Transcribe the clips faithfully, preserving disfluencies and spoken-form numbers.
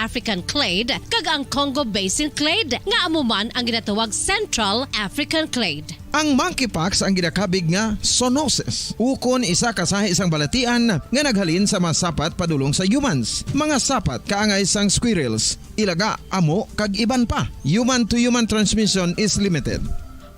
African clade, kag ang Congo Basin clade, nga amo man ang ginatawag Central African clade. Ang monkeypox ang ginakabig nga zoonosis, ukon isa ka sahi sang balatian nga naghalin sa mga sapat padulong sa humans, mga sapat kaangay sang squirrels, ilaga, amo, kag iban pa. Human to human transmission is limited.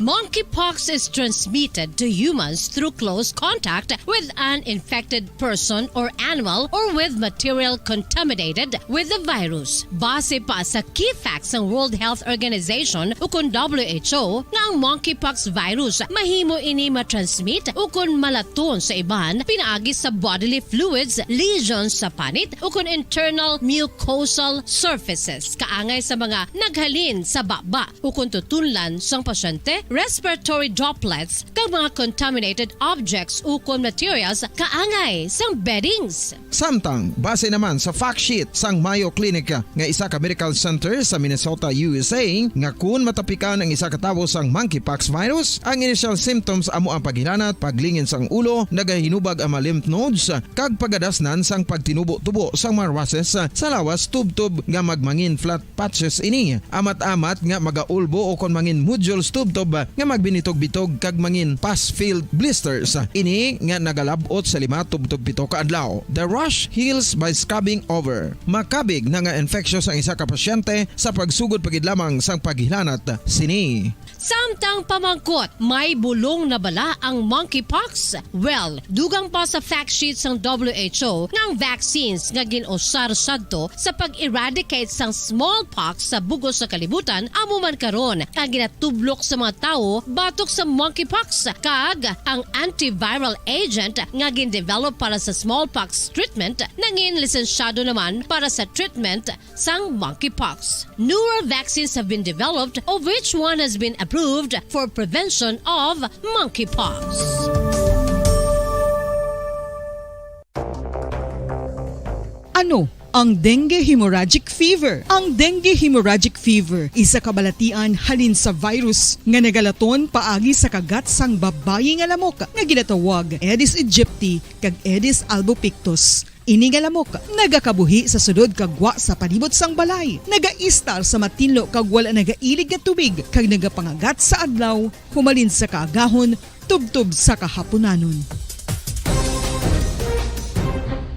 Monkeypox is transmitted to humans through close contact with an infected person or animal or with material contaminated with the virus. Base pa sa key facts sang World Health Organization ukon W H O nga ang monkeypox virus mahimo ini ma-transmit ukon malaton sa iban pinaagi sa bodily fluids, lesions sa panit ukon internal mucosal surfaces kaangay sa mga naghalin sa baba ukon tutunlan sang pasyente, respiratory droplets, kag mga contaminated objects ukon materials kaangay sang beddings. Samtang, base naman sa fact sheet sang Mayo Clinic nga isa ka medical center sa Minnesota, U S A, nga kun matapikan ang isa ka tawo sang monkeypox virus, ang initial symptoms amo ang paghilanat, paglingin sang ulo, nagahinubag ang mga lymph nodes, kag pagadasnan sang pagtinubo-tubo sang mga rushes sa lawas tubtob nga magmangin flat patches ini. Amat-amat nga magaulbo o kon mangin nodules tubtob nga magbinitog-bitog kag mangin pus-filled blisters. Ini nga nagalab-ot sa lima tubtob pito ka adlaw. The rash heals by scrubbing over. Makabig na nga infectious ang isa ka pasyente sa pagsugod pa gid lamang sang paghilanat sini. Samtang pamangkot, may bulong na bala ang monkeypox? Well, dugang pa sa fact sheet sang W H O nga ang vaccines nga gin-usar sadto sa pag-eradicate sang smallpox sa bug-os nga kalibutan amo man karon ang ginatublok sa mga tawo batok sa monkeypox, kag ang antiviral agent nga gin-develop para sa smallpox treatment nangin lisensyado naman para sa treatment sang monkeypox. Newer vaccines have been developed, of which one has been approved for prevention of monkeypox. Ano ang dengue hemorrhagic fever? Ang dengue hemorrhagic fever isa ka balatian halin sa virus nga nagalaton paagi sa kagat sang babayi nga lamok nga ginatawag Aedes aegypti kag Aedes albopictus. Ini nga lamok nagakabuhi sa sulod kag gwa sa palibot sang balay, nagaistar sa matinlo kag wala nagailig nga tubig, kag nagapangagat sa adlaw humalin sa kaagahon tubtob sa kahapunanon.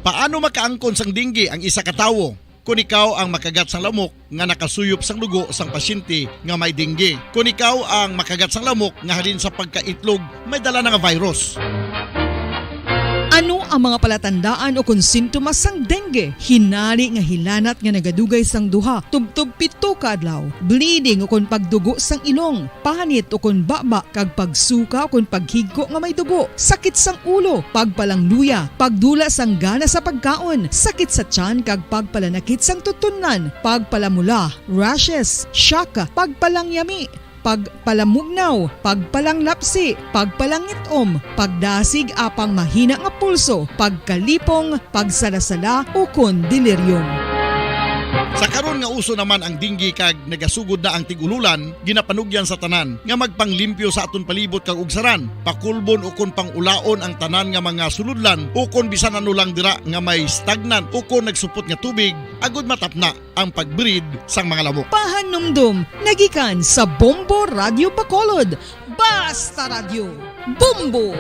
Paano makaangkon sang dengue ang isa ka tawo? Kon ikaw ang makagat sang lamok, nga nakasuyop sang dugo sang pasyente nga may dengue. Kon ikaw ang makagat sang lamok nga halin sa pagkaitlog may dala na nga virus. Ano ang mga palatandaan ukon sintomas sang dengue? Hinari nga hilanat nga nagadugay sang duha tubtob pito ka adlaw, bleeding ukon pagdugo sang ilong, panit ukon baba kag pagsuka ukon paghigko nga may dugo, sakit sang ulo, pagpalangluya, pagdula sang gana sa pagkaon, sakit sa tiyan kag pagpalanakit sang tutunlan, pagpalamula, rashes, shock, pagpalangyami, pagpalamugnaw, pagpalanglapsi, pagpalangit-om, pagdasig apang mahina nga pulso, pagkalipong, pagsalasala, ukon delirium. Sa karon nga uso naman ang dengue kag nagasugod na ang tig-ululan, ginapanugyan sa tanan nga magpanglimpyo sa aton palibot kag ugsaran, pakulbon ukon pang-ulaon ang tanan nga mga sulodlan ukon bisan ano lang dira nga may stagnant ukon nagsupot nga tubig, agud matapna ang pag-breed sang mga lamok. Pahanumdom nagikan sa Bombo Radio Bacolod. Basta Radio, Bombo!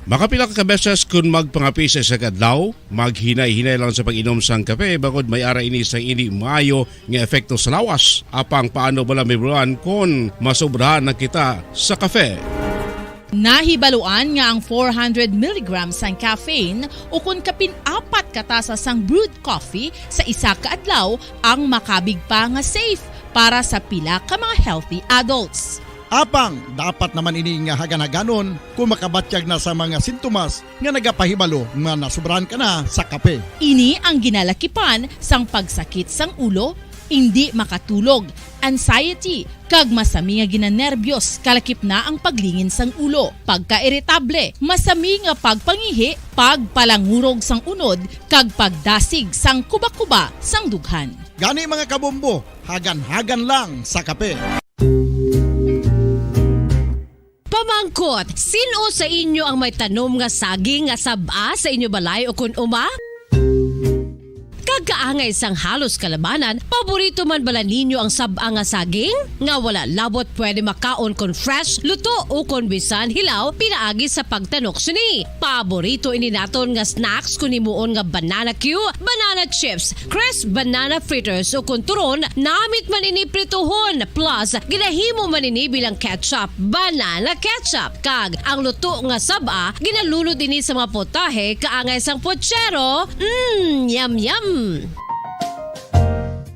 Makapila ka beses kun magpangapi sa isa ka adlaw, maghinay-hinay lang sa pag-inom sang kape, bangod may ara ini sang indi maayo nga epekto sa lawas. Apang paano bala mahibaluan kon masobrahan na kita sa kape? Nahibaluan nga ang four hundred milligrams sang caffeine ukon kapin apat ka tasa sang brewed coffee sa isa ka adlaw ang makabig pa nga safe para sa pila ka mga healthy adults. Apang dapat naman ini nga hagan-haganon kon makabatyag na sa mga sintomas nga nagapahibalo nga nasobrahan ka na sa kape. Ini ang ginalakipan sang pagsakit sang ulo, indi makatulog, anxiety, kag masami nga ginanerbiyos, kalakip na ang paglingin sang ulo, pagkairitable, masami nga pagpangihi, pagpalangurog sang unod, kag pagdasig sang kubakuba sang dughan. Gani, mga kabombo, hagan-hagan lang sa kape. Pamangkot, sin-o sa inyo ang may tanom nga saging nga sab-a sa inyo balay ukon uma? Kaangay sang halos kalabanan, paborito man bala ninyo ang sab-a nga saging? Nga wala labot pwede makaon kon fresh, luto, o kon bisan hilaw pinaagi sa pagtanok sini. Paborito ini naton nga snacks kon himuon nga banana cue, banana chips, crisp banana fritters, o kon turon, namit man ini prituhon, plus ginahimo man ini bilang ketchup, banana ketchup. Kag ang luto nga sab-a, ginalunod ini sa mga potahe kaangay sang pochero. Mm, yum, yum.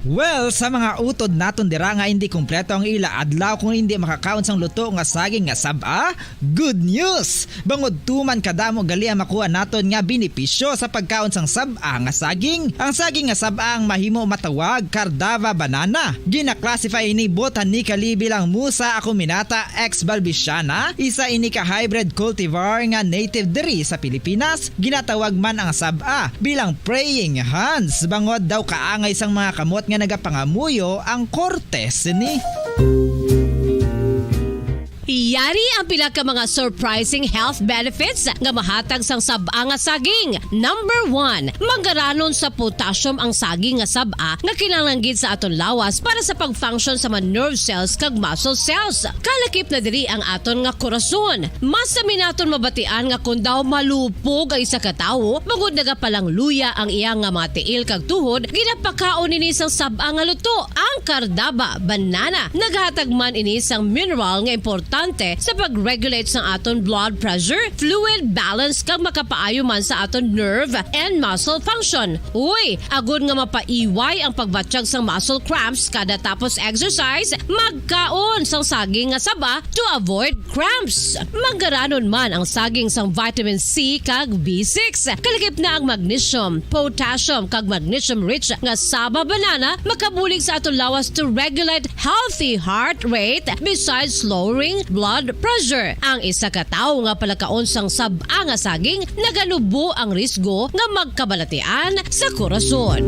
Well, sa mga utod naton dira nga hindi kompleto ang ila adlaw kung hindi makakaon sang luto nga saging nga sab-a, good news! Bangod tuman kadamo gali ang makuha naton nga benepisyo sa pagkaon sang sab-a nga saging. Ang saging nga sab-a ang mahimo matawag Cardava banana. Gina-classify ini botanically bilang Musa acuminata ex balbisiana, isa ini ka hybrid cultivar nga native diri sa Pilipinas. Ginatawag man ang sab-a bilang praying hands, bangod daw kaangay sang mga kamot nga nagapangamuyo ang korte sini. Yari ang pila ka mga surprising health benefits nga mahatag sang sab-a nga saging. Number one, manggaranon sa potassium ang saging nga sab-a nga kinahanglan gid sa aton lawas para sa pag-function sa mga nerve cells kag muscle cells. Kalakip na diri ang aton nga korason. Mas sami naton mabatian nga kon daw malupog ang isa ka tawo, bangod nagapalangluya ang iya nga mga tiil kag tuhod, ginapakaon ini sang sab-a nga luto, ang Cardaba banana. Naghatag man ini sang mineral nga importante sa pag-regulate sang aton blood pressure, fluid balance, kag makapaayo man sa aton nerve and muscle function. Uy, agod nga mapaiway ang pagbatyag sang muscle cramps kada tapos exercise, magkaon sang saging nga saba to avoid cramps. Manggaranon man ang saging sang vitamin C kag B six. Kalakip na ang magnesium, potassium, kag magnesium-rich nga saba banana makabulig sa aton lawas to regulate healthy heart rate besides lowering blood pressure. Ang isa ka tawo nga palakaon sang sab-a nga saging naganubo ang risgo nga magkabalatian sa korason.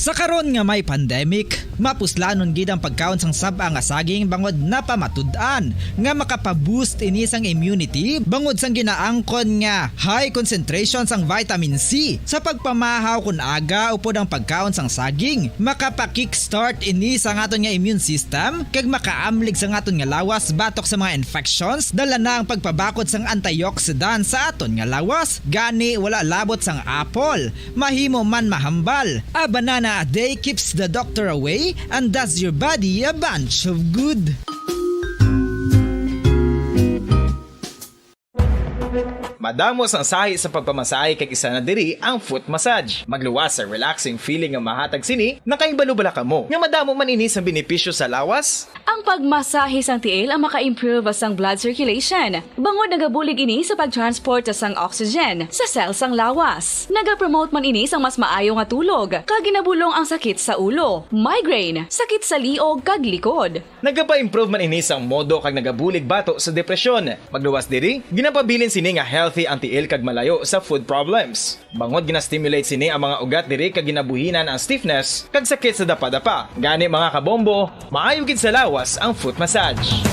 Sa karon nga may pandemic, mapuslanon gid ang pagkaon sang sab-a nga saging bangod napamatud-an nga makapa-boost ini sang immunity bangod sang ginaangkon nga high concentration sang vitamin C sa pagpamahaw kon aga upod ang pagkaon sang saging. Makapa-kickstart ini sa aton nga immune system kag makaamlig sa aton nga lawas batok sa mga infections. Dala na ang pagpabakod sang antioxidant sa aton nga lawas. Gani, wala labot sang apple. Mahimo man mahambal. A banana a day keeps the doctor away and does your body a bunch of good. Madamo sang sahi sa pagpamasahe kag isa na diri ang foot massage. Magluwas sa relaxing feeling nga mahatag sini, nakahibalo bala kamo nga madamo man ini sang benepisyo sa lawas? Ang pagmasahe sang tiil ang maka-improve sang blood circulation, bangod nagabulig ini sa pag-transport sang oxygen sa cell sang lawas. Nagapromote man ini sang mas maayo nga tulog, kag ginabulong ang sakit sa ulo, migraine, sakit sa liog, kag likod. Nagapa-improve man ini sang modo kag nagabulig bato sa depresyon. Magluwas diri, ginapabilin sini nga healthy ang tiil kag malayo sa food problems. Bangod gina-stimulate sini ang mga ugat diri kag ginabuhinan ang stiffness kag sakit sa dapadapa. Gani, mga kabombo, maayo gid sa lawas ang foot massage.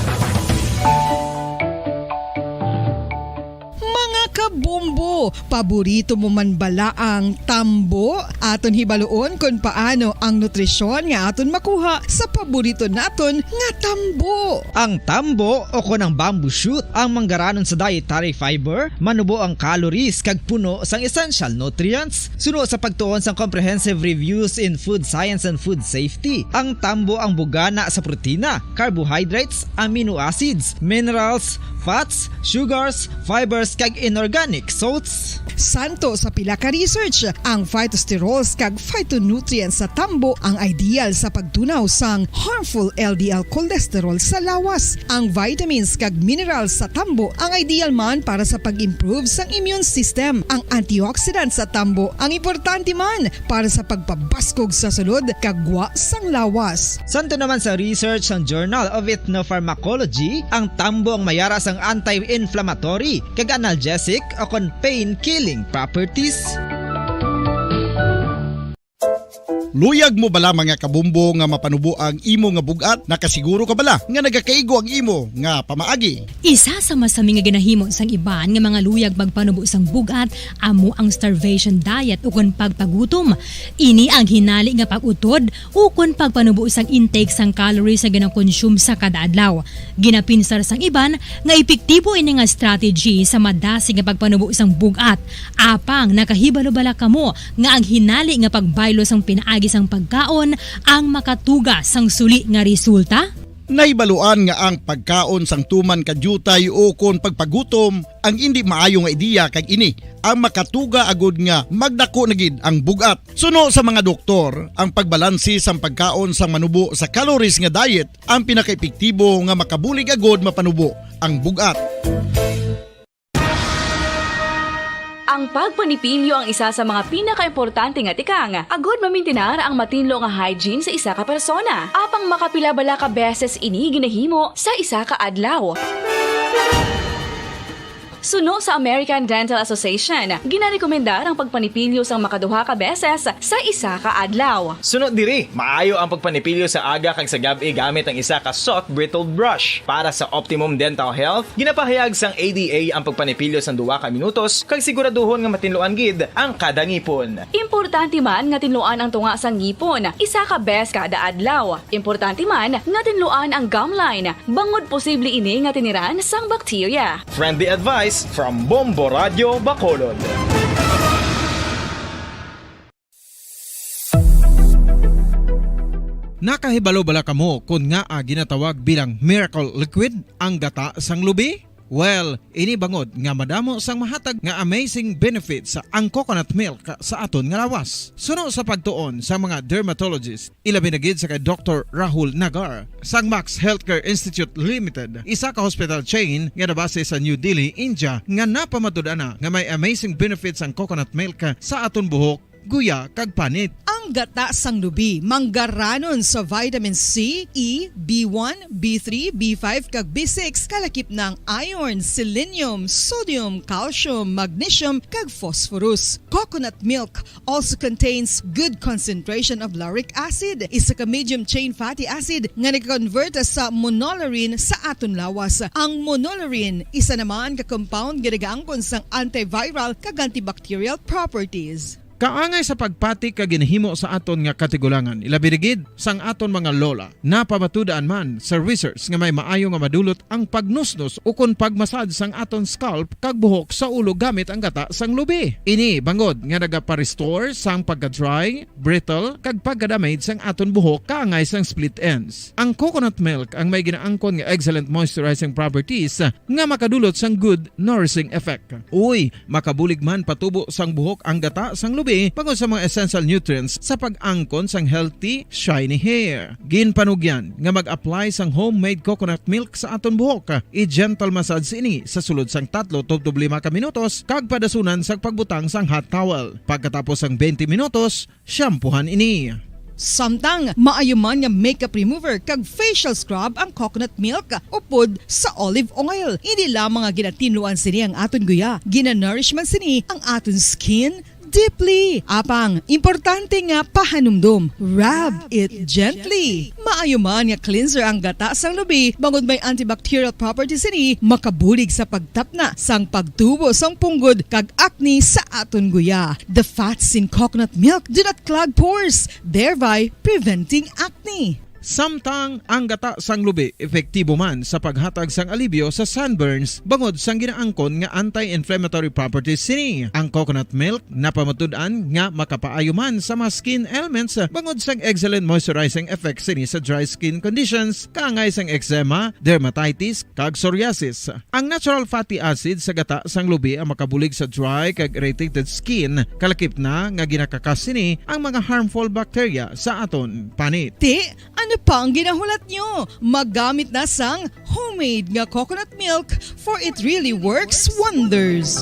Mga kabombo, paborito mo man bala ang tambo? Aton hibaluon kon paano ang nutrisyon nga aton makuha sa paborito naton nga tambo. Ang tambo, o kon ang bamboo shoot, ang manggaranon sa dietary fiber, manubo ang calories kag puno sang essential nutrients. Suno sa pagtuon sang Comprehensive Reviews in Food Science and Food Safety, ang tambo ang bugana sa protina, carbohydrates, amino acids, minerals, fats, sugars, fibers, kag inorganic salts. Santo sa pila ka research, ang phytosterols kag phytonutrients sa tambo ang ideal sa pagtunaw sang harmful L D L cholesterol sa lawas. Ang vitamins kag minerals sa tambo ang ideal man para sa pag-improve sang immune system. Ang antioxidants sa tambo ang importante man para sa pagpabaskog sa sulod kag gwa sang lawas. Santo naman sa research sang Journal of Ethnopharmacology, ang tambo ang mayara sang anti-inflammatory kag analgesic o kon pain-killing properties. Luyag mo bala, mga kabombo, nga mapanubo ang imo nga bug-at? Nakasiguro ka bala nga nagakaigo ang imo nga pamaagi? Isa sa masami nga ginahimo sang iban nga mga luyag magpanubo sang bug-at amo ang starvation diet ukon pagpagutom. Ini ang hinali nga pag-utod ukon pagpanubo sang intake sang calories nga ginakonsume sa kada adlaw. Ginapinsar sang iban nga epektibo ini nga strategy sa madasig nga pagpanubo sang bug-at. Apang nakahibalo bala kamo nga ang hinali nga pagbaylo sang pinaagi sang pagkaon ang makatuga sang suli nga resulta? Nahibaluan nga ang pagkaon sang tuman ka diutay ukon pagpagutom ang indi maayo nga ideya, kag ini ang makatuga agud nga magdako na gid ang bug-at. Suno sa mga doktor, ang pagbalanse sang pagkaon sang manubo sa calories nga diet ang pinakaepektibo nga makabulig agud mapanubo ang bug-at. Ang pagpanipilyo ang isa sa mga pinakaimportante nga tikang agud mamintinar ang matinlo nga hygiene sa isa ka persona. Apang makapila bala ka beses ini ginahimo sa isa ka adlaw? Suno sa American Dental Association, ginarekomendar ang pagpanipilyo sang makaduha ka beses sa isa ka adlaw. Suno diri, maayo ang pagpanipilyo sa aga kag sa gab-i gamit ang isa ka soft bristled brush. Para sa optimum dental health, ginapahayag sang A D A ang pagpanipilyo sang duha ka minutos kag siguraduhon nga matinluan gid ang kada ngipon. Importante man nga tinluan ang tunga sang ngipon isa ka bes kada adlaw. Importante man nga tinluan ang gum line, bangod posible ini nga tiniran sang bakterya. Friendly advice from Bombo Radio Bacolod. Nakahibalo bala kamo kon ngaa ginatawag bilang miracle liquid ang gata sang lubi? Well, ini bangod nga madamo sang mahatag nga amazing benefits ang coconut milk sa aton nga lawas. Suno sa pagtuon sang mga dermatologist, ilabi na gid sa kay Doktor Rahul Nagar sang Max Healthcare Institute Limited, isa ka hospital chain nga nabase sa New Delhi, India, nga napamatud-an na nga may amazing benefits ang coconut milk sa aton buhok, guya, kag panit. Ang gata sang lubi manggaranon sa vitamin C, E, B one, B three, B five, kag B six, kalakip na ang iron, selenium, sodium, calcium, magnesium, kag phosphorus. Coconut milk also contains good concentration of lauric acid, isa ka medium chain fatty acid nga nagakonvert sa monolaurin sa aton lawas. Ang monolaurin, isa naman ka compound nga nagaangkon sang antiviral kag antibacterial properties. Kaangay sa pagpati kag ginahimo sa aton nga katigulangan, ilabi na gid sang aton mga lola. Napamatud-an man sa research nga may maayo nga madulot ang pagnusnos ukon pagmasad sang aton scalp kag buhok sa ulo gamit ang gata sang lubi. Ini bangod nga nagapa-restore sang pagka-dry, brittle, kag pagka-damage sang aton buhok kaangay sang split ends. Ang coconut milk ang may ginaangkon nga excellent moisturizing properties nga makadulot sang good nourishing effect. Uy, makabulig man patubo sang buhok ang gata sang lubi bangod sa mga essential nutrients sa pag-angkon sang healthy, shiny hair. Ginpanugyan nga mag-apply sang homemade coconut milk sa aton buhok. I-gentle massage ini sa sulod sang tatlo tubtob lima ka minutos kag padasunan sang pagbutang sang hot towel. Pagkatapos sang twenty minutos, shampoohan ini. Samtang maayo man nga makeup remover kag facial scrub ang coconut milk upod sa olive oil. Hindi lamang nga ginatinluan sini ang aton guya, ginanourish man sini ang aton skin deeply. Apang importante nga pahanumdom, rub it gently. Maayo man nga cleanser ang gata sang lubi bangod may antibacterial properties sini, makabulig sa pagtapna sang pagtubo sang punggod kag acne sa aton guya. The fats in coconut milk do not clog pores, thereby preventing acne. Samtang ang gata sang lubi epektibo man sa paghatag sang alibyo sa sunburns bangod sang ginaangkon nga anti-inflammatory properties sini. Ang coconut milk napamatud-an nga makapaayo man sa mga skin ailments bangod sang excellent moisturizing effect sini sa dry skin conditions kaangay sang eczema, dermatitis, kag psoriasis. Ang natural fatty acid sa gata sang lubi ang makabulig sa dry kag irritated skin, kalakip na nga ginakakas sini ang mga harmful bacteria sa aton panit. Ti, ano pa ang ginahulat nyo? Maggamit na sang homemade nga coconut milk, for it really works wonders.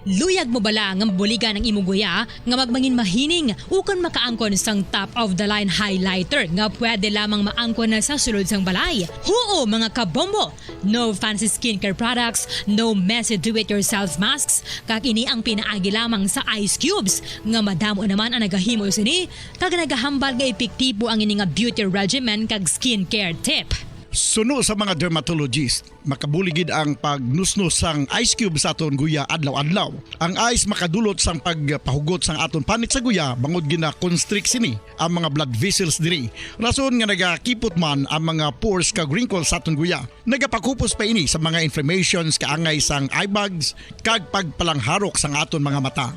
Luyag mo bala nga mabuligan ang imo guya nga magmangin mahining ukon makaangkon sang top of the line highlighter nga pwede lamang maangkon na sa sulod sang balay? Huo, mga kabombo! No fancy skincare products, no messy do-it-yourself masks, kag ini ang pinaagi lamang sa ice cubes, nga madamo naman ang nagahimo sini, kag nagahambal nga epektibo ang ini nga beauty regimen kag skincare tip. Suno sa mga dermatologist, makabulig gid ang pagnusnos sang ice cube sa aton guya adlaw-adlaw. Ang ice makadulot sang pagpahugot sang aton panit sa guya, bangod gina-constrict sini ang mga blood vessels diri. Rason nga nagakipot man ang mga pores kag wrinkles sa aton guya. Nagapakupos pa ini sa mga inflammations kaangay sang eye bags kag pagpalangharok sang aton mga mata.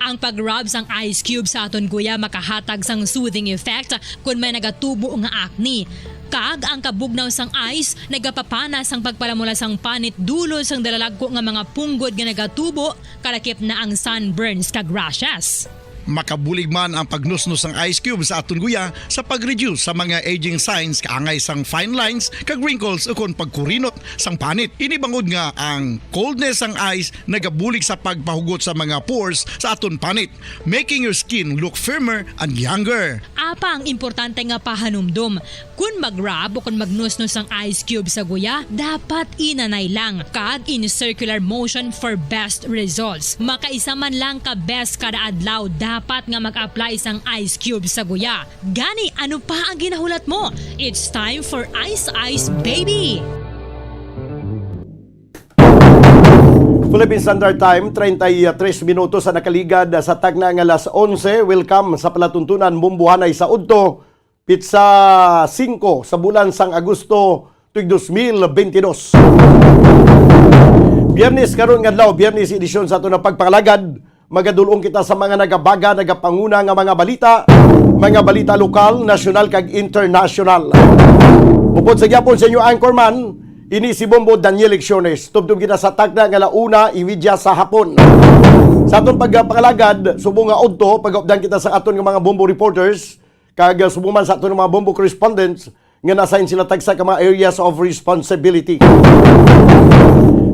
Ang pag-rub sang ice cube sa aton guya makahatag sang soothing effect kon may nagatubo nga acne. Kag ang kabugnaw sang ice nagapapana sang pagpalamula sang panit dulon sang dalalagko nga mga punggod nga nagatubo, kalakip na ang sunburns kag rashes. Makabulig man ang pagnusnos sang ice cube sa aton guya sa pag-reduce sa mga aging signs kaangay sang fine lines kag wrinkles ukon pagkurinot sang panit. Ini bangod nga ang coldness sang ice nagabulig sa pagpahugot sa mga pores sa aton panit, making your skin look firmer and younger. Apa ang importante nga pahanumdom? Kun mag-rub o kun magnusnos ang ice cube sa guya, dapat inanay lang kag in circular motion for best results. Makaisa man lang ka beses kada adlaw dapat nga mag-apply sang ice cube sa guya. Gani, ano pa ang ginahulat mo? It's time for Ice Ice Baby! Philippine Standard Time, treinta y tres minutos sa nakaligad sa tagna nga alas onse. Welcome sa palatuntunan, Bombo Hanay sa udto, pitsa singko sa bulan sang Agosto, tuig dos mil bentidós. Biyernes karon nga adlaw, Biyernes edisyon sa aton nga pagpangalagad. Magadul-ong kita sa mga nagabaga, nagapanguna nga mga balita, mga balita lokal, nasyonal, kag internasyonal. Upod sa gyapon sa inyo anchorman, ini si Bombo Daniel Lecciones. Tubtob kita sa tagna nga ala una y media sa hapon. Sa aton pagpangalagad, subong nga udto, pag-updan kita sa aton nga mga Bombo reporters, kag, uh, subong man sa aton nga mga Bombo correspondents nga na-assign sila tagsa ka mga areas of responsibility.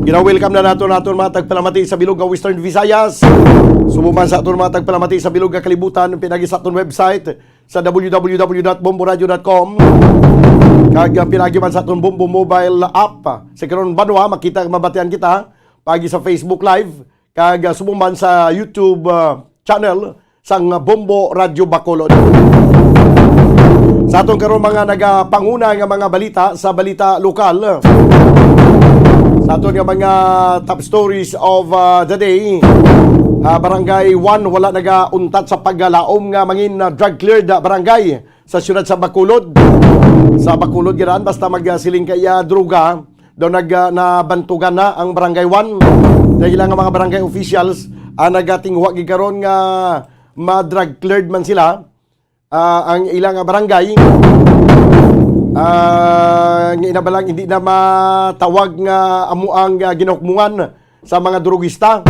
Gina-welcome na nato naton mga tagpalamati sa bilog nga Western Visayas. Subong man sa aton mga tagpalamati sa bilog nga kalibutan, pinagi sa aton website sa w w w dot bombo radio dot com. Kag, uh, pinagi man sa aton Bombo mobile app. Sa karon banwa, makita kag mabatian kita pagi sa Facebook Live, kag, uh, subong man sa YouTube, uh, channel sang Bombo Radyo Bacolod. Sa aton karon mga nagapanguna nga mga balita sa balita lokal, sa aton nga mga top stories of, uh, the day, uh, Barangay one wala nagauntat sa paggalaom nga mangin, uh, drug cleared, uh, barangay sa siyudad sa Bacolod. Sa Bacolod, gid daan, basta magsiling ka iya droga, daw nag, ah, nabantugan na ang Barangay one. Ang ila nga mga barangay officials ang nagatinguha gid karon nga ma-drug cleared man sila. Ah, ang ila nga barangay, ah, nga inabalang hindi na matawag nga amo ang, ah, ginahukmungan sa mga drugista.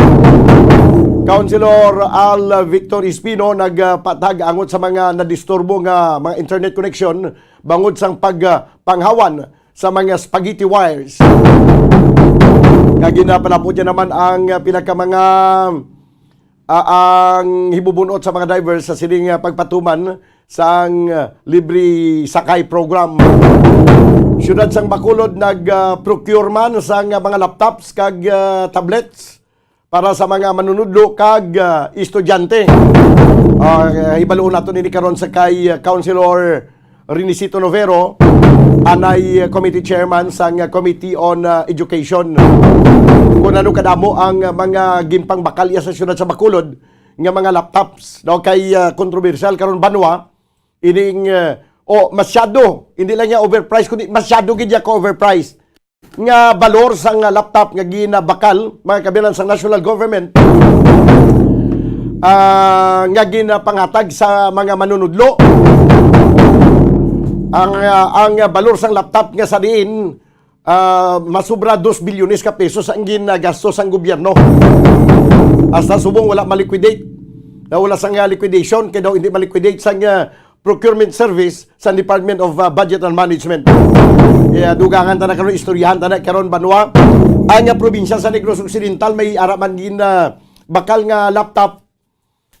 Councilor Al Victor Espino nagpatag angot sa mga nadisturbo nga mga internet connection bangod sang pag, ah, panghawan sa mga spaghetti wires. Kag ginapalapod niya naman ang, ah, pila ka mga, ah, ang hibubunot sa mga drivers sa sining, ah, pagpatuman sang, ah, libre sakay program. Siyudad sang Bacolod nag, ah, procure man sang, ah, mga laptops kag, ah, tablets para sa mga manunudlo kag, ah, estudyante. Ah, hibaluon nato nini karon sa kay, ah, Councilor Renicito Novero, anay, ah, committee chairman sang, ah, Committee on, ah, Education. Kung ano kadamo ang, ah, mga ginpangbakal iya sa siyudad sa Bacolod nga mga laptops, no, kay, ah, kontrobersyal karon banwa ining, ah, o masyado, hindi lang niya overpriced, kundi masyado gid niya ka-overpriced nga balor sang laptop nga ginabakal, mga kabiyanan, sang national government, ah, nga ginapangatag sa mga manunudlo. Ang, ah, ang balor sang laptop nga sa diin, ah, masubra dos bilyones ka pesos ang ginagasto sang gobyerno. Hasta subong wala ma-liquidate. Na wala sang, ah, liquidation, kay daw hindi ma-liquidate sang, ah, procurement service sa Department of, uh, Budget and Management. Kaya dugangan ta na karon, istoryahan ta na karon, banwa. Ang, uh, probinsya sa Negros Occidental may ara man gin, uh, bakal nga laptop,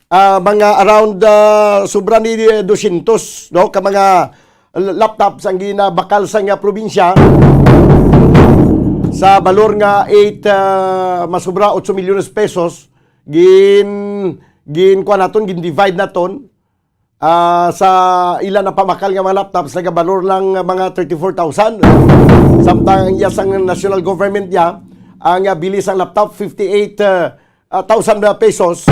uh, mga around, uh, sobra ni dosyentos, no, ka mga l-, laptops ang ginabakal sa nga probinsya. Sa balor nga eight, ah, masubra ocho milyones pesos, gin, gin kuha naton, gin divide naton, ah, sa ila na pamakal nga mga laptops, nagabalor lang mga thirty-four thousand. Samtang ang iya sang national government niya, ang, ah, bili sang laptop, fifty-eight, ah, ah, thousand pesos,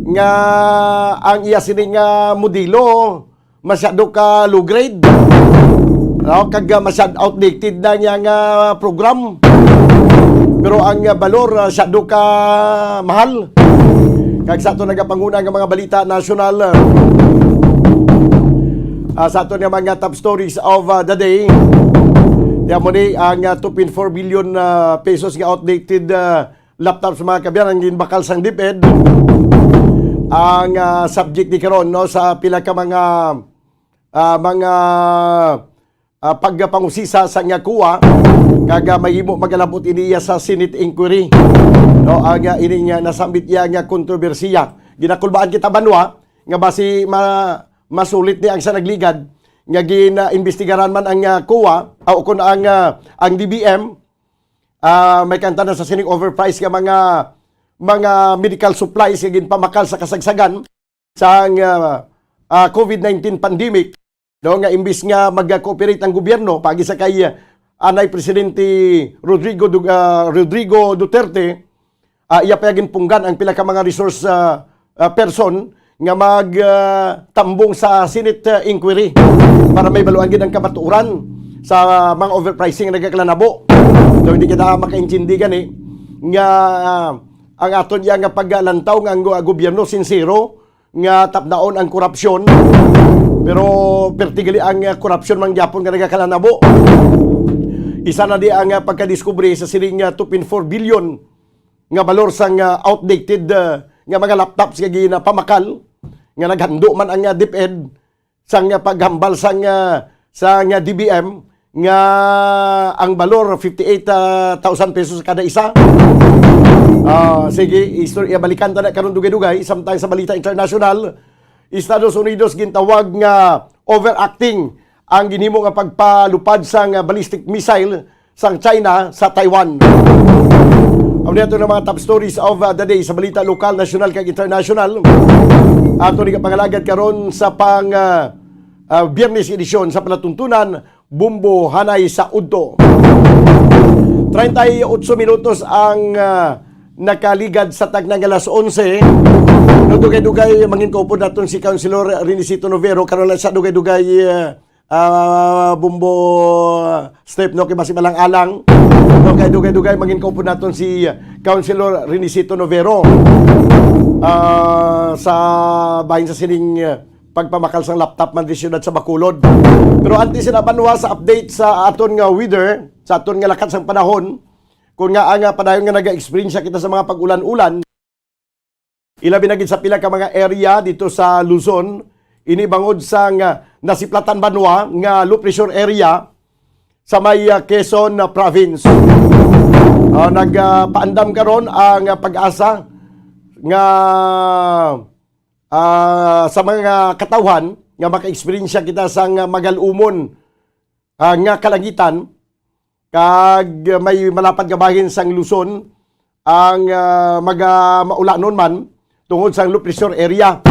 nga ang iya sini nga modelo masyado ka low grade. No? Kag, ah, masyad outdated na niya nga program. Pero ang, ah, balor, ah, masyado ka mahal. Kag sa ato nagapanguna nga mga balita nasyonal, ah, ah, sa ato nga mga top stories of, ah, the day, tiyan mo ni ang, ah, two point four billion, ah, pesos nga outdated, ah, laptops, mga kaabyanan, ginbakal sang DepEd ang, ah, subject ni karon, no, sa pila ka mga, ah, mga, ah, pagpangusisa sa nga COA, kag, ah, mahimo magalabot ini iya sa Senate inquiry, no, ang, ah, ini nga nasambit iya nga kontrobersiya. Ginakulbaan kita, banwa, nga basi ma-, masulit ni ang sa nagligad nga gin-, ah, imbestigaran man ang, ah, COA, ah, o kun ang, ah, ang DBM, ah, may kanta na sa sining overpriced nga mga, mga medical supplies nga ginpamakal sa kasagsagan sang, ah, ah, COVID nineteen pandemic, no, nga imbis nga mag-cooperate ang gobyerno, pagi sa kay, ah, anay Presidente Rodrigo Du-, ah, Rodrigo Duterte, ah, iya pa ginpunggan ang pila ka mga resource, ah, ah, person nga mag, ah, tambong sa Senate, ah, inquiry para may baluan gid ang kamatuoran sa mga overpricing nga nagakalanabo. So, hindi kita makaintindi gani nga, ah, ang aton iya nga paglantaw nga ang go-, gobyerno sincero nga tapdaon ang korupsyon, pero perti gali ang, ah, korupsyon man gyapon nga nagakalanabo. Isa na di ang, ah, pagkadiskubre sa siling, ah, two point four billion nga balor sang, ah, outdated, ah, nga mga laptops nga ginapamakal, nga naghando man ang, ah, DepEd sang, ah, paghambal sang, ah, sang, ah, DBM nga ang balor fifty-eight thousand pesos kada isa. Ah, sige, istorya, balikan ta na karon dugay-dugay. Samtang sa balita internasyonal, Estados Unidos gintawag nga overacting ang ginhimo nga pagpalupad sang, ah, ballistic missile sang China sa Taiwan. Amo ni ato nga mga top stories of, uh, the day sa balita lokal, nasyonal, kag international. Ato ni pangalagad karon sa pang, uh, uh, Biyernes edisyon sa palatuntunan, Bumbo Hanay sa Udto. Treinta y ocho minutos ang, uh, nakaligad sa tagna nga alas onse. No, dugay-dugay, mangin kaupod naton si Councilor Renisito Novero, karon lang sa dugay-dugay, uh, ah, Bumbo, ah, Step, no, kay basi malang-alang. No, kay dugay-dugay, mangin kaupod naton si, ah, Councilor Renisito Novero, ah, sa bahin sa sining, ah, pagpamakal sang laptop man di siyudad sa Bacolod. Pero antes sina, banwa, sa update sa aton nga weather, sa aton nga lakat sang panahon, kung nga ang, ah, padayon nga naga-experience kita sa mga pag-ulan-ulan, ilabi na gid sa pila ka mga area dito sa Luzon, ini bangod sang, ah, nasiplatan, banwa, nga low pressure area sa may, ah, Quezon, ah, province. Ah, nag, ah, paandam karon ang, ah, PAGASA nga, ah, sa mga katawhan nga maka-eksperyensya kita sang, ah, magal-umon, ah, nga kalangitan, kag may malapad nga bahin sang Luzon ang, ah, maga-, maulanon man tungod sa low pressure area.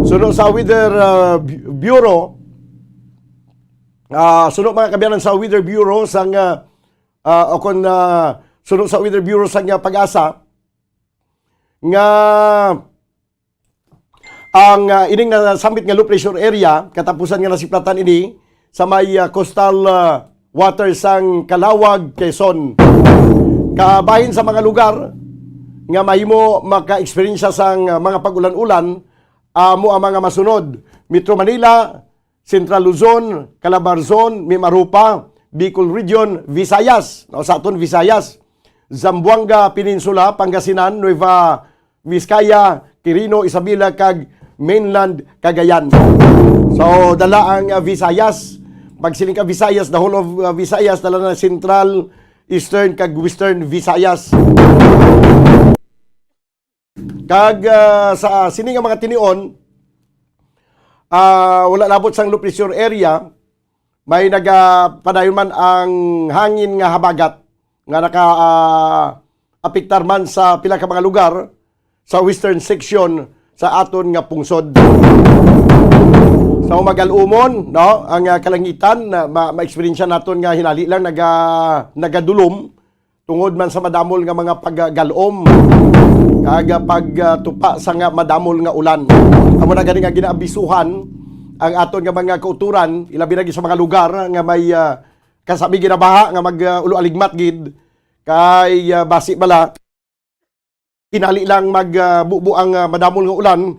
Suno sa Weather, ah, Bu-, Bureau, ah, suno, mga kaabyanan, sa Weather Bureau sang, ah, ah, o kon, ah, suno sa Weather Bureau sang, ah, PAGASA nga ang, ah, ining nasambit nga low pressure area, katapusan nga nasiplatan ini sa may, ah, coastal, ah, water sang Calauag, Quezon. Kabahin sa mga lugar nga mahimo maka-eksperyensya sang, ah, mga pag-ulan-ulan, amo ang mga masunod: Metro Manila, Central Luzon, Calabarzon, Mimaropa, Bicol Region, Visayas, no, sa aton Visayas, Zamboanga Peninsula, Pangasinan, Nueva Vizcaya, Quirino, Isabela, kag mainland Cagayan. So, dala ang, ah, Visayas. Pag siling ka Visayas, the whole of, ah, Visayas, dala na Central, Eastern, kag Western Visayas. Kag, ah, sa sini nga mga tinion, ah, wala labot sang low pressure area, May nagapadayon man ang hangin nga habagat nga naka, ah, apektar man sa pila ka mga lugar sa western section sa aton nga pungsod. Sa umagal-umon, no, ang, ah, kalangitan na ma-, ma-eksperyensya naton nga hinali lang naga-, nagadulom tungod man sa madamol nga mga paggalom kag pagtupa sa nga madamol nga ulan. Amo na gani nga ginaabisuhan ang aton nga mga kauturan, ilabi na gid sa mga lugar nga may, ah, kasami ginabaha nga mag, ah, ulo-aligmat gid kay, ah, basi bala hinali lang mag, ah, bubo ang, ah, madamol nga ulan,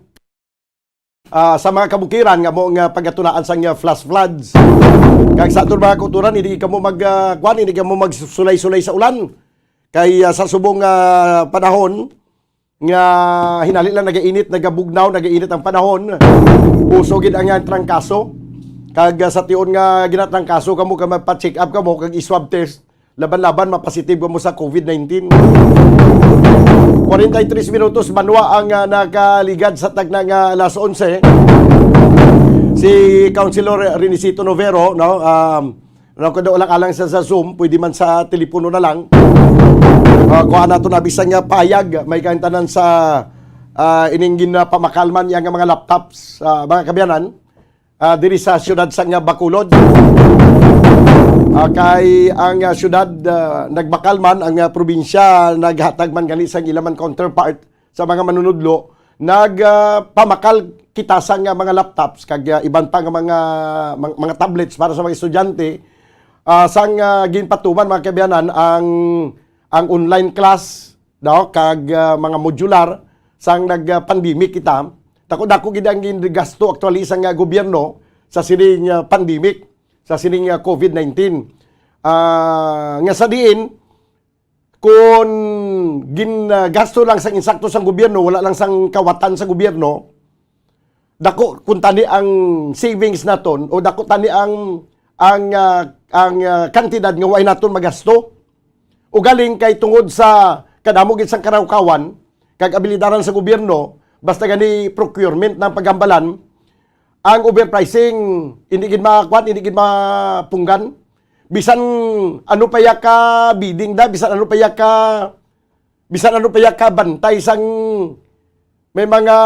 ah, sa mga kabukiran nga mo nga pagatulaan sang, ah, flash floods. Kag sa aton mga kauturan, hindi kamo mag, ah, kuwan, hindi kamo magsulay-sulay sa ulan. Kay, ah, sa subong nga panahon nga hinali lang nagainit, nagabugnaw, nagainit ang panahon, uso gid ang, ah, trangkaso. Kag, ah, sa tion nga ginatrangkaso kamo, kag magpa-check up kamo kag i-swab test, laban-laban mapositive kamo sa COVID nineteen. Forty-three minutos banwa ang, ah, nakaligad sa tagna nga alas onse. Si Councilor Renicito Novero, no, um, ano ko daw lang alang sa, sa Zoom, pwede man sa telepono na lang. Ah, kuha nato na bisan nga payag, may kaintanan sa, ah, ining ginapamakalman yang mga laptops, ah, mga kaabyanan, ah, diri sa siyudad sang, ah, Bacolod. Ah, kay ang, ah, siyudad, ah, nagbakal man, ang, ah, probinsya naghatag man gani sang ila man counterpart sa mga manunudlo, nag, ah, pamakal kita sang, ah, mga laptops kag, ah, iban pa nga mga, mga, mga tablets para sa mga estudyante, ah, sang, ah, ginpatuman, mga kaabyanan, ang, ang online class, no, kag, ah, mga modular sang nag, ah, pandemic kita. Dako-dako gid ang gingasto actually sang, ah, gobyerno sa sining, ah, pandemic, sa sining, ah, COVID nineteen. Ah, nga sa diin, kung gingasto lang sang insakto sang gobyerno, wala lang sang kawatan sa gobyerno, dako kung tani ang savings naton o dako tani ang, ang, ah, ang, ah, kantidad nga way naton magasto. Ugaling kay tungod sa kadamo gid sang karawkawan kag abilidaran sa gobyerno, basta gani procurement ng paghambalan, ang overpricing, hindi gid makuan, hindi gid mapunggan. Bisan ano pa ya ka bidding da, bisan ano pa ya ka, bisan ano pa ya ka bantay sang may mga,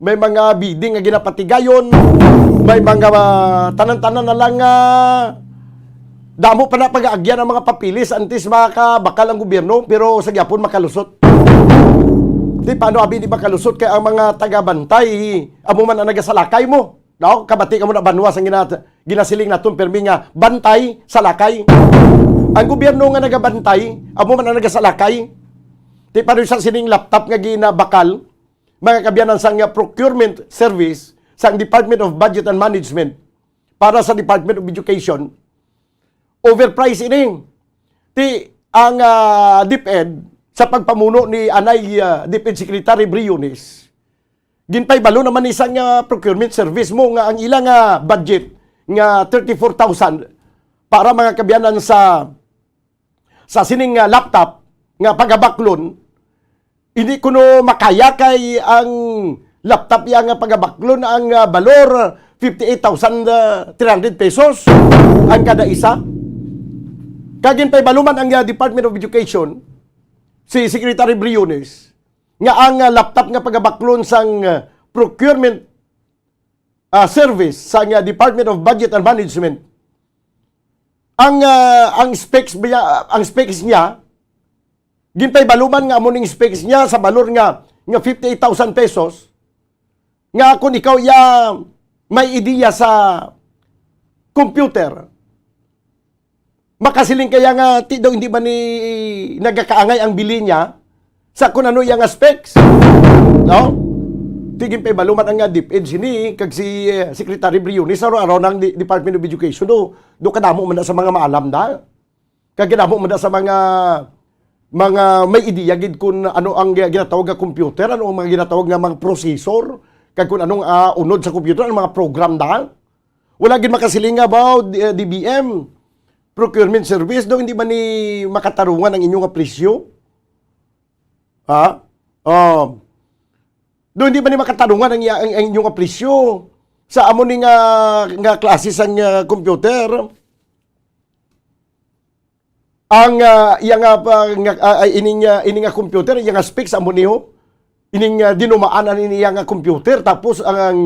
may mga bidding nga ginapatigayon, may mga, ah, tanan-tanan na lang nga damo pa na pag-aagyan ang mga papeles antes makabakal ang gobyerno, pero sa gyapon makalusot. Di paano abi di makalusot kay ang mga taga-bantay, amo man ang nagasalakay mo. No? Kabati ka mo na banwa sang gina-, ginasiling naton, pirmi nga bantay, salakay. Ang gobyerno nga nagabantay, amo man ang nagasalakay. Di paano sa sining laptop nga ginabakal, mga kaabyanan sang procurement service sang Department of Budget and Management para sa Department of Education, overpriced ini. Ti ang, ah, DepEd sa pagpamuno ni anay, ah, DepEd Secretary Briones, ginpahibalo naman ni sang, ah, procurement service mo nga ang ila nga budget nga thirty-four thousand para mga kaabyanan sa sa sining, ah, laptop nga pagabaklon, hindi kuno makaya kay ang laptop iya nga pagabaklon ang, ah, balor fifty-eight thousand three hundred pesos ang kada isa. Kag ginpahibalo man ang, ah, Department of Education, si Secretary Briones, nga ang, ah, laptop nga pagabaklon sang, ah, procurement, ah, service sang, ah, Department of Budget and Management, ang, ah, ang specs niya, ang specs niya, ginpahibalo man nga amo ning specs niya sa balor nga, nga fifty-eight thousand pesos, nga kung ikaw ya may ideya sa computer, makasiling kaya nga, "Ti daw hindi ba ni nagakaangay ang bili niya sa kung ano iya nga specs?" No? Ti ginpahibalo man ang nga DepEd sini kag si, eh, Secretary Briones sa araw ng Department of Education. Do, do kadamo man na sa mga maalam da. Kag kadamo man na sa mga, mga may ideya gid kung ano ang gi-, ginatawag nga computer, ano ang mga ginatawag nga mga processor, kag kung anong, ah, unod sa computer, ang mga program da. Wala gid makasiling nga, "Baw, D-, eh, D B M, procurement service, do hindi man ni makatarungan ang inyo nga presyo?" Ha? Oh. Do hindi man ni makatarungan ang, iya- ang, ang inyo nga presyo? sa amo ni nga, nga klase sang, ah, computer, ang, ah, iya nga pa, nga, ah, ay, ining, ah, ini nga computer, iya nga specs amo niyo, ining, ah, dinumaanan ini iya nga computer, tapos ang, ang,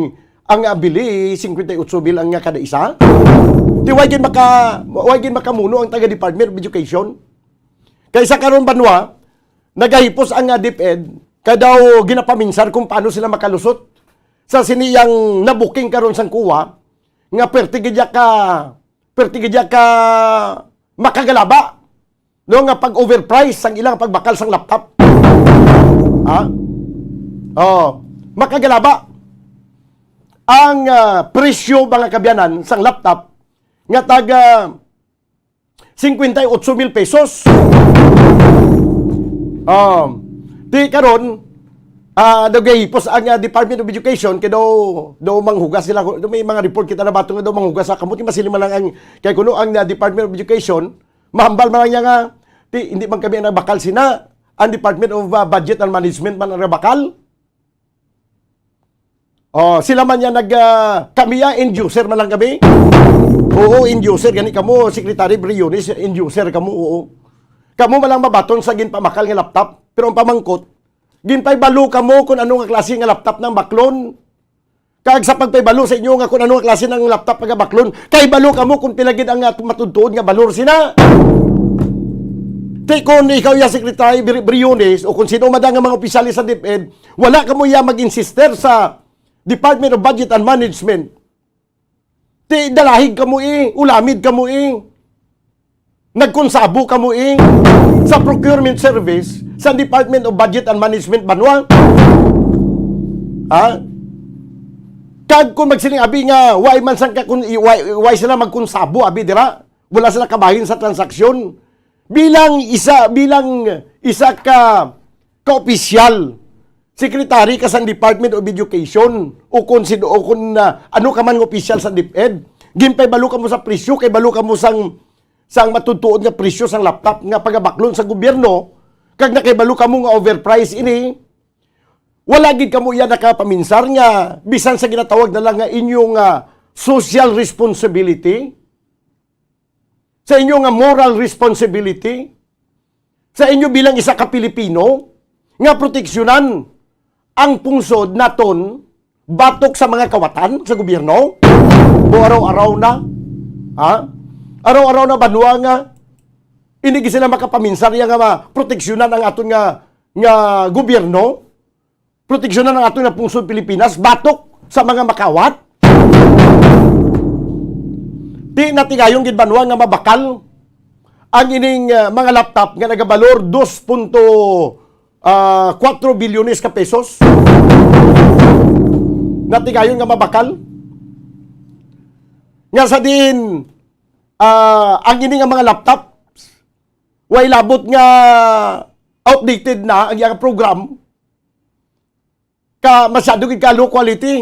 ang, ah, bili, cincuenta y ocho mil ang, ah, kada isa. Di, way gid maka-, way gid makamuno ang taga Department of Education. Kaysa karon, banwa, nagahipos ang, ah, DepEd, kay daw ginapaminsar kung paano sila makalusot sa sini yang nabuking karon sang COA, nga perti gid ya ka, perti gid ya ka makagalaba, no, nga pag-overprice sang ilang pagbakal sang laptop. Ha? Oh, makagalaba ang, ah, presyo, mga kaabyanan, sang laptop nga taga cincuenta y ocho mil pesos. Um, di karon, ah, daw gahipos ang, ah, Department of Education kay daw, daw manghugas sila. Daw may mga report kita nabaton nga daw manghugas sa kamot. Masiling man lang ang, kay kuno ang, ah, Department of Education, mahambal man lang niya nga, di, hindi man kami ang nagbakal sina, ang Department of, ah, Budget and Management man ang nabakal. Oh, sila man yan nag, ah, kami, ah, end user man lang kami. Oo, end user. Gani kamo, Secretary Briones, end user kamo, oo. Kamo man lang mabaton sa ginpamakal nga laptop. Pero ang pamangkot, ginpaibalo kamo kung ano nga klase nga laptop nang baklon. Kag sa pagpaibalo sa inyo nga kung ano nga klase ng laptop nga baklon, kay balo kamo kung pila gid ang, ah, matutuod nga balor sina. Kay kung ikaw ya Secretary Bri-, Briones o kung sino man nga mga opisyales sa DepEd, wala kamo iya mag-insister sa Department of Budget and Management. Ti dalahig kamo, eh, ulamid kamo, eh. Nagkonsabo kamo, eh, sa procurement service sa Department of Budget and Management, banwa. Ha? Kag kung magsiling abi nga, why man sang ka-, kung i-, why, why sila magkonsabo abi dira? Wala sila kabahin sa transaksyon. Bilang isa, bilang isa ka kaopisyal, secretary ka sa Department of Education, o kung sin-, o kung, ah, ano ka man nga opisyal sa DepEd, ginpaibalo kamo sa presyo, kay balo kamo sang, sang matutuod nga presyo sang laptop nga pagabaklon sa gobyerno, kag nakaibalo kamo nga overprice ini, wala gid kamo iya nakapaminsar nga bisan sa ginatawag na lang nga inyong, ah, social responsibility, sa inyo nga moral responsibility, sa inyo bilang isa ka Pilipino, nga proteksyonan ang pungsod naton batok sa mga kawatan sa gobyerno? O araw-araw na, ha? Araw-araw na, banwa, nga hindi gid sila makapaminsar ya nga ma-, proteksyonan ang aton nga, nga gobyerno? Proteksyonan ang aton nga pungsod Pilipinas batok sa mga makawat? Di natigayon gid, banwa, nga mabakal ang ining, ah, mga laptop nga nagabalor dos punto, ah, kuwatro bilyones ka pesos? Natigayon nga mabakal? Nga sa diin, ah, ang ini nga mga laptop, way labot nga outdated na ang iyang program, ka masyado gid ka low quality.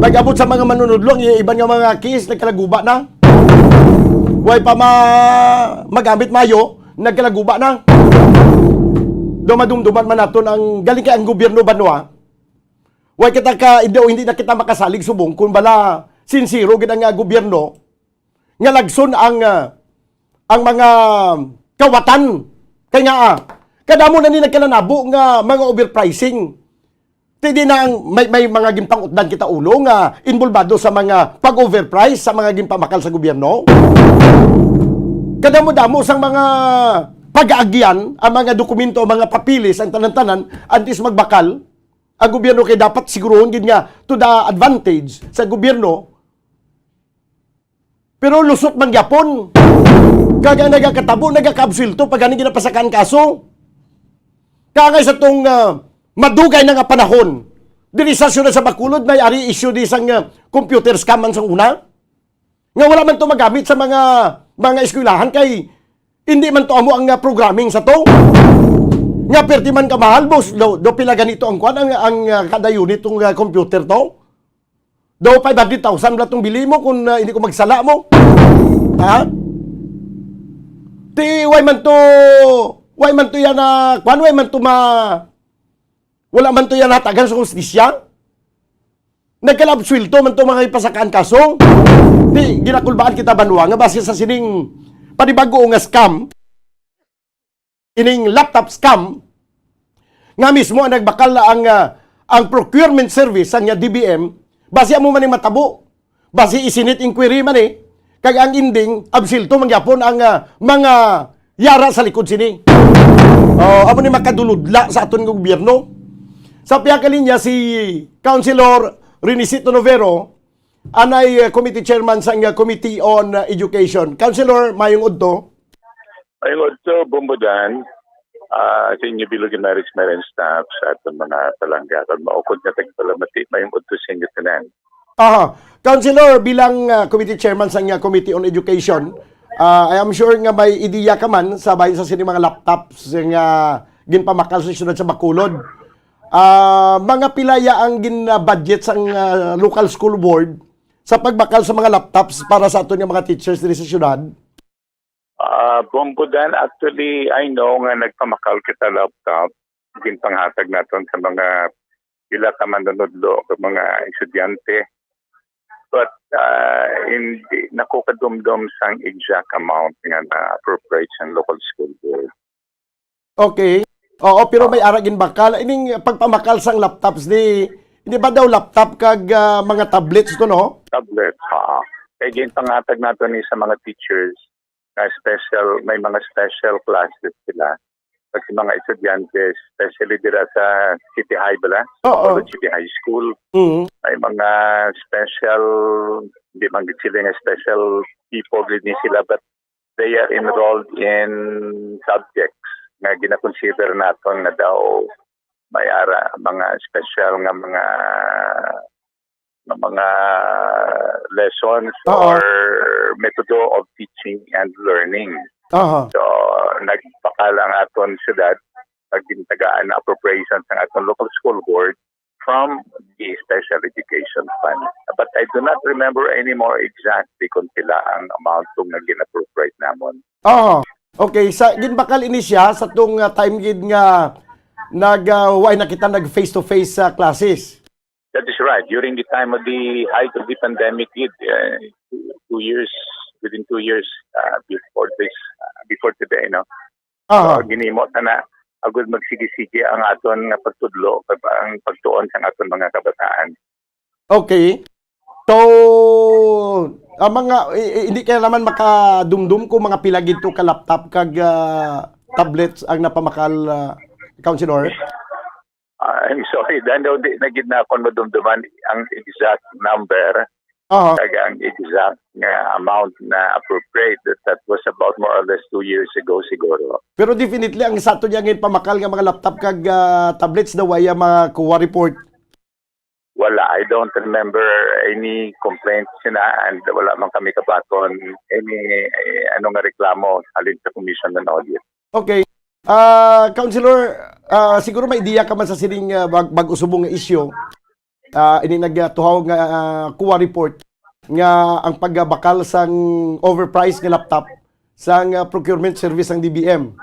Nag-abot sa mga manunudlo, ang iban nga mga case nagkalaguba na. Way pa ma-, magamit mayo, nagkalaguba na. Do madumduman man naton ang galing kay ang gobyerno, banwa. Way kita ka, hindi, hindi na kita makasalig subong kung bala sinsero gid ang, ah, gobyerno nga lagson ang, ah, ang mga kawatan. Kay nga, ah, kadamo na ni nagkalanabo nga mga overpricing. Ti di na ang may, may mga ginpangutdan kita ulo nga involbado sa mga pag-overprice sa mga ginpamakal sa gobyerno. Kadamo-damo sang mga pag-aagyan ang mga dokumento, ang mga papeles, ang tanan-tanan, antes magbakal ang gobyerno, kay dapat siguruhon gid nga to the advantage sa gobyerno. Pero lusot man gyapon. Kag ang nagakatabo, nagakaabsuwelto pa gani ginapasakaan kaso. Kangay sa tong, ah, madugay na nga panahon, diri sa siyudad sa Bacolod, may ari issue di sang, ah, computer scam man sang una. Nga wala man to magamit sa mga, mga eskwelahan kay hindi man to amo ang, ah, programming sa to. Nga perti man kamahal, boss, do, do pila ganito ang kwan, ang, ang, ah, kada unit tong, ah, computer to? Daw five hundred thousand bala tong bili mo kung, ah, hindi ko magsala mo. Ha? Ti, way man to, way man to yan na, kwan, way man to ma-, wala man to yan natagan sa hustisya. Nagkalabsweldo man to mga ipasakaan kaso. Di, ginakulbaan kita banwa nga base sa sining panibag-o nga scam, ining laptop scam, nga mismo ang nagbakal ang, ah, ang procurement service sang D B M, basi amo man ang matabo. Basi i-Senate inquiry man eh. Kag ang ending, absuwelto man gyapon ang, ah, mga yara sa likod sini. Oh, amo ni makaduludla sa aton nga gobyerno. Sa pihak linya si Councilor Renisito Novero, anay, ah, committee chairman sang, ah, Committee on, ah, Education. Councilor, mayong udto. Mayong udto, Bombo Dan, ah, sa inyo bilog nga Maris Meren staff, sa aton mga palangga, kag maukod nga tagpalamati, mayong udto sa inyo tanan. Aha. Councilor, bilang, ah, committee chairman sang, ah, Committee on Education, ah, I am sure nga may ideya ka man sa bahin sa sini mga laptops nga ginpamakal sa siyudad sa Bacolod. Ah, mga pila ya ang gin-budget sang, ah, local school board sa pagbakal sa mga laptops para sa aton nga mga teachers diri sa siyudad? Ah, Bombo Dan, actually, I know nga nagpamakal kita laptop, ginpanghatag naton sa mga pila ka manunudlo, ka mga estudyante. But, ah, hindi nako kadumdom sang exact amount nga na-appropriate sang local school board. Okay. Oo, pero may ara ginbakal. Ining pagpamakal sang laptops ni, hindi ba daw laptop kag, ah, mga tablets to, no? Tablet, ha. Kay ginpanghatag nato ni sa mga teachers nga special, may mga special classes sila. Pag sa mga estudyante, especially dira sa City High bala, Oo. Bacolod City High School, Mm. may mga special, hindi man gid sila nga special people gid ni sila, but they are enrolled in subjects nga gina-consider naton nga daw may ara mga special nga mga, nga mga lessons Oo. or metodo of teaching and learning. Aha. So, nagpakal ang aton siyudad, pag gintagaan na appropriation sa aton local school board from the special education fund. But I do not remember anymore exactly kung pila ang amount nga gin-appropriate namon. Aha. Okay, sa ginbakal ini siya sa tong, ah, time gid nga nag, ah, wa na kita nag face to face sa classes. That is right. During the time of the height of the pandemic, gid, eh, two, two years, within two years, uh, before this, uh, before today, no? Aha. So, ginimo ta na agud magsigi-sigi ang aton nga pagtudlo, kag ang pagtuon sa aton mga kabataan. Okay. So, ang mga, i-, i-, hindi kaya naman makadumdum kung mga pila gid to ka laptop kag, ah, tablets ang napamakal, ah, Councilor? Ah, I'm sorry, Dan, di na gid na akon madumduman ang exact number, Aha. kag ang exact nga amount na appropriate. That, that was about more or less two years ago siguro. Pero definitely, ang sa ato niya ngayon pamakal nga mga laptop kag, ah, tablets daw, wala makuha report. Wala, I don't remember any complaints sina, and wala man kami kabaton any, eh, ano nga reklamo halin sa Commission on Audit. Okay. Ah, Councilor, ah, siguro may ideya ka man sa sining, ah, bag-, bag-o subong nga isyu. Ah, ini nagtuhaw nga, ah, kuha report nga ang pagbakal sang overpriced nga laptop sang, ah, procurement service sang D B M.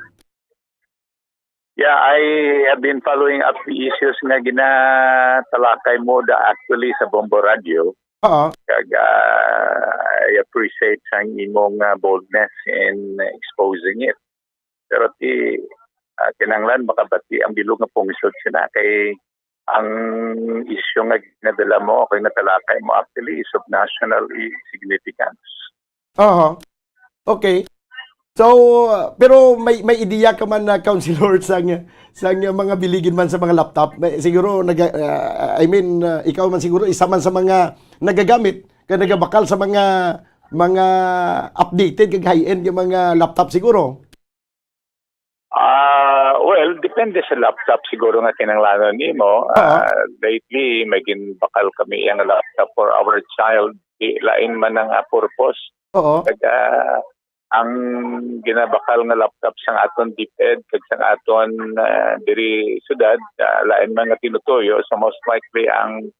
Yeah, I have been following up the issues nga ginatalakay mo da actually sa Bombo Radio. Oo. Kag, ah, I appreciate sang imong, ah, boldness in exposing it. Pero ti, ah, kinahanglan makabati ang bilog nga pungsod sina kay ang isyu nga ginadala mo o kay natalakay mo actually is of national i-, significance. Aha. Okay. So, uh, pero may, may ideya ka man na, Councilor, sang, sang mga bilin man sa mga laptop? May, siguro, naga-, uh, I mean, uh, ikaw man siguro, isa man sa mga nagagamit, kag nagabakal sa mga, mga updated kag high-end nga mga laptop siguro? Ah, well, depende sa laptop siguro nga kinahanglanon nimo. Oo. Ah, lately, may ginbakal kami ang laptop for our child. Di, lain man ang, ah, purpose. Oo. Kag, ah, ang ginabakal nga laptop sang aton DepEd kag sang aton, ah, diri siyudad, ah, lain man nga tinutuyo. So, most likely, ang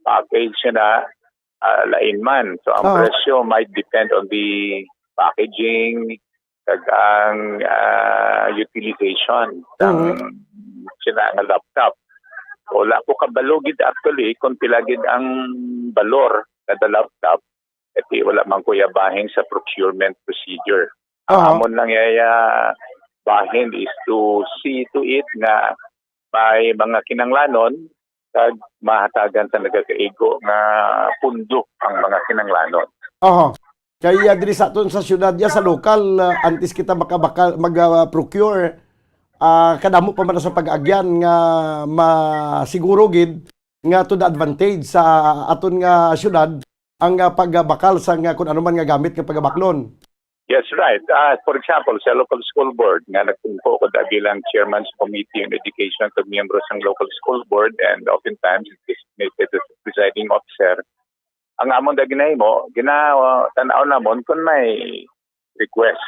package na, ah, lain man. So, ang Oo. presyo might depend on the packaging, kag ang, ah, utilization sang Mhm. sina nga laptop. Wala ko kabalo gid actually kung pila gid ang balor kada laptop, kay wala man ko iya bahin sa procurement procedure. Ang Aha. amon lang iya bahin is to see to it nga may mga kinanglanon kag mahatagan sa nagakaigo nga pundo ang mga kinanglanon. Aha. Kay, ah, diri sa aton sa syudad, ya, sa lokal, ah, antes kita makabakal, mag, ah, procure, ah, kadamo pa man sa pag-agyan nga masiguro gid nga to the advantage sa aton nga syudad ang, ah, pagbakal sa nga kun ano man nga gamit nga pagabaklon. Yes, right. Ah, for example, sa local school board nga nagtungko ko da bilang chairman sa committee on education kag miyembro sang local school board and oftentimes designated as presiding officer, ang amon da ginahimo, gina-, tan-aw namon kung may request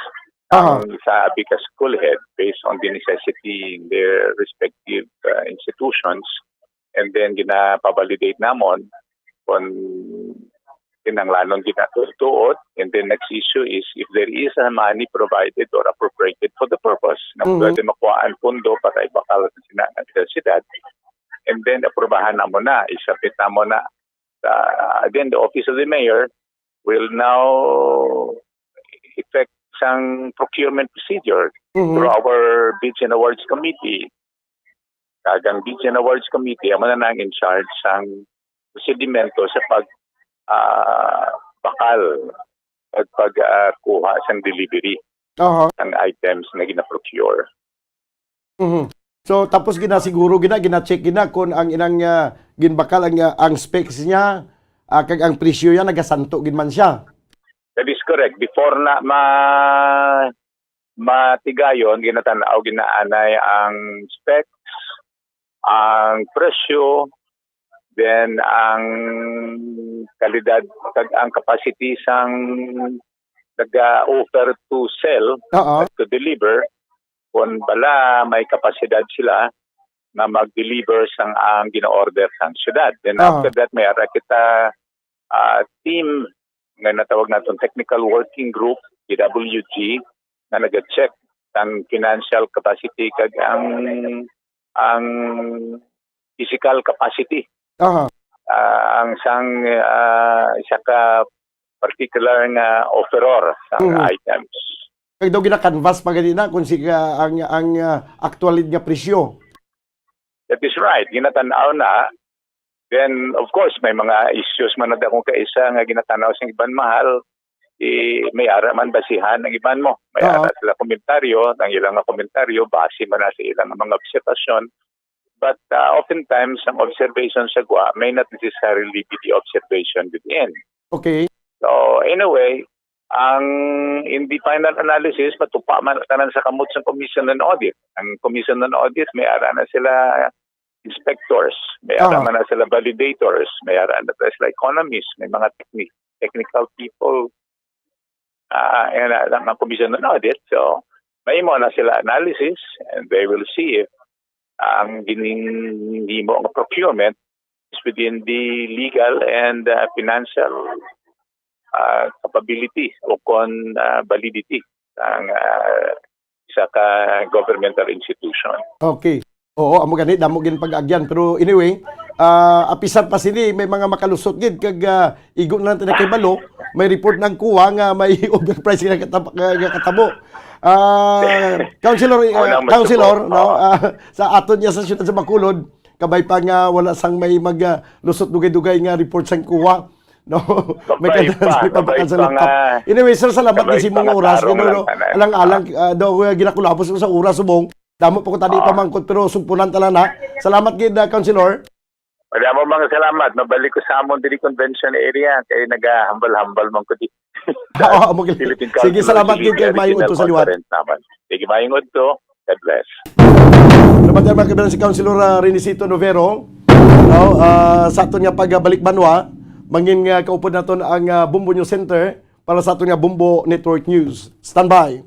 Aha. ang sa abi ka school head based on the necessity in their respective, uh, institutions, and then ginapavalidate namon kung kinanglanon ginatutuot. And then next issue is if there is a money provided or appropriated for the purpose na Mhm. pwede makuhaan pundo para ibakal sa sina-, sa siyudad, and then aprobahan namo na, isabit namo na. Uh, again, the office of the mayor will now effect sang procurement procedure Mhm. through our bids and awards committee. Kag ang bids and awards committee, amo na nang in charge sang prosedimento sa pag, ah, bakal at pag, ah, kuha sang delivery Aha. sang items nga gina-procure. Mhm. So, tapos ginasiguro gina, gina-check gina kung ang inang, ah, ginbakal ang, ah, ang specs niya, ah, kag ang presyo niya nagasanto gid man siya. That is correct. Before na ma-, matigayon, ginatan-aw ginaanay ang specs, ang presyo, then ang kalidad kag ang capacity sang naga-offer to sell, Oo. to deliver, kung bala may kapasidad sila nga mag-deliver sang ang gina-order sang syudad. Then Oo. after that, may ara kita, ah, team nga natawag naton technical working group, T W G, nga naga-check ang financial capacity kag ang, ang physical capacity. Aha. Ah, ang sang, ah, isa ka particular nga offeror sa Mhm. items. Kag daw gina-canvas pa gani na kung si, ah, ang, ang, ah, actual nga presyo. That is right. Ginatan-aw na. Then, of course, may mga issues man na dakong kaisa nga ginatan-aw sa iban mahal, eh, may ara man basihan ang iban mo. May Oo. ara sila komentaryo, ang ilang nga komentaryo, base man na sa ilang mga obserbasyon. But, uh, oftentimes, ang observation sa gwa may not necessarily be the observation within. Okay. So, in a way, ang, in the final analysis, matupa man tanan sa kamot sa Commission on Audit. Ang Commission on Audit, may ara na sila inspectors, may ara Aha. man na sila validators, may ara na sila economists, may mga techni-, technical people, ah, and, ah, ang, ang Commission on Audit. So, may mo na sila analysis and they will see if ang ginhimo nga procurement is within the legal and, ah, financial, ah, capability o kon, ah, validity ang, ah, isa ka governmental institution. Okay. Oo, amo gani, damo gid pag-agyan. Pero anyway, ah, apisar pa sini, may mga makalusot gid, kag, ah, igo na lang tayo kay Balo, may report ng kuha nga may overprice nga katap-, nga, nga katabo. Ah, Councilor, ah, Unang masuko. Councilor, no, Oo. ah, sa aton niya sa siyudad sa Bacolod, kabay pa nga wala sang may mag, ah, lusot dugay-dugay nga report sang kuha. No? May Kabay kadtas, pa, may kabay pagbakan sa pa laptop. nga, Anyway, sir, salamat kabay gid sa pa imong nga oras. tarong Ano, no? lang tanan. Alang-alang, ah, daw, ah, ginakulabos ko sa oras, subong. Damo pa ko tadi Oo. pamangkot, pero sugpunan ta lang na. Salamat gid, ah, Councilor. Madamo mga salamat. Mabalik ko sa amon diri convention area kay nagahambal-hambal man ko di. Oo, amo gid. Philippine Sige, Council salamat gid kay Religion Maayong Udto sa liwat. Conference naman. Sige, maayong udto. God bless. Salamat yan, mga kaibigan, si Councilor, ah, Renicito Novero. No, ah, sa aton nga pagbalik banwa, mangin nga kaupod naton ang, ah, Bombo News Center para sa aton nga Bombo Network News. Standby.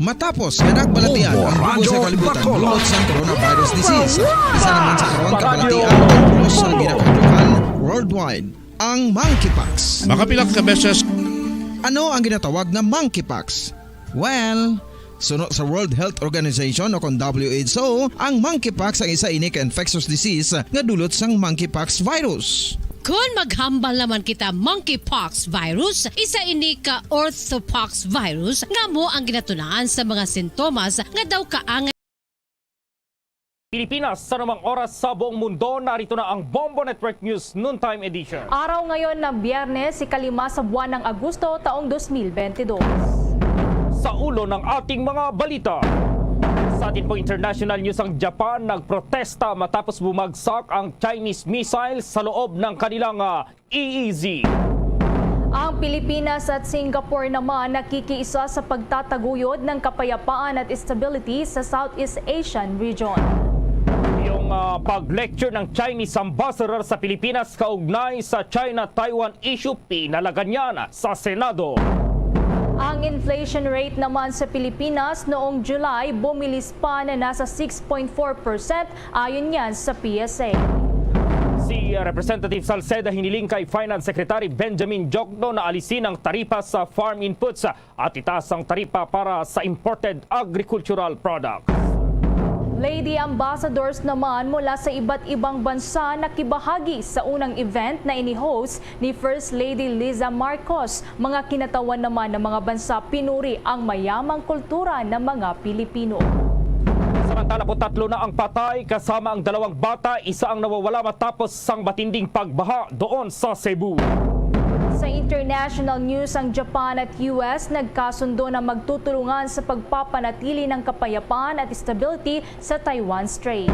Matapos nga nagbalatian ang dugo sa kalibutan buot sang coronavirus disease, isa naman sa karon kabalatian ang pulos nga ginakadyokan worldwide, ang monkeypox. Makapila ka beses. Ano ang ginatawag nga monkeypox? Well, Suno sa World Health Organization o kon W H O, ang monkeypox ang isa ini ka infectious disease nga dulot sang monkeypox virus. Kon maghambal naman kita monkeypox virus, isa ini ka orthopox virus nga amo ang ginatunaan sa mga sintomas nga daw kaangay. Pilipinas sa anumang oras sa buong mundo, narito na ang Bombo Network News Noontime Edition. Araw ngayon na Biyernes, ikalima sa buwan ng Agosto, taong dos mil bentidós. Sa ulo ng ating mga balita. Sa atin pong international news, ang Japan nagprotesta matapos bumagsak ang Chinese missile sa loob ng kanilang, ah, E E Z. Ang Pilipinas at Singapore naman nakikiisa sa pagtataguyod ng kapayapaan at stability sa Southeast Asian region. Yung, ah, pag-lecture ng Chinese ambassador sa Pilipinas kaugnay sa China-Taiwan issue, pinalagan yan sa Senado. Ang inflation rate naman sa Pilipinas noong July bumilis pa na nasa six point four percent, ayon yan sa P S A. Si, uh, Representative Salceda hiniling kay Finance Secretary Benjamin Jokno na alisin ang taripa sa farm inputs at itaas ang taripa para sa imported agricultural products. Lady ambassadors naman mula sa iba't ibang bansa nakibahagi sa unang event na ini-host ni First Lady Liza Marcos. Mga kinatawan naman ng mga bansa pinuri ang mayamang kultura ng mga Pilipino. Samantala po, tatlo na ang patay kasama ang dalawang bata, isa ang nawawala matapos sang matinding pagbaha doon sa Cebu. Sa international news, ang Japan at U S nagkasundo na magtutulungan sa pagpapanatili ng kapayapaan at stability sa Taiwan Strait.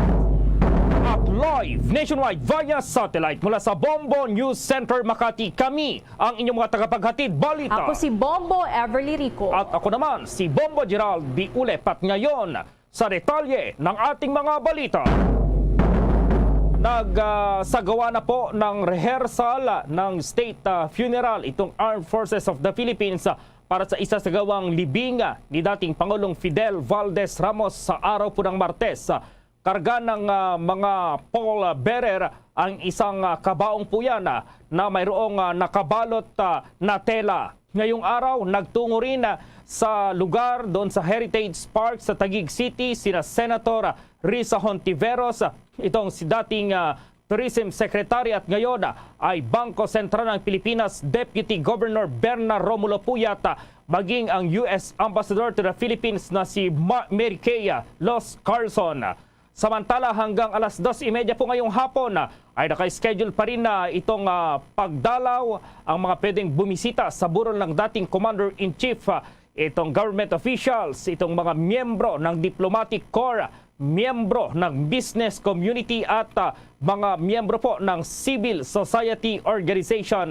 At live nationwide via satellite mula sa Bombo News Center Makati, kami ang inyong mga tagapaghatid balita. Ako si Bombo Everly Rico. At ako naman si Bombo Gerald B. Ulep. At ngayon, sa detalye ng ating mga balita. Nag, ah, sagawa na po ng rehearsal ng state, ah, funeral itong Armed Forces of the Philippines, ah, para sa isasagawang libing, ah, ni dating Pangulong Fidel Valdez Ramos sa araw po ng Martes. Ah, karga ng, ah, mga pallbearer ang isang, ah, kabaong po yan, ah, na mayroong, ah, nakabalot, ah, na tela. Ngayong araw, nagtungo rin, ah, sa lugar doon sa Heritage Park sa Taguig City sina Senator Risa Hontiveros, ah, itong si dating, ah, Tourism Secretary at ngayon, ah, ay Bangko Sentral ng Pilipinas Deputy Governor Berna Romulo Puyat, ah, maging ang U S Ambassador to the Philippines na si Ma-, Mary Kay, ah, Los Carson. Samantala, hanggang alas dos y media po ngayong hapon, ah, ay naka-schedule pa rin na itong, ah, pagdalaw ang mga pwedeng bumisita sa burol ng dating Commander-in-Chief, ah, itong government officials, itong mga miyembro ng diplomatic corps, miyembro ng business community at, ah, mga miyembro po ng civil society organization.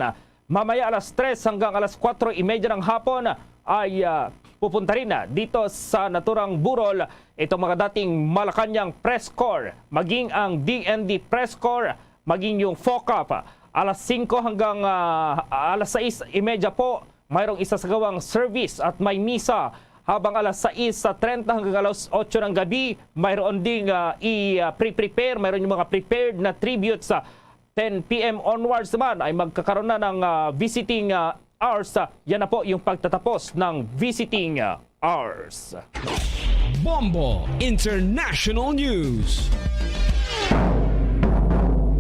Mamaya alas tres hanggang alas kuwatro y media ng hapon ay, ah, pupunta rin, ah, dito sa naturang burol itong mga dating Malacañang Press Corps, maging ang D N D Press Corps, maging yung FOCAP. Alas singko hanggang, ah, alas sais y media po, mayroong isasagawang service at may misa, habang alas sais treinta hanggang alas otso ng gabi, mayroon ding, ah, i, ah, pre-prepare, mayroon yung mga prepared na tributes sa ten P M onwards naman ay magkakaroon na ng, ah, visiting, ah, hours. Ah, yan na po yung pagtatapos ng visiting, ah, hours. Bombo International News.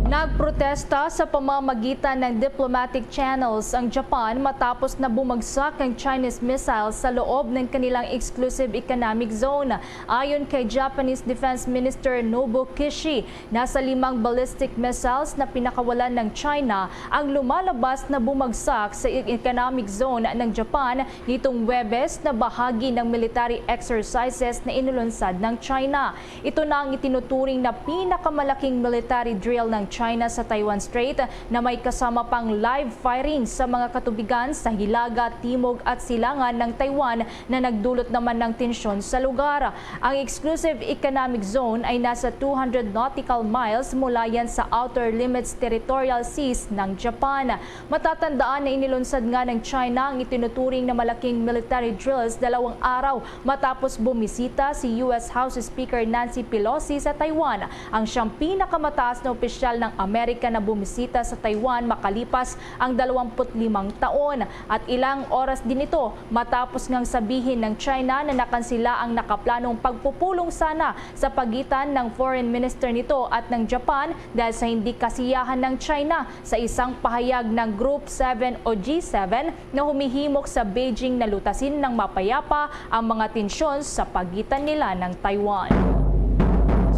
Nagprotesta sa pamamagitan ng diplomatic channels ang Japan matapos na bumagsak ang Chinese missile sa loob ng kanilang exclusive economic zone. Ayon kay Japanese Defense Minister Nobuo Kishi, nasa limang ballistic missiles na pinakawalan ng China ang lumalabas na bumagsak sa e-, economic zone ng Japan nitong Huwebes na bahagi ng military exercises na inulunsad ng China. Ito na ang itinuturing na pinakamalaking military drill ng China sa Taiwan Strait na may kasama pang live firing sa mga katubigan sa hilaga, timog at silangan ng Taiwan na nagdulot naman ng tensyon sa lugar. Ang exclusive economic zone ay nasa two hundred nautical miles mula yan sa outer limits territorial seas ng Japan. Matatandaan na inilunsad nga ng China ang itinuturing na malaking military drills dalawang araw matapos bumisita si U S House Speaker Nancy Pelosi sa Taiwan, ang siyang pinakamataas na opisyal ng Amerika na bumisita sa Taiwan makalipas ang dalawampu't limang taon, at ilang oras din ito matapos ngang sabihin ng China na nakansila ang nakaplanong pagpupulong sana sa pagitan ng foreign minister nito at ng Japan dahil sa hindi kasiyahan ng China sa isang pahayag ng Group seven o G seven na humihimok sa Beijing na lutasin ng mapayapa ang mga tensyon sa pagitan nila ng Taiwan.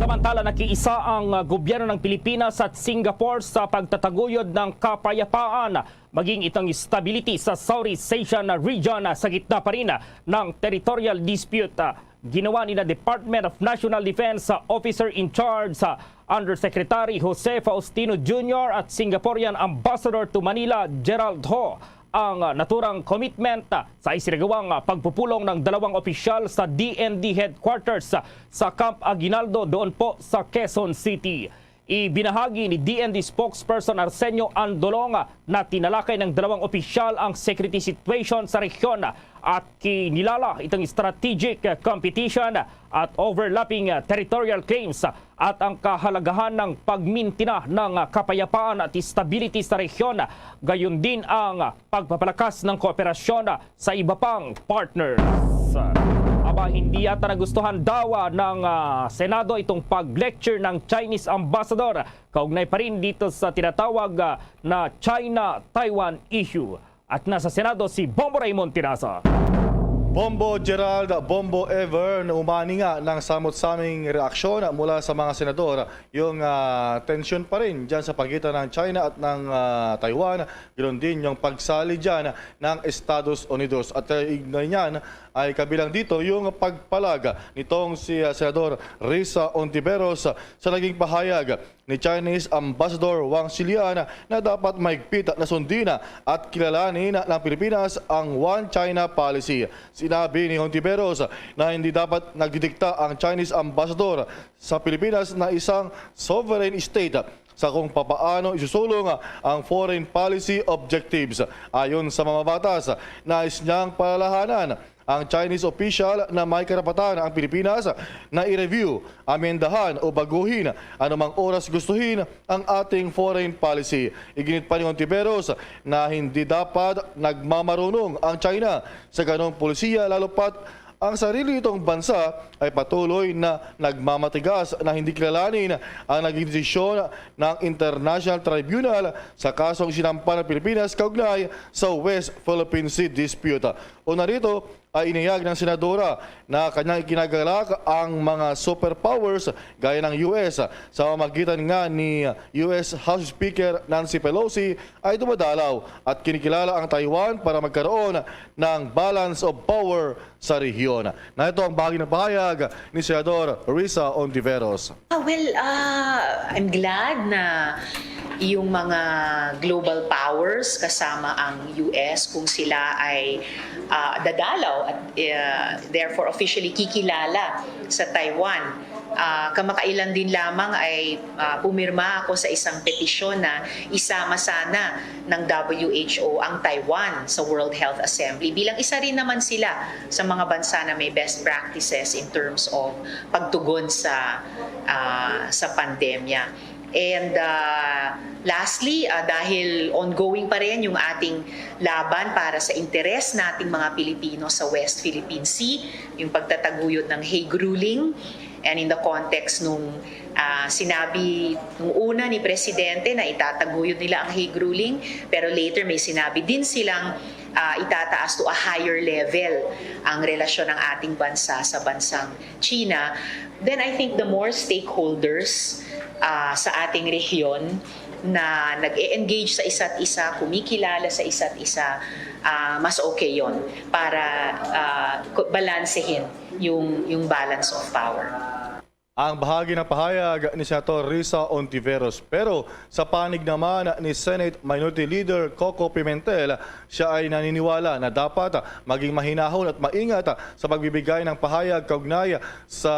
Samantala, nakiisa ang, ah, gobyerno ng Pilipinas at Singapore sa pagtataguyod ng kapayapaan, maging itong stability sa Southeast Asian region, ah, sa gitna pa rin, ah, ng territorial dispute. Ah, ginawa ni na Department of National Defense, ah, Officer in Charge, ah, Undersecretary Jose Faustino Junior at Singaporean Ambassador to Manila, Gerald Ho, ang, ah, naturang commitment, ah, sa isinagawang, ah, pagpupulong ng dalawang opisyal sa D N D headquarters, ah, sa Camp Aguinaldo doon po sa Quezon City. Ibinahagi ni D N D spokesperson Arsenio Andolong, ah, na tinalakay ng dalawang opisyal ang security situation sa rehiyon, ah, at kinilala itong strategic, ah, competition, ah, at overlapping, ah, territorial claims, ah, at ang kahalagahan ng pagmintina ng, ah, kapayapaan at stability sa rehiyon, ah, gayon din ang, ah, pagpapalakas ng kooperasyon, ah, sa iba pang partners. Aba, hindi yata nagustuhan daw, ah, ng, ah, Senado itong pag-lecture ng Chinese ambassador kaugnay pa rin dito sa tinatawag, ah, na China-Taiwan issue. At nasa Senado si Bombo Raymond Tiraza. Bombo Gerald, Bombo Ever, naumani nga ng samot-saming reaksyon mula sa mga senador yung, ah, tensyon pa rin dyan sa pagitan ng China at ng, ah, Taiwan, ganoon din yung pagsali dyan ng Estados Unidos. At, ah, ignay niyan ay kabilang dito yung pagpalag nitong si, ah, Senador Risa Ontiveros sa naging pahayag ni Chinese Ambassador Wang Xilian na dapat mahigpit na sundin at kilalanin ng Pilipinas ang One China Policy. Sinabi ni Hontiveros na hindi dapat nagdidikta ang Chinese Ambassador sa Pilipinas na isang sovereign state sa kung papaano isusulong ang foreign policy objectives. Ayon sa mamabatas, nais niyang palalahanan ang Chinese official na may karapatan ang Pilipinas na i-review, amendahan o baguhin anumang oras gustuhin ang ating foreign policy. Iginit pa ni Ontiveros na hindi dapat nagmamarunong ang China sa ganong polisiya, lalo pat ang sarili nitong bansa ay patuloy na nagmamatigas na hindi kilalanin ang naging desisyon ng International Tribunal sa kasong sinampa ng Pilipinas kaugnay sa West Philippine Sea Dispute. Una rito ay inihayag ng senadora na kanyang ikinagalak ang mga superpowers gaya ng U S sa pamamagitan nga ni U S House Speaker Nancy Pelosi ay dumadalaw at kinikilala ang Taiwan para magkaroon ng balance of power sa rehiyon. Na ito ang bahagi ng pahayag ni Senador Risa Ontiveros. Ah, well, ah, I'm glad na yung mga global powers kasama ang U S, kung sila ay ah, dadalaw at ah, therefore officially kikilala sa Taiwan. Ah, kamakailan din lamang ay ah, pumirma ako sa isang petisyon na isama sana ng W H O ang Taiwan sa World Health Assembly bilang isa rin naman sila sa mga bansa na may best practices in terms of pagtugon sa ah, sa pandemya. And ah, lastly, ah, dahil ongoing pa rin yung ating laban para sa interes nating mga Pilipino sa West Philippine Sea, yung pagtataguyod ng Hague ruling, and in the context nung ah, sinabi nung una ni Presidente na itataguyod nila ang Hague ruling, pero later may sinabi din silang ah, itataas to a higher level ang relasyon ng ating bansa sa bansang China, then I think the more stakeholders ah, sa ating rehiyon na nag-e-engage sa isa't isa, kumikilala sa isa't isa, ah, mas okay yon para ah, ku- balansehin yung, yung balance of power. Ang bahagi ng pahayag ni Senator Risa Ontiveros. Pero sa panig naman ni Senate Minority Leader Coco Pimentel, siya ay naniniwala na dapat maging mahinahon at maingat sa pagbibigay ng pahayag kaugnay sa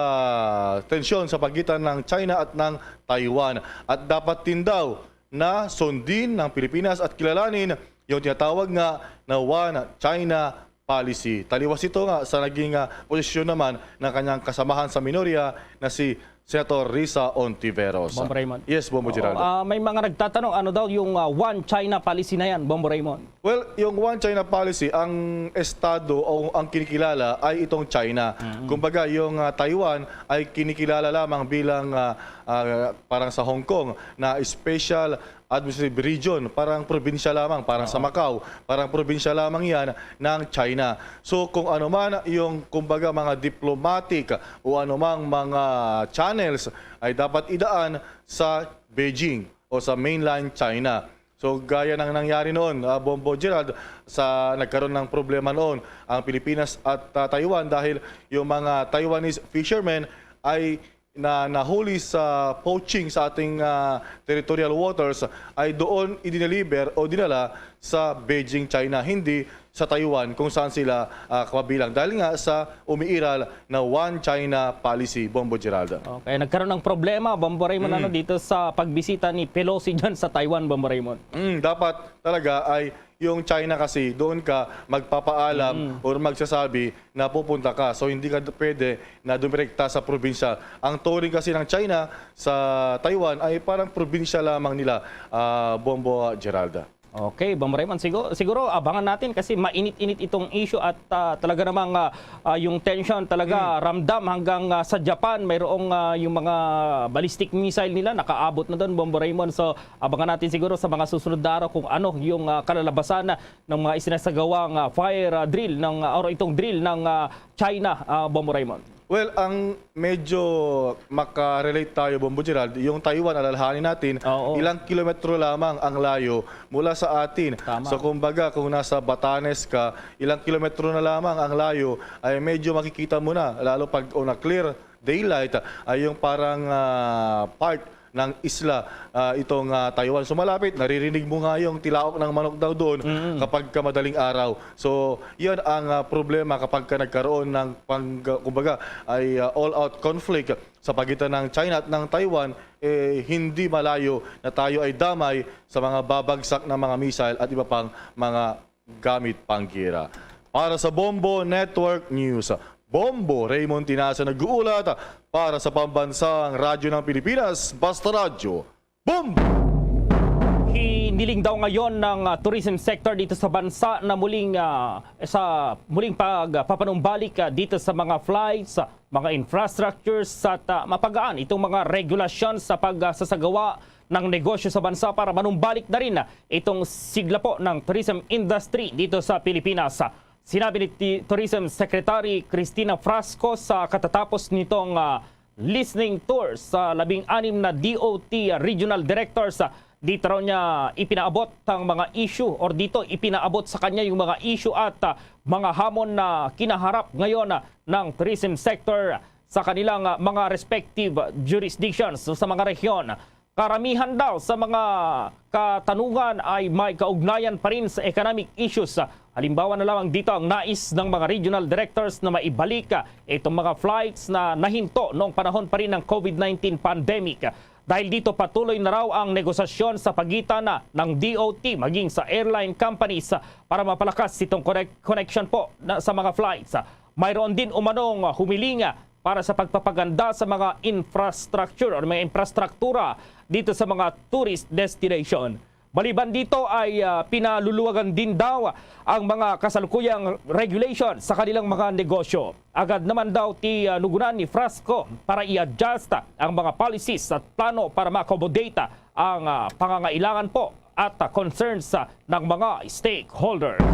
tensyon sa pagitan ng China at ng Taiwan. At dapat din daw na sundin ng Pilipinas at kilalanin yung tinatawag nga na One China Policy. Taliwas ito nga sa naging ah, posisyon naman ng kanyang kasamahan sa minorya na si Senator Risa Ontiveros. Bombo Raymond. Yes, Bombo Oo, Geraldo. Ah, may mga nagtatanong, ano daw yung, ah, One China Policy na yan, Bombo Raymond? Well, yung One China Policy, ang estado o ang kinikilala ay itong China. Mm. Kumbaga, yung, ah, Taiwan ay kinikilala lamang bilang, ah, ah, parang sa Hong Kong na special administrative region, parang probinsya lamang, parang sa Oo. Macau, parang probinsya lamang yan ng China. So, kung ano man yung, kumbaga, mga diplomatic o anumang mga channels ay dapat idaan sa Beijing o sa mainland China. So, gaya ng nangyari noon, ah, Bombo Gerald, sa nagkaroon ng problema noon ang Pilipinas at, ah, Taiwan dahil yung mga Taiwanese fishermen ay na nahuli sa poaching sa ating, ah, territorial waters ay doon idineliver o dinala sa Beijing, China, hindi sa Taiwan kung saan sila, ah, kapabilang. Dahil nga sa umiiral na One China Policy, Bombo Geraldo. Okay, nagkaroon ng problema, Bombo Raymond, Mm. ano, dito sa pagbisita ni Pelosi dyan sa Taiwan, Bombo Raymond? Mm, dapat talaga ay yung China kasi doon ka magpapaalam Mm. or magsasabi na pupunta ka. So, hindi ka d-, pwede na dumirekta sa probinsya. Ang turing kasi ng China sa Taiwan ay parang probinsya lamang nila, ah, Bombo Geralda. Okay, Bombo Raymond, siguro, siguro abangan natin kasi mainit-init itong issue at, ah, talaga namang, ah, ah, yung tension talaga Mm. ramdam hanggang, ah, sa Japan, mayroong, ah, yung mga ballistic missile nila nakaabot na doon, Bombo Raymond. So, abangan natin siguro sa mga susunod na araw kung ano yung, ah, kalalabasan ng mga isinasagawang, ah, fire, ah, drill ng, ah, or itong drill ng, ah, China, ah, Bombo Raymond. Well, ang medyo makarelate tayo, Bombo Gerald, yung Taiwan, alalahanin natin, Oo. ilang kilometro lamang ang layo mula sa atin. Tama. So, kumbaga, kung nasa Batanes ka, ilang kilometro na lamang ang layo, ay medyo makikita mo na, lalo pag on a clear daylight, ay yung parang, ah, part ng isla, ah, itong, ah, Taiwan. So, malapit, naririnig mo nga yung tilaok ng manok daw doon Mm. kapag ka madaling araw. So, yun ang, ah, problema kapag ka nagkaroon ng pang-, kumbaga, ay, ah, all-out conflict sa pagitan ng China at ng Taiwan, eh, hindi malayo na tayo ay damay sa mga babagsak na mga missile at iba pang mga gamit panggira. Para sa Bombo Network News, Bombo Raymond Tinasa nag-uulat para sa Pambansang Radyo ng Pilipinas, Basta Radyo, Bombo! Hiniling daw ngayon ng, ah, tourism sector dito sa bansa na muling, ah, sa muling pagpapanumbalik, ah, dito sa mga flights, ah, mga infrastructures at, ah, mapagaan itong mga regulasyon sa pagsasagawa ng negosyo sa bansa para manumbalik na rin, ah, itong sigla po ng tourism industry dito sa Pilipinas. Sinabi ni Ti-, Tourism Secretary Cristina Frasco sa katatapos nitong, ah, listening tour sa labing anim na D O T regional directors, ah, dito raw niya ipinaabot ang mga issue or dito ipinaabot sa kanya yung mga issue at, ah, mga hamon na kinaharap ngayon, ah, ng tourism sector sa kanilang, ah, mga respective jurisdictions o sa mga rehiyon. Karamihan daw sa mga katanungan ay may kaugnayan pa rin sa economic issues. Halimbawa na lamang dito ang nais ng mga regional directors na maibalik, ah, itong mga flights na nahinto noong panahon pa rin ng COVID nineteen pandemic. Dahil dito, patuloy na raw ang negosasyon sa pagitan na ng D O T maging sa airline companies para mapalakas itong connect-, connection po na, sa mga flights. Mayroon din umanong humiling para sa pagpapaganda sa mga infrastructure or mga infrastruktura dito sa mga tourist destination. Maliban dito ay, ah, pinaluluwagan din daw ang mga kasalukuyang regulation sa kanilang mga negosyo. Agad naman daw ti, ah, nugunan ni Frasco para i-adjust ang mga policies at plano para ma-accommodate ang, ah, pangangailangan po at, ah, concerns, ah, ng mga stakeholders.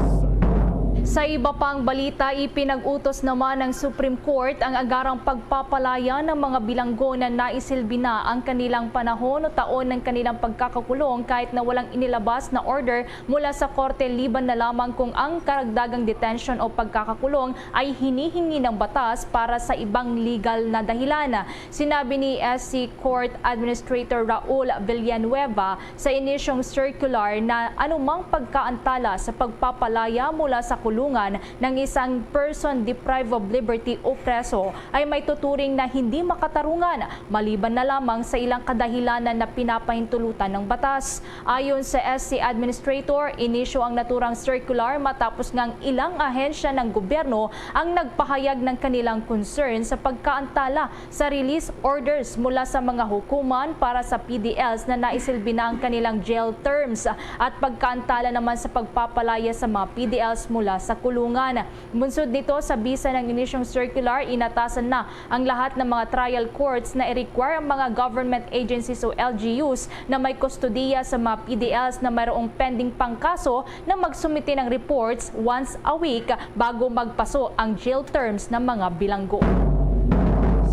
Sa iba pang balita, ipinag-utos naman ng Supreme Court ang agarang pagpapalaya ng mga bilanggo na naisilbi na ang kanilang panahon o taon ng kanilang pagkakakulong kahit na walang inilabas na order mula sa korte, liban na lamang kung ang karagdagang detention o pagkakakulong ay hinihingi ng batas para sa ibang legal na dahilan. Sinabi ni S C Court Administrator Raul Villanueva sa inisyong circular na anumang pagkaantala sa pagpapalaya mula sa kulungan ng isang person deprived of liberty o preso ay may tuturing na hindi makatarungan maliban na lamang sa ilang kadahilanan na pinapahintulutan ng batas. Ayon sa S C Administrator, inisyu ang naturang circular matapos ngang ilang ahensya ng gobyerno ang nagpahayag ng kanilang concern sa pagkaantala sa release orders mula sa mga hukuman para sa P D Ls na naisilbi na ang kanilang jail terms at pagkaantala naman sa pagpapalaya sa mga P D Ls mula sa kulungan. Bunsod nito, sa bisa ng inisyong circular, inatasan na ang lahat ng mga trial courts na i-require ang mga government agencies o L G Us na may kustodiya sa mga P D Ls na mayroong pending pang kaso na magsumite ng reports once a week bago magpaso ang jail terms ng mga bilanggo.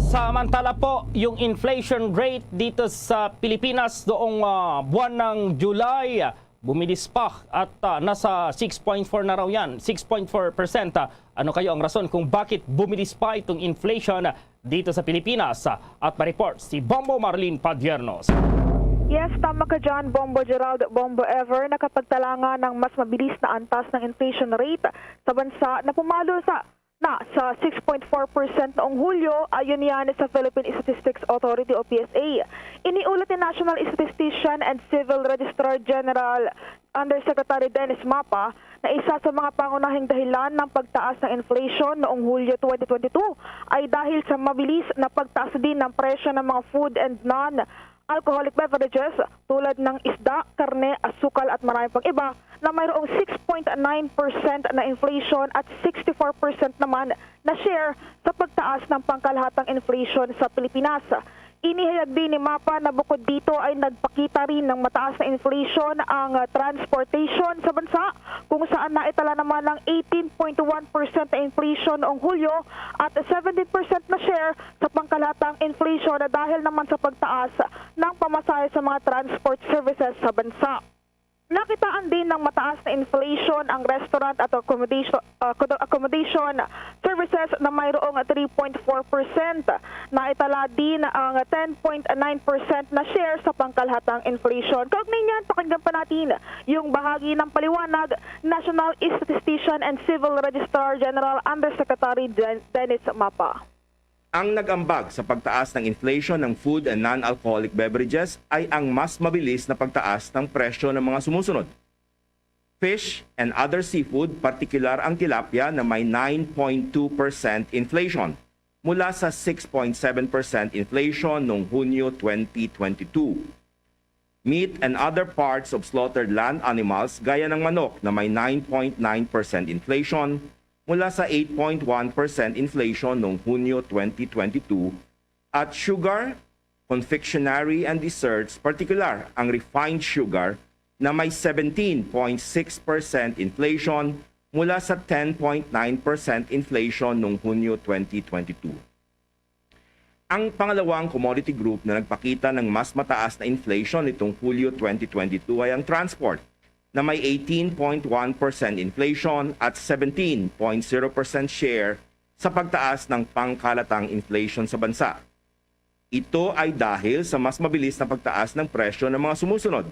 Samantala po, yung inflation rate dito sa Pilipinas noong, ah, buwan ng July, bumilis pa at, ah, nasa six point four na raw yan, six point four percent. Ah, ano kayo ang rason kung bakit bumilis pa itong inflation dito sa Pilipinas? At ma-report si Bombo Marlene Padiernos. Yes, tama ka dyan, Bombo Gerald, Bombo Ever. Nakapagtala nga ng mas mabilis na antas ng inflation rate sa bansa na pumalo sa na sa six point four percent noong Hulyo, ayon yan sa Philippine Statistics Authority o P S A. Iniulat ni National Statistician and Civil Registrar General Undersecretary Dennis Mapa na isa sa mga pangunahing dahilan ng pagtaas ng inflation noong Hulyo twenty twenty-two ay dahil sa mabilis na pagtaas din ng presyo ng mga food and non alcoholic beverages tulad ng isda, karne, asukal at marami pang iba na mayroong six point nine percent na inflation at sixty-four percent naman na share sa pagtaas ng pangkalahatang inflation sa Pilipinas. Inihayag din ni Mapa na bukod dito ay nagpakita rin ng mataas na inflation ang transportation sa bansa, kung saan naitala naman ang eighteen point one percent na inflation noong Hulyo at seventeen percent na share sa pangkalahatang inflation dahil naman sa pagtaas ng pamasahe sa mga transport services sa bansa. Nakitaan din ng mataas na inflation ang restaurant at accommodation, accommodation services na mayroong three point four percent. Naitala din ang ten point nine percent na share sa pangkalahatang inflation. Kaugnay niyan, pakinggan pa natin yung bahagi ng paliwanag National Statistician and Civil Registrar General Undersecretary Dennis Mapa. Ang nag-ambag sa pagtaas ng inflation ng food and non-alcoholic beverages ay ang mas mabilis na pagtaas ng presyo ng mga sumusunod: fish and other seafood, partikular ang tilapia na may nine point two percent inflation mula sa six point seven percent inflation noong Hunyo twenty twenty-two. Meat and other parts of slaughtered land animals gaya ng manok na may nine point nine percent inflation mula sa eight point one percent inflation noong Hunyo twenty twenty-two, at sugar, confectionery, and desserts, partikular ang refined sugar na may seventeen point six percent inflation mula sa ten point nine percent inflation noong Hunyo twenty twenty-two. Ang pangalawang commodity group na nagpakita ng mas mataas na inflation nitong Hulyo twenty twenty-two ay ang transport, na may eighteen point one percent inflation at seventeen point zero percent share sa pagtaas ng pangkalatang inflation sa bansa. Ito ay dahil sa mas mabilis na pagtaas ng presyo ng mga sumusunod: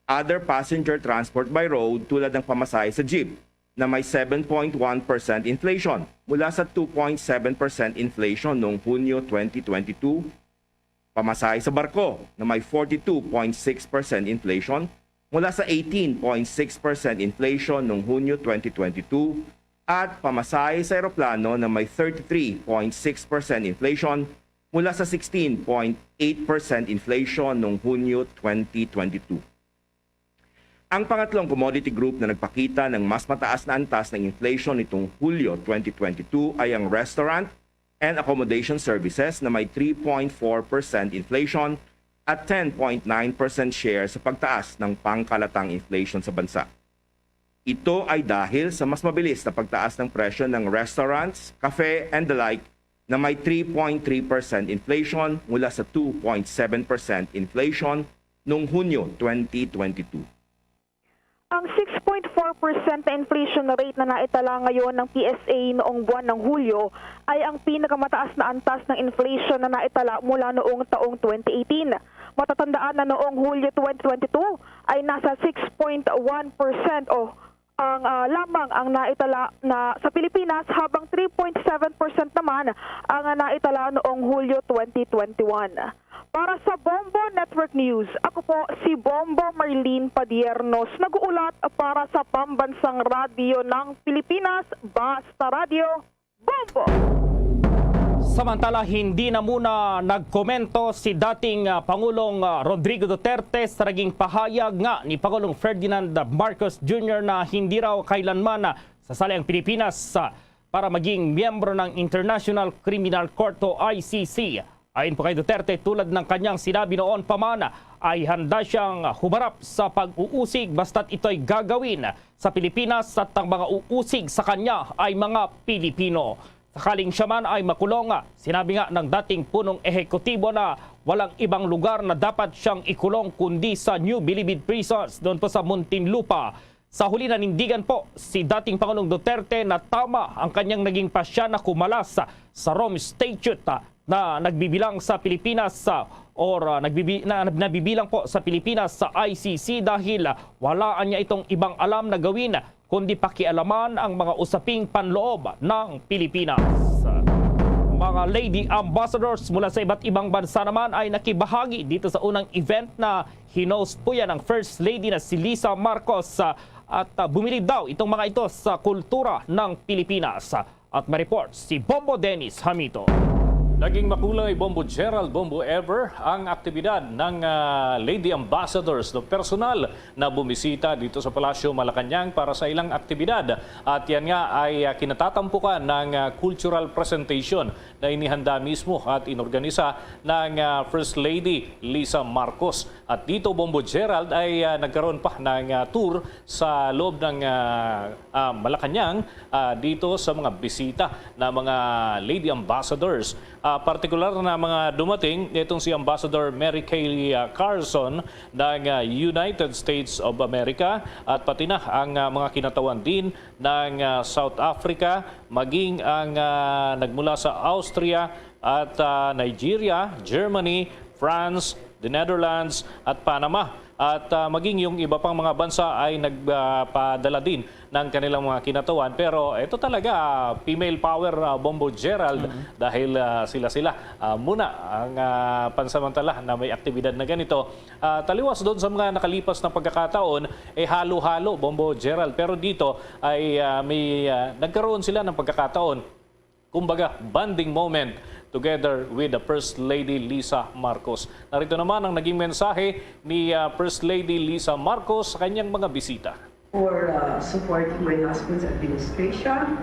other passenger transport by road tulad ng pamasahe sa jeep, na may seven point one percent inflation mula sa two point seven percent inflation noong Hunyo twenty twenty-two, pamasahe sa barko na may forty-two point six percent inflation mula sa eighteen point six percent inflation noong Hunyo twenty twenty-two, at pamasahe sa eroplano na may thirty-three point six percent inflation mula sa sixteen point eight percent inflation noong Hunyo twenty twenty-two. Ang pangatlong commodity group na nagpakita ng mas mataas na antas ng inflation nitong Hulyo twenty twenty-two ay ang restaurant and accommodation services, na may three point four percent inflation at ten point nine percent share sa pagtaas ng pangkalatang inflation sa bansa. Ito ay dahil sa mas mabilis na pagtaas ng presyo ng restaurants, cafe, and the like, na may three point three percent inflation mula sa two point seven percent inflation noong Hunyo twenty twenty-two. Ang six point four percent na inflation rate na naitala ngayon ng P S A noong buwan ng Hulyo ay ang pinakamataas na antas ng inflation na naitala mula noong taong twenty eighteen. Matatandaan na noong Hulyo twenty twenty-two ay nasa six point one percent o ang, ah, lamang ang naitala na sa Pilipinas, habang three point seven percent naman ang, ah, naitala noong Hulyo twenty twenty-one. Para sa Bombo Network News, ako po si Bombo Marlene Padiernos, nag-uulat para sa Pambansang Radyo ng Pilipinas, Basta Radyo, Bombo! Samantala, hindi na muna nagkomento si dating, ah, Pangulong, ah, Rodrigo Duterte sa naging pahayag nga ni Pangulong Ferdinand Marcos Junior na hindi raw kailanman, ah, sasali ang Pilipinas, ah, para maging miyembro ng International Criminal Court o I C C. Ayon po kay Duterte, tulad ng kanyang sinabi noon pa man, ay handa siyang humarap sa pag-uusig basta't ito'y gagawin sa Pilipinas at ang mga uusig sa kanya ay mga Pilipino. Sakaling siya man ay makulong, sinabi nga ng dating punong ehekutibo na walang ibang lugar na dapat siyang ikulong kundi sa New Bilibid Prisons doon po sa Muntinlupa. Sa huli, nanindigan po si dating Pangulong Duterte na tama ang kanyang naging pasya na kumalas sa Rome Statute, ah, na nagbibilang sa Pilipinas, ah, or, ah, nagbibi-, na, nabibilang po sa Pilipinas sa I C C dahil, ah, wala niya itong ibang alam na gawin kundi pakialaman ang mga usaping panloob ng Pilipinas. Mga lady ambassadors mula sa iba't ibang bansa naman ay nakibahagi dito sa unang event na hinost po yan ng First Lady na si Lisa Marcos, ah, at, ah, bumilid daw itong mga ito sa kultura ng Pilipinas. At may report si Bombo Dennis Hamito. Naging makulay, Bombo Gerald, Bombo Ever, ang aktibidad ng, ah, Lady Ambassadors, no, personal na bumisita dito sa Palasyo Malacañang para sa ilang aktibidad. At yan nga ay, ah, kinatatampukan ng, ah, cultural presentation na inihanda mismo at inorganisa ng, ah, First Lady Lisa Marcos. At dito, Bombo Gerald, ay, ah, nagkaroon pa ng, ah, tour sa loob ng, ah, ah, Malacañang, ah, dito sa mga bisita na mga lady ambassadors. Ah, partikular na mga dumating, itong si Ambassador Mary Kay, ah, Carson ng, ah, United States of America, at pati na ang, ah, mga kinatawan din ng, ah, South Africa, maging ang, ah, nagmula sa Austria at, ah, Nigeria, Germany, France, the Netherlands, at Panama. At, ah, maging yung iba pang mga bansa ay nagpadala din ng kanilang mga kinatawan. Pero ito talaga, ah, female power, ah, Bombo Gerald, dahil, ah, sila-sila, ah, muna ang, ah, pansamantala na may aktibidad na ganito. Ah, taliwas doon sa mga nakalipas na pagkakataon, eh, halo-halo, Bombo Gerald. Pero dito ay, ah, may, ah, nagkaroon sila ng pagkakataon, kumbaga, bonding moment together with the First Lady Lisa Marcos. Narito naman ang naging mensahe ni, ah, First Lady Lisa Marcos sa kanyang mga bisita. For, uh, supporting my husband's administration,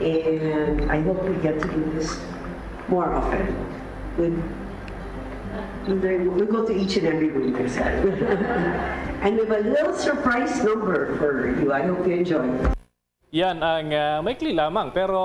and I hope we get to do this more often. With, with the, we'll go to each and every room next time. And we have a little surprise number for you. I hope you enjoy. Yan ang, ah, maikli lamang pero,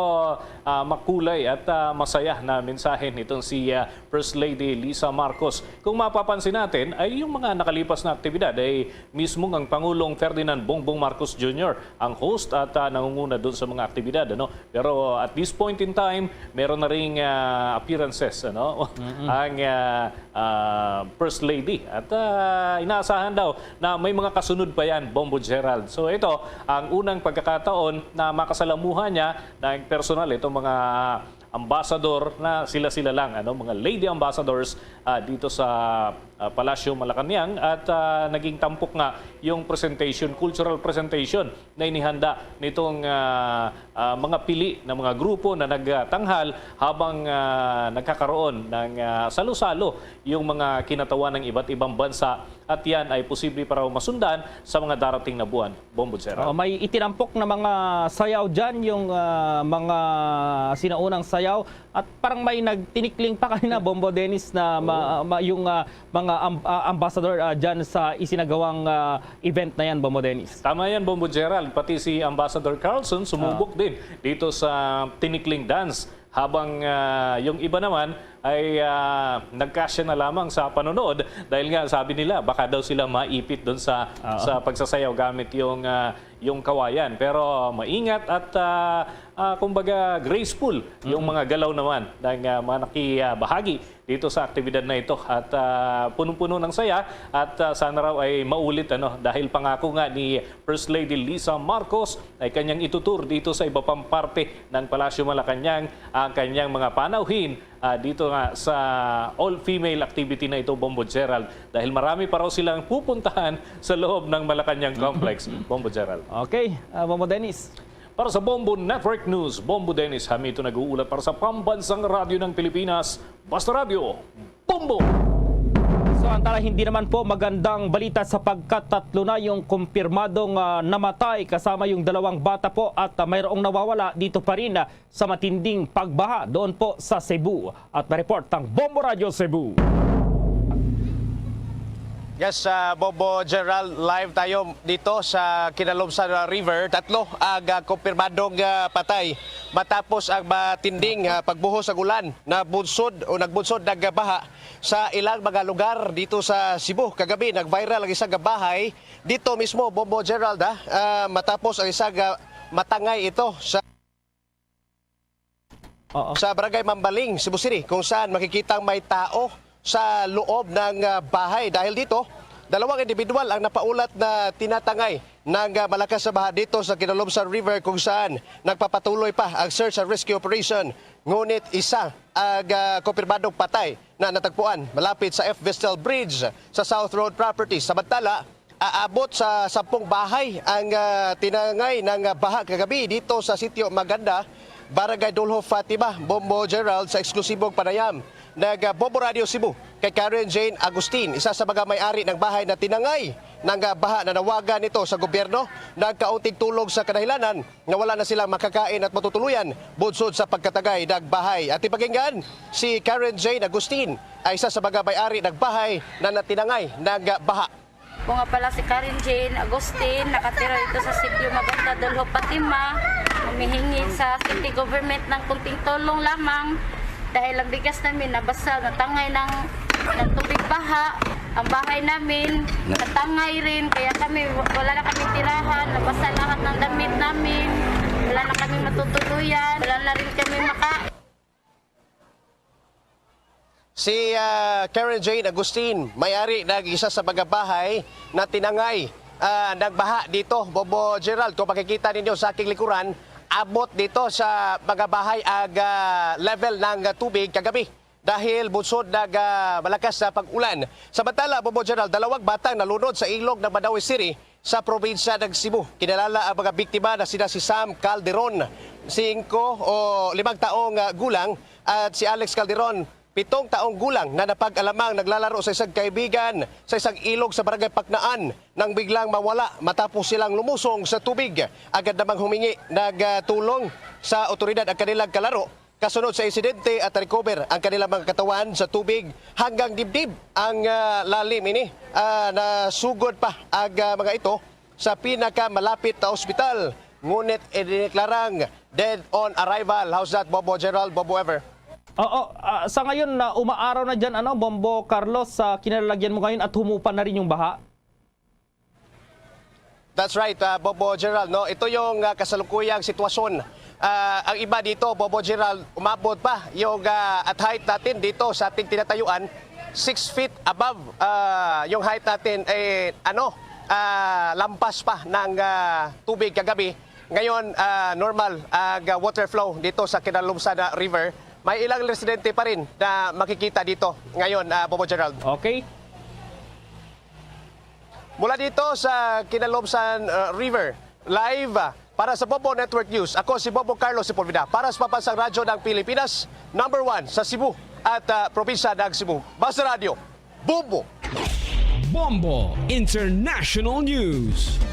ah, makulay at, ah, masaya na mensahe nitong si, ah, First Lady Lisa Marcos. Kung mapapansin natin, ay yung mga nakalipas na aktibidad ay mismo ang Pangulong Ferdinand Bongbong Marcos Junior ang host at, ah, nangunguna doon sa mga aktibidad, ano? Pero at this point in time, meron na ring, ah, appearances, ano? Ang, ah, ah, First Lady. At, ah, inaasahan daw na may mga kasunod pa yan, Bombo Gerald. So ito, ang unang pagkakataon na makasalamuhan niya ng personal itong mga ambassador na sila-sila lang, ano, mga lady ambassadors, ah, dito sa, ah, Palasyo Malacañang. At, ah, naging tampok nga yung presentation, cultural presentation na inihanda nitong, ah, ah, mga pili na mga grupo na nagtanghal habang, ah, nagkakaroon ng, ah, salo-salo yung mga kinatawan ng iba't ibang bansa, at yan ay posible pa raw masundan sa mga darating na buwan. Bombo Gerald. Oh, may itinampok na mga sayaw dyan, yung, ah, mga sinaunang sayaw. At parang may nagtinikling pa kanina, Bombo Dennis, na ma-, ma-, yung, ah, mga am-, ah, ambassador, ah, dyan sa isinagawang, ah, event na yan, Bombo Dennis. Tama yan, Bombo Gerald. Pati si Ambassador Carlson sumubok din dito sa tinikling dance. Habang, ah, yung iba naman ay, ah, nagkasya na lamang sa panonood dahil nga sabi nila baka daw sila maipit doon sa, sa pagsasayaw gamit yung, ah, yung kawayan. Pero maingat at, ah, Ah, kumbaga, graceful yung mga galaw naman ng, ah, mga nakibahagi dito sa aktibidad na ito. At, ah, punong-puno ng saya at, ah, sana raw ay maulit, ano, dahil pangako nga ni First Lady Lisa Marcos ay kanyang itutur dito sa iba pang parte ng Palasyo Malacañang ang kanyang mga panauhin, ah, dito nga sa all-female activity na ito, Bombo Gerald, dahil marami pa raw silang pupuntahan sa loob ng Malacañang Complex, Bombo Gerald. Okay, ah, Bombo Dennis. Para sa Bombo Network News, Bombo Dennis Hamito nag-uulat para sa Pambansang Radyo ng Pilipinas, Basta Radyo, Bombo! So, ang tala, hindi naman po magandang balita sapagkat tatlo na yung kumpirmadong, ah, namatay kasama yung dalawang bata po at, ah, mayroong nawawala dito pa rin, ah, sa matinding pagbaha doon po sa Cebu. At may report ang Bombo Radyo Cebu. Yes, ah, Bombo Gerald, live tayo dito sa Kinalumsan River. Tatlo ang, ah, kumpirmadong, ah, patay matapos ang matinding, ah, pagbuhos ang ulan na bunsod o nagbunsod ng baha sa ilang mga lugar dito sa Cebu. Kagabi, nag-viral ang isang bahay dito mismo, Bombo Gerald, ah, ah, matapos ang isang, ah, matangay ito sa Oo. sa Barangay Mambaling, Cebu City, kung saan makikitang may tao sa loob ng, ah, bahay. Dahil dito, dalawang individual ang napaulat na tinatangay ng, ah, malakas na baha dito sa Kinalumsan River, kung saan nagpapatuloy pa ang search and rescue operation. Ngunit isa ang, ah, kumpirmadong patay na natagpuan malapit sa F. Vestal Bridge sa South Road Properties. Samantala, aabot sa sampung bahay ang, ah, tinangay ng, ah, baha kagabi dito sa Sitio Maganda, Barangay Dulho Fatima, Bombo Gerald, sa eksklusibong panayam ng, ah, Bombo Radio Cebu kay Karen Jane Agustin, isa sa mga may-ari ng bahay na tinangay ng, ah, baha. Nanawagan ito sa gobyerno ng kaunting tulong sa kadahilanan nga wala na silang makakain at matutuluyan bunsod sa pagkatangay ng bahay. At ipakinggan, si Karen Jane Agustin ay isa sa mga may-ari ng bahay na natinangay ng, ah, baha. Ako nga pala si Karen Jane Agustin, nakatira dito sa Sitio Maganda, Dulho, Fatima. Humihingi sa city government ng kunting tulong lamang dahil ang bigas namin nabasa, natangay ng, ng tubig baha. Ang bahay namin, natangay rin, kaya kami, wala na kami tirahan, nabasa lahat ng damit namin, wala na kami matutuluyan, wala na rin kami makain. Si, ah, Karen Jane Agustin, may-ari ng isa sa mga bahay na tinangay, ah, ng baha dito, Bombo Gerald. Kung makikita ninyo sa aking likuran, abot dito sa mga bahay ang, ah, level ng, ah, tubig kagabi dahil bunsod ng, ah, malakas na pag-ulan. Samantala, Bombo Gerald, dalawang batang nalunod sa ilog ng Mandaue City sa probinsya ng Cebu. Kinalala ang mga biktima na sina si Sam Calderon, singko o limang taong, ah, gulang, at si Alex Calderon, pitong taong gulang, na napag-alamang naglalaro sa isang kaibigan sa isang ilog sa Barangay Paknaan nang biglang mawala matapos silang lumusong sa tubig. Agad namang humingi ng, ah, tulong sa otoridad ang kanilang kalaro. Kasunod sa insidente at recover ang kanilang mga katawan sa tubig hanggang dibdib. Ang, ah, lalim ini, ah, nasugod pa ang, ah, mga ito sa pinakamalapit na ospital, ngunit idineklarang dead on arrival. How's that, Bombo Gerald, Bombo Ever? Oo, ah, sa ngayon, na umaaraw na dyan, ano, Bombo Carlos, sa kinalalagyan mo ngayon at humupa na rin yung baha? That's right, ah, Bombo Gerald, no? Ito yung, ah, kasalukuyang sitwasyon. Ah, ang iba dito, Bombo Gerald, umabot pa yung, ah, at height natin dito sa ating tinatayuan, six feet above, ah, yung height natin, eh, ano, ah, lampas pa ng, ah, tubig kagabi. Ngayon, ah, normal ang, ah, water flow dito sa Kinalumsan River. May ilang residente pa rin na makikita dito ngayon, ah, Bombo Gerald. Okay. Mula dito sa Kinalumsan, uh, River, live, uh, para sa Bombo Network News, ako si Bombo Carlos Sepulveda para sa Pambansang Radyo ng Pilipinas, number one sa Cebu at, uh, probinsya ng Cebu. Basta Radyo, Bombo! Bombo International News.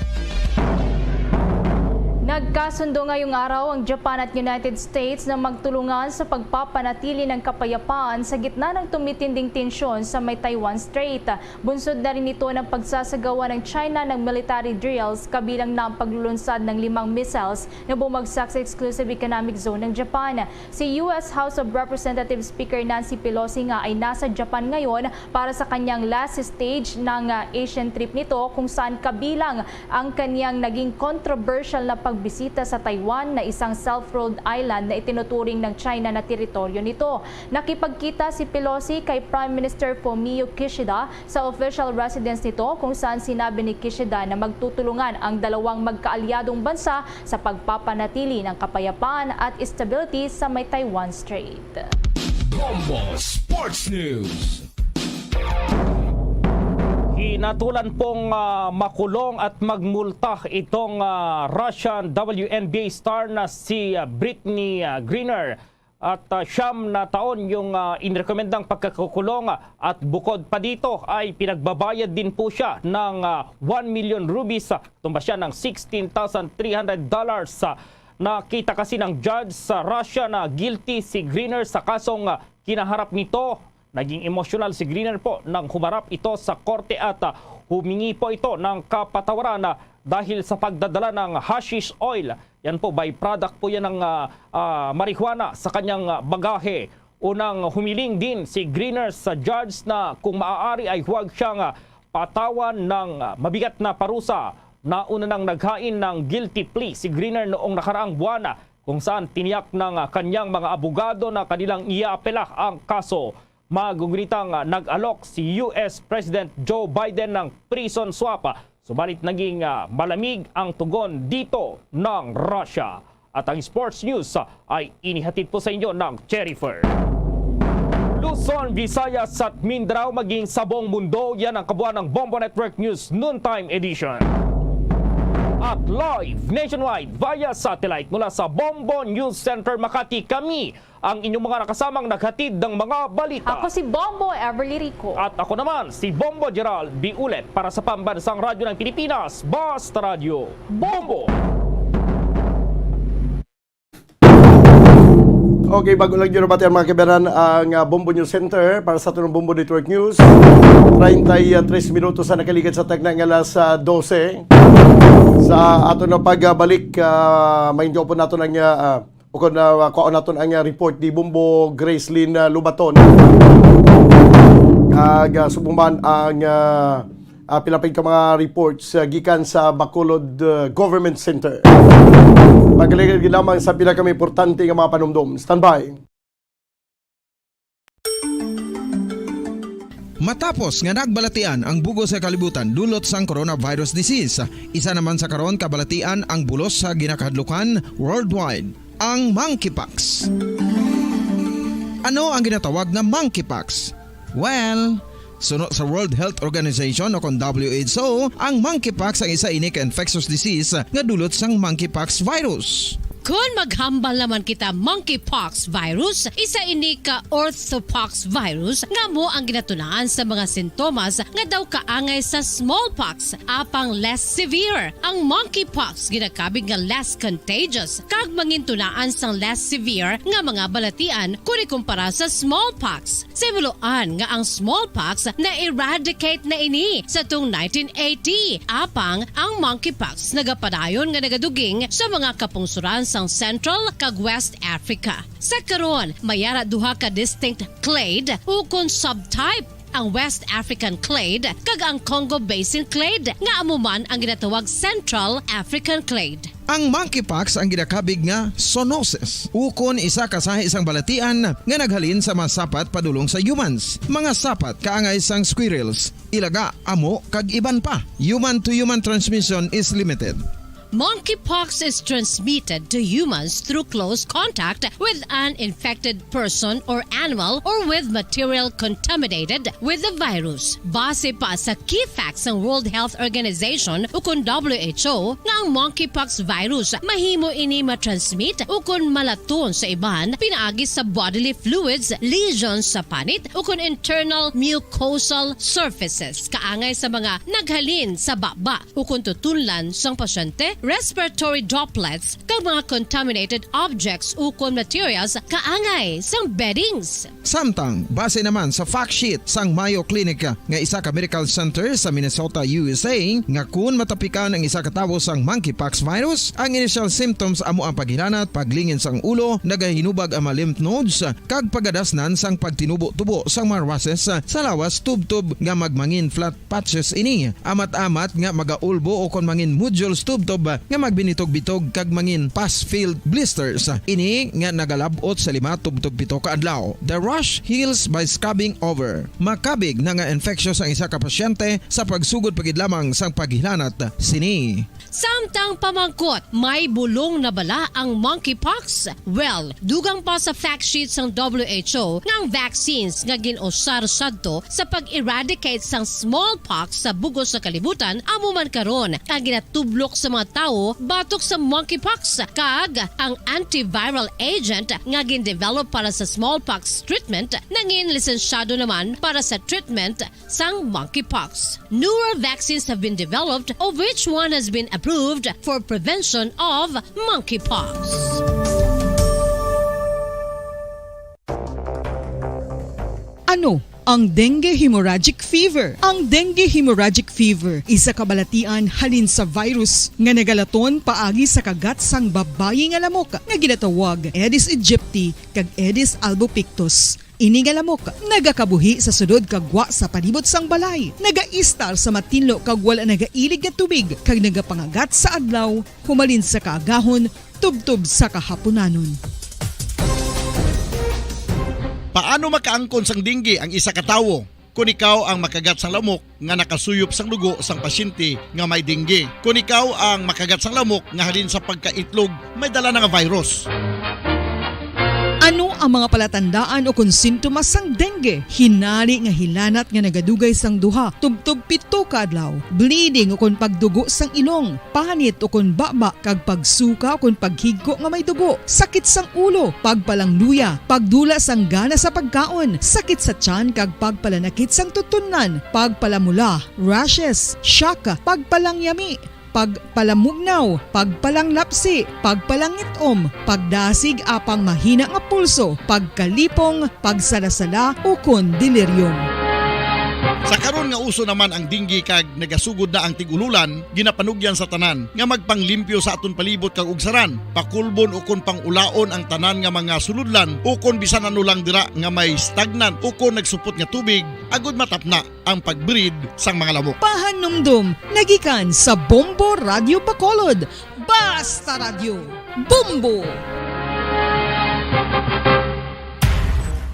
Nagkasundo ngayong araw ang Japan at United States na magtulungan sa pagpapanatili ng kapayapaan sa gitna ng tumitinding tensyon sa may Taiwan Strait. Bunsod na rin ito ng pagsasagawa ng China ng military drills, kabilang na ang paglulunsad ng limang missiles na bumagsak sa exclusive economic zone ng Japan. Si U S House of Representatives Speaker Nancy Pelosi nga ay nasa Japan ngayon para sa kanyang last stage ng, ah, Asian trip nito, kung saan kabilang ang kanyang naging controversial na pag bisita sa Taiwan na isang self-ruled island na itinuturing ng China na teritoryo nito. Nakipagkita si Pelosi kay Prime Minister Fumio Kishida sa official residence nito, kung saan sinabi ni Kishida na magtutulungan ang dalawang magkaalyadong bansa sa pagpapanatili ng kapayapaan at stability sa may Taiwan Strait. Bombo Sports News. Hinatulan pong ah, makulong at magmulta itong ah, Russian W N B A star na si ah, Brittney ah, Griner. At ah, siyam na taon yung ah, inirekomendang pagkakukulong, at bukod pa dito ay pinagbabayad din po siya ng ah, one million rubies, ah, tumba siya ng sixteen thousand three hundred dollars. Ah, nakita kasi ng judge sa Russia na guilty si Griner sa kasong ah, kinaharap nito. Naging emosyonal si Griner po nang humarap ito sa korte at ah, humingi po ito ng kapatawaran ah, dahil sa pagdadala ng hashish oil. Yan po, byproduct po yan ng ah, ah, marijuana sa kanyang ah, bagahe. Unang humiling din si Griner sa judge na kung maaari ay huwag siyang ah, patawan ng ah, mabigat na parusa. Nauna nang naghain ng guilty plea si Griner noong nakaraang buwan, ah, kung saan tiniyak ng ah, kanyang mga abogado na kanilang iaapela ang kaso. Magugunitang ah, nag-alok si U S President Joe Biden ng prison swap, ah, subalit naging ah, malamig ang tugon dito ng Russia. At ang sports news ah, ay inihatid po sa inyo ng Cherry Fur. Luzon, Visayas at Mindanao, maging sa buong mundo, yan ang kabuuan ng Bombo Network News Noontime Edition. At live nationwide via satellite mula sa Bombo News Center Makati, kami ang inyong mga nakasamang naghatid ng mga balita. Ako si Bombo Everly Rico. At ako naman, si Bombo Gerald Biulet para sa Pambansang Radyo ng Pilipinas, Basta Radyo Bombo! Okay, bago lang yun nabati ang mga kabaran ang ah, Bombo News Center para sa aton Bombo Network News. Treinta y tres minutos sa nakaligad sa tagna nga alas ah, dose. Sa aton na pagbalik, uh, mainyo po nato ang uh, o kung uh, kuha naton ang ah, report ni Bombo Gracelyn ah, Lubaton. Ag uh, subong man ang ah, ah, pila pa ka mga reports ah, gikan sa Bacolod ah, Government Center. Pagkaligid lamang sa pila ka mga importante nga mga panumdom. Standby. Matapos nga nagbalatian ang bug-os nga kalibutan dulot sang coronavirus disease, isa naman sa karon kabalatian ang bulos sa ginakahadlukan worldwide, ang monkeypox. Ano ang ginatawag nga monkeypox? Well, suno sa World Health Organization o kon W H O, ang monkeypox ang isa ini ka infectious disease nga dulot sang monkeypox virus. Kon maghambal naman kita monkeypox virus, isa ini ka orthopox virus nga amo ang ginatunaan sa mga sintomas nga daw kaangay sa smallpox, apang less severe. Ang monkeypox ginakabig nga less contagious kag mangintunaan sang less severe nga mga balatian kon ikumpara sa smallpox. Simuloan nga ang smallpox na-eradicate na ini sa tung nineteen eighty, apang ang monkeypox nagapadayon nga nagaduging sa mga kapungsoran sang Central kag West Africa. Sa karon, may ara duha ka distinct clade ukon subtype, ang West African clade kag ang Congo Basin clade, nga amo man ang ginatawag Central African clade. Ang monkeypox ang ginakabig nga zoonosis, ukon isa ka sahi sang balatian nga naghalin sa mga sapat padulong sa humans, mga sapat kaangay sang squirrels, ilaga, amo, kag iban pa. Human to human transmission is limited. Monkeypox is transmitted to humans through close contact with an infected person or animal or with material contaminated with the virus. Base pa sa key facts sang World Health Organization ukon W H O nga ang monkeypox virus mahimo ini matransmit ukon malaton sa iban pinaagi sa bodily fluids, lesions sa panit ukon internal mucosal surfaces kaangay sa mga naghalin sa baba ukon tutunlan sang pasyente, respiratory droplets, kag mga contaminated objects ukon materials kaangay sang beddings. Samtang, base naman sa fact sheet sang Mayo Clinic nga isa ka medical center sa Minnesota, U S A, nga kun matapikan ang isa ka tawo sang monkeypox virus, ang initial symptoms amo ang paghilanat, paglingin sang ulo, nagahinubag ang mga lymph nodes, kag pagadasnan sang pagtinubo-tubo sang mga rushes sa lawas tubtob nga magmangin flat patches ini, amat-amat nga magaulbo o kon mangin nodules tubtob nga magbinitog-bitog kag mangin pus-filled blisters. Ini nga nagalab-ot sa lima tubtob pito ka adlaw. The rash heals by scrubbing over. Makabig na nga infectious ang isa ka pasyente sa pagsugod pa gid lamang sang paghilanat sini. Samtang pamangkot, may bulong na bala ang monkeypox? Well, dugang pa sa fact sheet sang W H O nga ang vaccines nga gin-usar sadto sa pag-eradicate sang smallpox sa bug-os nga kalibutan amo man karon ang ginatublok sa mga tawo batok sa monkeypox, kag ang antiviral agent nga gin-develop para sa smallpox treatment nangin lisensyado naman para sa treatment sang monkeypox. Newer vaccines have been developed, of which one has been approved for prevention of monkeypox. Ano ang dengue hemorrhagic fever? Ang dengue hemorrhagic fever isa ka balatian halin sa virus nga nagalaton paagi sa kagat sang babayi nga lamok nga ginatawag Aedes aegypti kag Aedes albopictus. Ini nga lamok nagakabuhi sa sulod kag gwa sa palibot sang balay, nagaistar sa matinlo kag wala nagailig nga tubig, kag nagapangagat sa adlaw humalin sa kaagahon tubtob sa kahapunanon. Paano makaangkon sang dengue ang isa ka tawo? Kon ikaw ang makagat sang lamok nga nakasuyop sang dugo sang pasyente nga may dengue. Kon ikaw ang makagat sang lamok nga halin sa pagkaitlog may dala na nga virus. Ano ang mga palatandaan o kon sintomas sang dengue? Hinari nga hilanat nga nagadugay sang duha tubtob pito ka adlaw, bleeding o kon pagdugo sang ilong, panit o kon baba, kag pagsuka o kon paghigko nga may dugo, sakit sang ulo, pagpalangluya, pagdula sang gana sa pagkaon, sakit sa tiyan kag pagpalanakit sang tutunlan, pagpalamula, rashes, shock, pagpalangyami, pagpalamugnaw, pagpalanglapsi, pagpalangit-om, pagdasig apang mahina nga pulso, pagkalipong, pagsalasala, ukon delirium. Sa karon nga uso naman ang dengue kag nagasugod na ang tig-ululan, ginapanugyan sa tanan nga magpanglimpyo sa aton palibot kag ugsaran, pakulbon ukon pang-ulaon ang tanan nga mga sulodlan ukon bisan ano lang dira nga may stagnant ukon nagsupot nga tubig, agud matapna ang pag-breed sang mga lamok. Pahanumdom nagikan sa Bombo Radyo Bacolod, Basta Radyo, Bombo!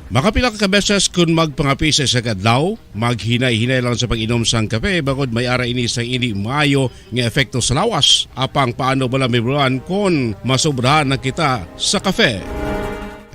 Makapila ka beses kon magpangape sa isa ka adlaw, maghinay-hinay lang sa pag-inom sang kape, bangod may ara ini sang indi maayo nga epekto sa lawas. Apang paano bala, Ma'am Ron, kon masobrahan na kita sa kape?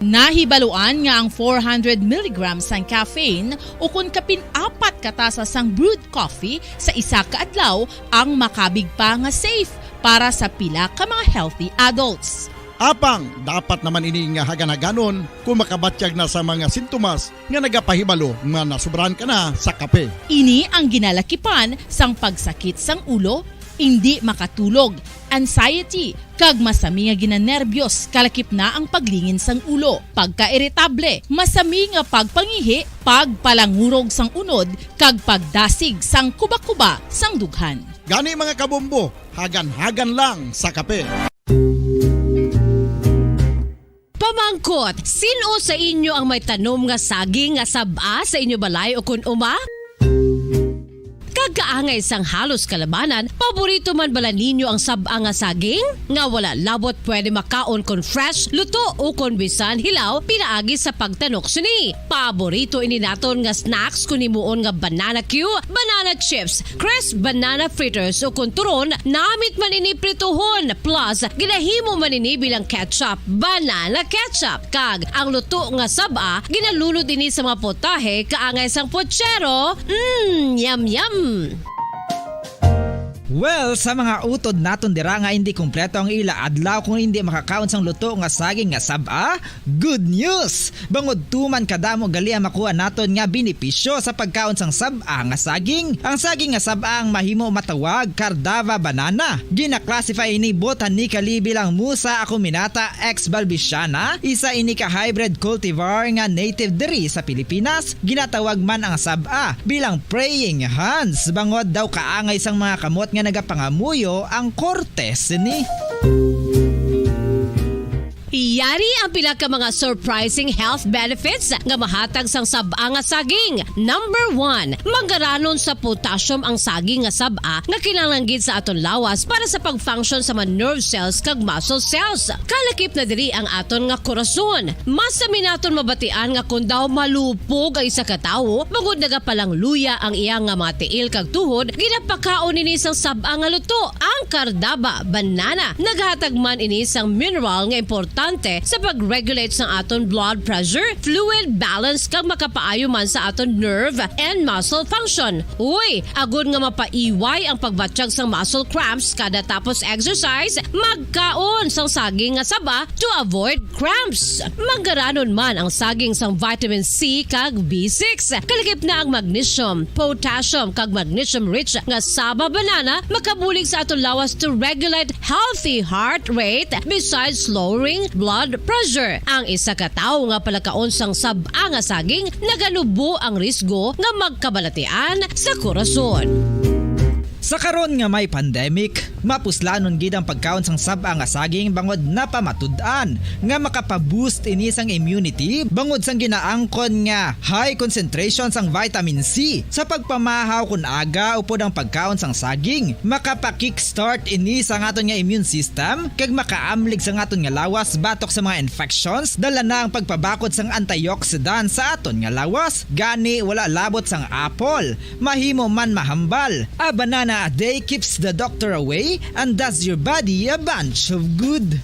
Nahibaluan nga ang four hundred milligrams sang caffeine ukon kapin apat ka tasa sang brewed coffee sa isa ka adlaw ang makabig pa nga safe para sa pila ka mga healthy adults. Apang dapat naman ini nga hagan-haganon kon makabatyag na sa mga sintomas nga nagapahibalo nga nasobrahan ka na sa kape. Ini ang ginalakipan sang pagsakit sang ulo, indi makatulog, anxiety, kag masami nga ginanerbyos, kalakip na ang paglingin sang ulo, pagkairitable, masami nga pagpangihi, pagpalangurog sang unod, kag pagdasig sang kubakuba sang dughan. Gani, mga kabombo, hagan-hagan lang sa kape. Pamangkot, sin-o sa inyo ang may tanom nga saging nga sab-a sa inyo balay ukon uma? Kag kaangay sang halos kalabanan, paborito man bala ninyo ang sab-a nga saging? Nga wala labot pwede makaon kon fresh, luto, ukon bisan hilaw pinaagi sa pagtanok sini. Paborito ini naton nga snacks kon himuon nga banana cue, banana chips, crisp banana fritters, ukon turon, namit man ini prituhon, plus ginahimo man ini bilang ketchup, banana ketchup, kag ang luto nga sab-a ginalunod ini sa mga putahe kaangay sang putsero. Mm, yum, yum! Well, sa mga utod naton dira nga indi kompleto ang ila adlaw kung indi makakaon sang luto nga saging nga sab-a, good news! Bangod tuman kadamo gali ang makuha naton nga benepisyo sa pagkaon sang sab-a nga saging. Ang saging nga sab-a ang mahimo matawag Cardava banana. Gina-classify ini botanically bilang Musa acuminata ex balbisiana, isa ini ka hybrid cultivar nga native diri sa Pilipinas. Ginatawag man ang sab-a bilang praying hands, bangod daw kaangay sang mga kamot nga nagapangamuyo ang korte sini. Yari ang pila ka mga surprising health benefits nga mahatag sang sab-a nga saging. Number one, manggaranon sa potassium ang saging nga sab-a nga kinahanglan gid sa aton lawas para sa pag-function sa mga nerve cells kag muscle cells. Kalakip na diri ang aton nga korason. Mas sami naton mabatian nga kon daw malupog ang isa ka tawo, bangod nagapalangluya ang iya nga mga tiil kag tuhod, ginapakaon ini sang sab-a nga luto. Ang kardaba, banana, naghatag man ini sang mineral nga importante sa pag-regulate sang aton blood pressure, fluid balance, kag makapaayo man sa aton nerve and muscle function. Uy, agod nga mapaiway ang pagbatyag sang muscle cramps kada tapos exercise, magkaon sang saging nga saba to avoid cramps. Manggaranon man ang saging sang vitamin C kag B six. Kalakip na ang magnesium, potassium, kag magnesium-rich nga saba banana makabulig sa aton lawas to regulate healthy heart rate besides lowering blood pressure. Ang isa ka tawo nga palakaon sang sab-a nga saging naganubo ang risgo nga magkabalatian sa korason. Sa karon nga may pandemic, mapuslanon gid ang pagkaon sang sab-a nga saging bangod napamatud-an nga makapa-boost ini sang immunity bangod sang ginaangkon nga high concentration sang vitamin C. Sa pagpamahaw kon aga upod ang pagkaon sang saging, makapa-kickstart ini sang aton nga immune system kag makaamlig sang aton nga lawas batok sa mga infections, dala na ang pagpabakod sang antioxidant sa aton nga lawas. Gani, wala labot sang apple, mahimo man mahambal. A banana a day keeps the doctor away and does your body a bunch of good.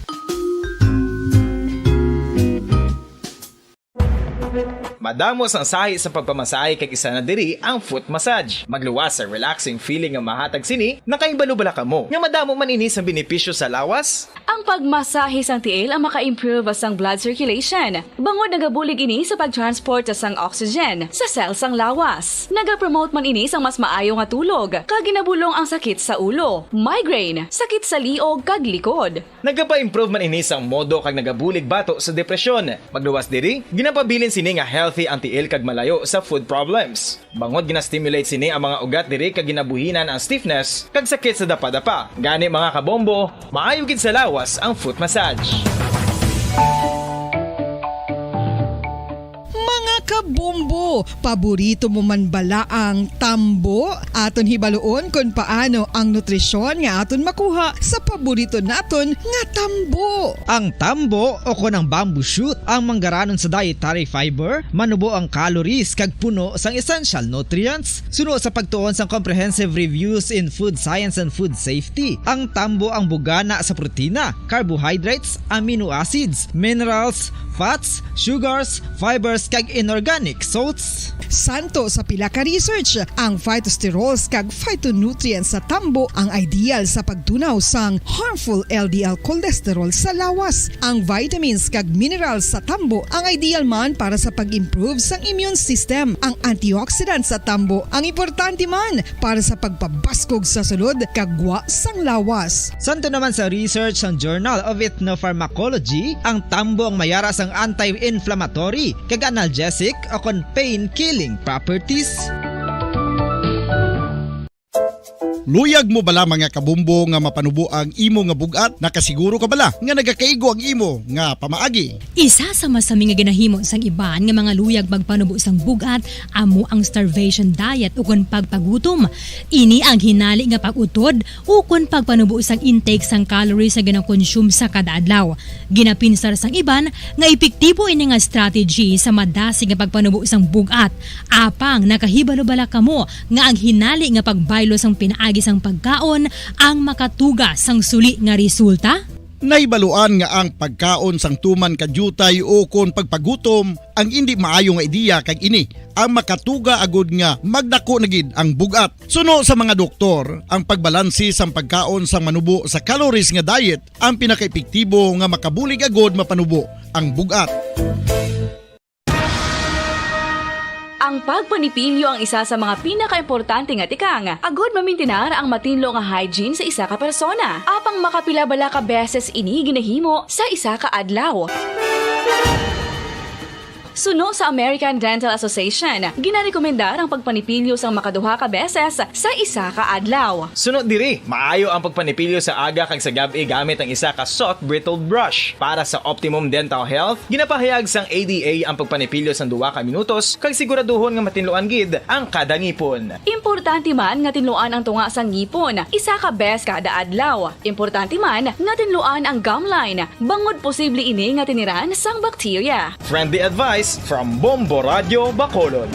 Madamo sang sahi sa pagpamasahe kag isa na diri ang foot massage. Magluwas sa relaxing feeling nga mahatag sini, nakahibalo bala kamo nga madamo man ini sang benepisyo sa lawas? Ang pagmasahe sang tiil ang maka-improve sang blood circulation, bangod nagabulig ini sa pag-transport sang oxygen sa cell sang lawas. Nagapromote man ini sang mas maayo nga tulog, kag ginabulong ang sakit sa ulo, migraine, sakit sa liog, kag likod. Nagapa-improve man ini sang modo kag nagabulig bato sa depresyon. Magluwas diri, ginapabilin sini nga healthy ang tiil kag malayo sa foot problems. Bangod gina-stimulate sini ang mga ugat diri kag ginabuhinan ang stiffness kag sakit sa dapadapa. Gani, mga kabombo, maayo gid sa lawas ang foot massage. Mga kabombo, paborito mo man bala ang tambo? Aton hibaluon kon paano ang nutrisyon nga aton makuha sa paborito naton nga tambo. Ang tambo o kon ang bamboo shoot ang manggaranon sa dietary fiber, manubo ang calories kag puno sang essential nutrients. Suno sa pagtuon sang Comprehensive Reviews in Food Science and Food Safety, ang tambo ang bugana sa protina, carbohydrates, amino acids, minerals, fats, sugars, fibers, kag inorganic salts. Santo sa pila ka research, ang phytosterols kag phytonutrients sa tambo ang ideal sa pagtunaw sang harmful L D L cholesterol sa lawas. Ang vitamins kag minerals sa tambo ang ideal man para sa pag-improve sang immune system. Ang antioxidants sa tambo ang importante man para sa pagpabaskog sa sulod kag gwa sang lawas. Santo naman sa research sang Journal of Ethnopharmacology, ang tambo ang mayara sang anti-inflammatory kag analgesic o kon pain-killing properties. Luyag mo bala, mga kabumbo, nga mapanubo ang imo nga bug-at? Nakasiguro ka bala nga nagakaigo ang imo nga pamaagi? Isa sa masami nga ginahimo sang iban nga mga luyag magpanubo sang bug-at amo ang starvation diet ukon pagpagutom. Ini ang hinali nga pag-utod ukon pagpanubo sang intake sang calories nga ginakonsume sa kada adlaw. Ginapinsar sang iban nga epektibo ini nga strategy sa madasig nga pagpanubo sang bug-at. Apang nakahibalo bala kamo nga ang hinali nga pagbaylo sang pinaagi sang pagkaon ang makatuga sang suli nga resulta? Nahibaluan nga ang pagkaon sang tuman ka diutay ukon pagpagutom ang indi maayo nga ideya, kag ini ang makatuga agud nga magdako na gid ang bug-at. Suno sa mga doktor, ang pagbalanse sang pagkaon sang manubo sa calories nga diet ang pinakaepektibo nga makabulig agud mapanubo ang bug-at. Ang pagpanipilyo ang isa sa mga pinakaimportante nga tikang agud mamintinar ang matinlo nga hygiene sa isa ka persona. Apang makapila bala ka beses ini ginahimo sa isa ka adlaw? Suno sa American Dental Association, ginarekomendar ang pagpanipilyo sang makaduha ka beses sa isa ka adlaw. Suno diri, maayo ang pagpanipilyo sa aga kag sa gab-i gamit ang isa ka soft bristled brush. Para sa optimum dental health, ginapahayag sang A D A ang pagpanipilyo sang duha ka minutos kag siguraduhon nga matinluan gid ang kada ngipon. Importante man nga tinluan ang tunga sang ngipon isa ka bes kada adlaw. Importante man nga tinluan ang gum line, bangod posible ini nga tiniran sang bakterya. Friendly advice from Bombo Radyo Bacolod.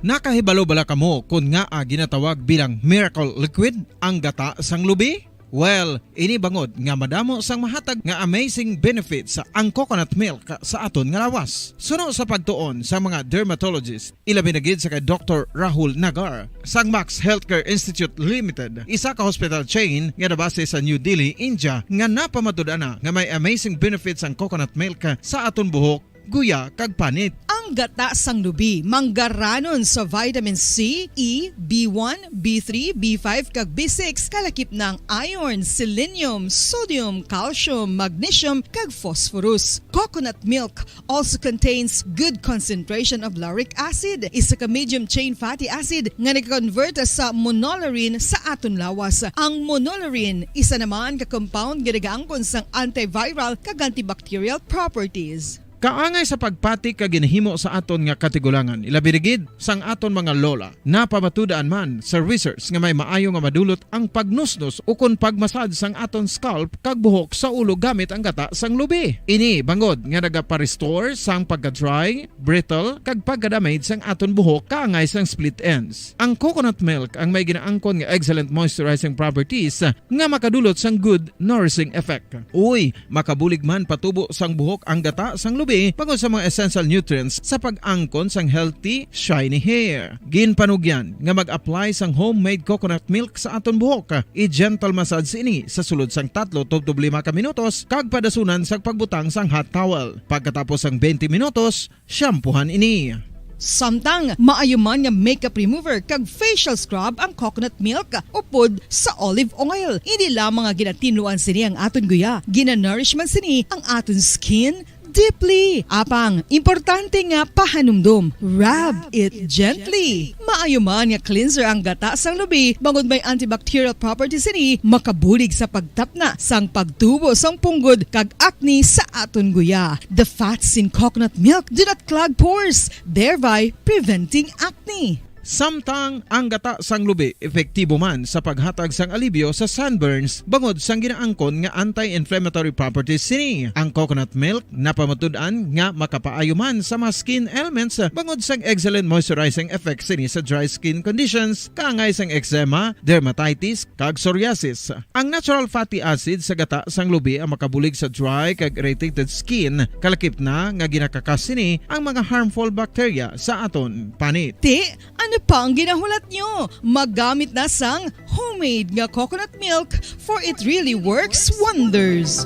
Nakahibalo bala kamo kon ngaa ginatawag bilang miracle liquid ang gata sang lubi? Well, ini bangod nga madamo sang mahatag nga amazing benefits ang coconut milk sa aton nga lawas. Suno sa pagtuon sa mga dermatologist, ilabi na gid sa kay Doktor Rahul Nagar sang Max Healthcare Institute Limited, isa ka hospital chain nga nabase sa New Delhi, India, nga napamatud-an na nga may amazing benefits ang coconut milk sa aton buhok, guya, kag panit. Ang gata sang lubi manggaranon sa vitamin C, E, B one, B three, B five, kag B six, kalakip na ang iron, selenium, sodium, calcium, magnesium, kag phosphorus. Coconut milk also contains good concentration of lauric acid, isa ka medium chain fatty acid nga nag-convert sa monolaurin sa aton lawas. Ang monolaurin, isa naman ka compound nga nagaangkon sang antiviral kag antibacterial properties. Kaangay sa pagpati kag ginahimo sa aton nga katigulangan, ilabi na gid sang aton mga lola. Napamatud-an man sa research nga may maayo nga madulot ang pagnusnos ukon pagmasad sang aton scalp kag buhok sa ulo gamit ang gata sang lubi. Ini bangod nga nagapa-restore sang pagka-dry, brittle, kag pagka-damage sang aton buhok kaangay sang split ends. Ang coconut milk ang may ginaangkon nga excellent moisturizing properties nga makadulot sang good nourishing effect. Uy, makabulig man patubo sang buhok ang gata sang lubi bangod sa mga essential nutrients sa pag-angkon sang healthy, shiny hair. Ginpanugyan nga mag-apply sang homemade coconut milk sa aton buhok. I-gentle massage ini sa sulod sang tatlo tubtob lima ka minutos kag padasunan sang pagbutang sang hot towel. Pagkatapos sang twenty minutos, shampoohan ini. Samtang maayo man nga makeup remover kag facial scrub ang coconut milk upod sa olive oil. Hindi lamang nga ginatinluan sini ang aton guya, ginanourish man sini ang aton skin deeply. Apang, importante nga pahanumdom, rub it gently. Maayo man nga cleanser ang gata sang lubi, bangod may antibacterial properties sini, makabulig sa pagtapna sang pagtubo sang punggod kag acne sa aton guya. The fats in coconut milk do not clog pores, thereby preventing acne. Samtang ang gata sang lubi epektibo man sa paghatag sang alibyo sa sunburns bangod sang ginaangkon nga anti-inflammatory properties sini. Ang coconut milk napamatud-an nga makapaayo man sa mga skin ailments bangod sang excellent moisturizing effects sini sa dry skin conditions, kaangay sang eczema, dermatitis, kag psoriasis. Ang natural fatty acid sa gata sang lubi ang makabulig sa dry kag irritated skin, kalakip na nga ginakakas sini ang mga harmful bacteria sa aton panit. Ti, ano pa ang ginahulat nyo? Magamit na sang homemade nga coconut milk, for it really works wonders.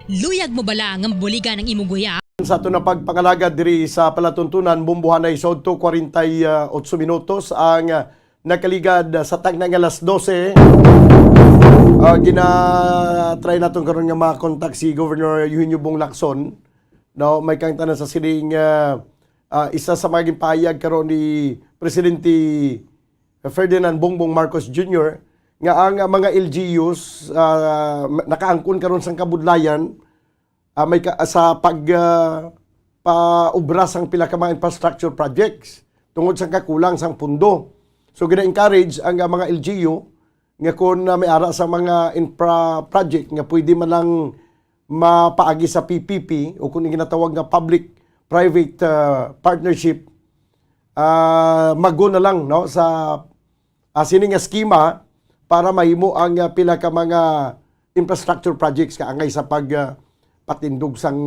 Luyag mo bala nga mabuligan ang imong guya? Sa ato na pagpangalagad diri sa palatuntunan, bumbuhanay sa otso kwarenta y otso minutos ang, ah, nakaligad, ah, sa tagna nga alas dose. Ah, gina-try naton karon nga ma-contact si Governor Eugenio Bong Lacson. No, may kang tanan sa sining, ah, ah, isa sa mga ginpahayag karon ni Presidente Ferdinand Bongbong Marcos Junior nga ang, ah, mga L G Us, ah, nakaangkon karon sang kabudlayan, ah, may ka, sa pag, ah, paubra sang pila ka mga infrastructure projects tungod sa kakulang sang pundo. So, gina-encourage ang, ah, mga L G U nga kung, ah, may ara sa mga infra project nga pwede man lang mapaagi sa P P P o kung ginatawag nga public-private, ah, partnership, ah, mago na lang, no, sa, ah, sini nga eskema para mahimo ang, ah, pila ka mga infrastructure projects kaangay sa pag, ah, patindog sang,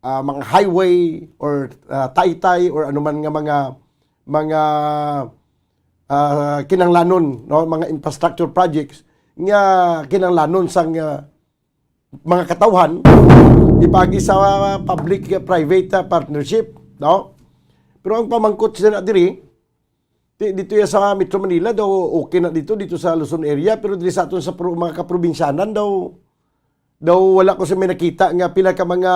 ah, mga highway or, ah, taytay or anuman nga mga, mga, ah, kinahanglanon, no, mga infrastructure projects nga kinahanglanon sang, ah, mga katawhan, ipagi sa public-private, ah, partnership, no? Pero ang pamangkot sa na diri, Di, dito ya sa Metro Manila daw, okay na dito, dito sa Luzon area, pero diri sa aton sa pro-, mga kaprobinsyanan daw, daw wala ko sa may nakita nga pila ka mga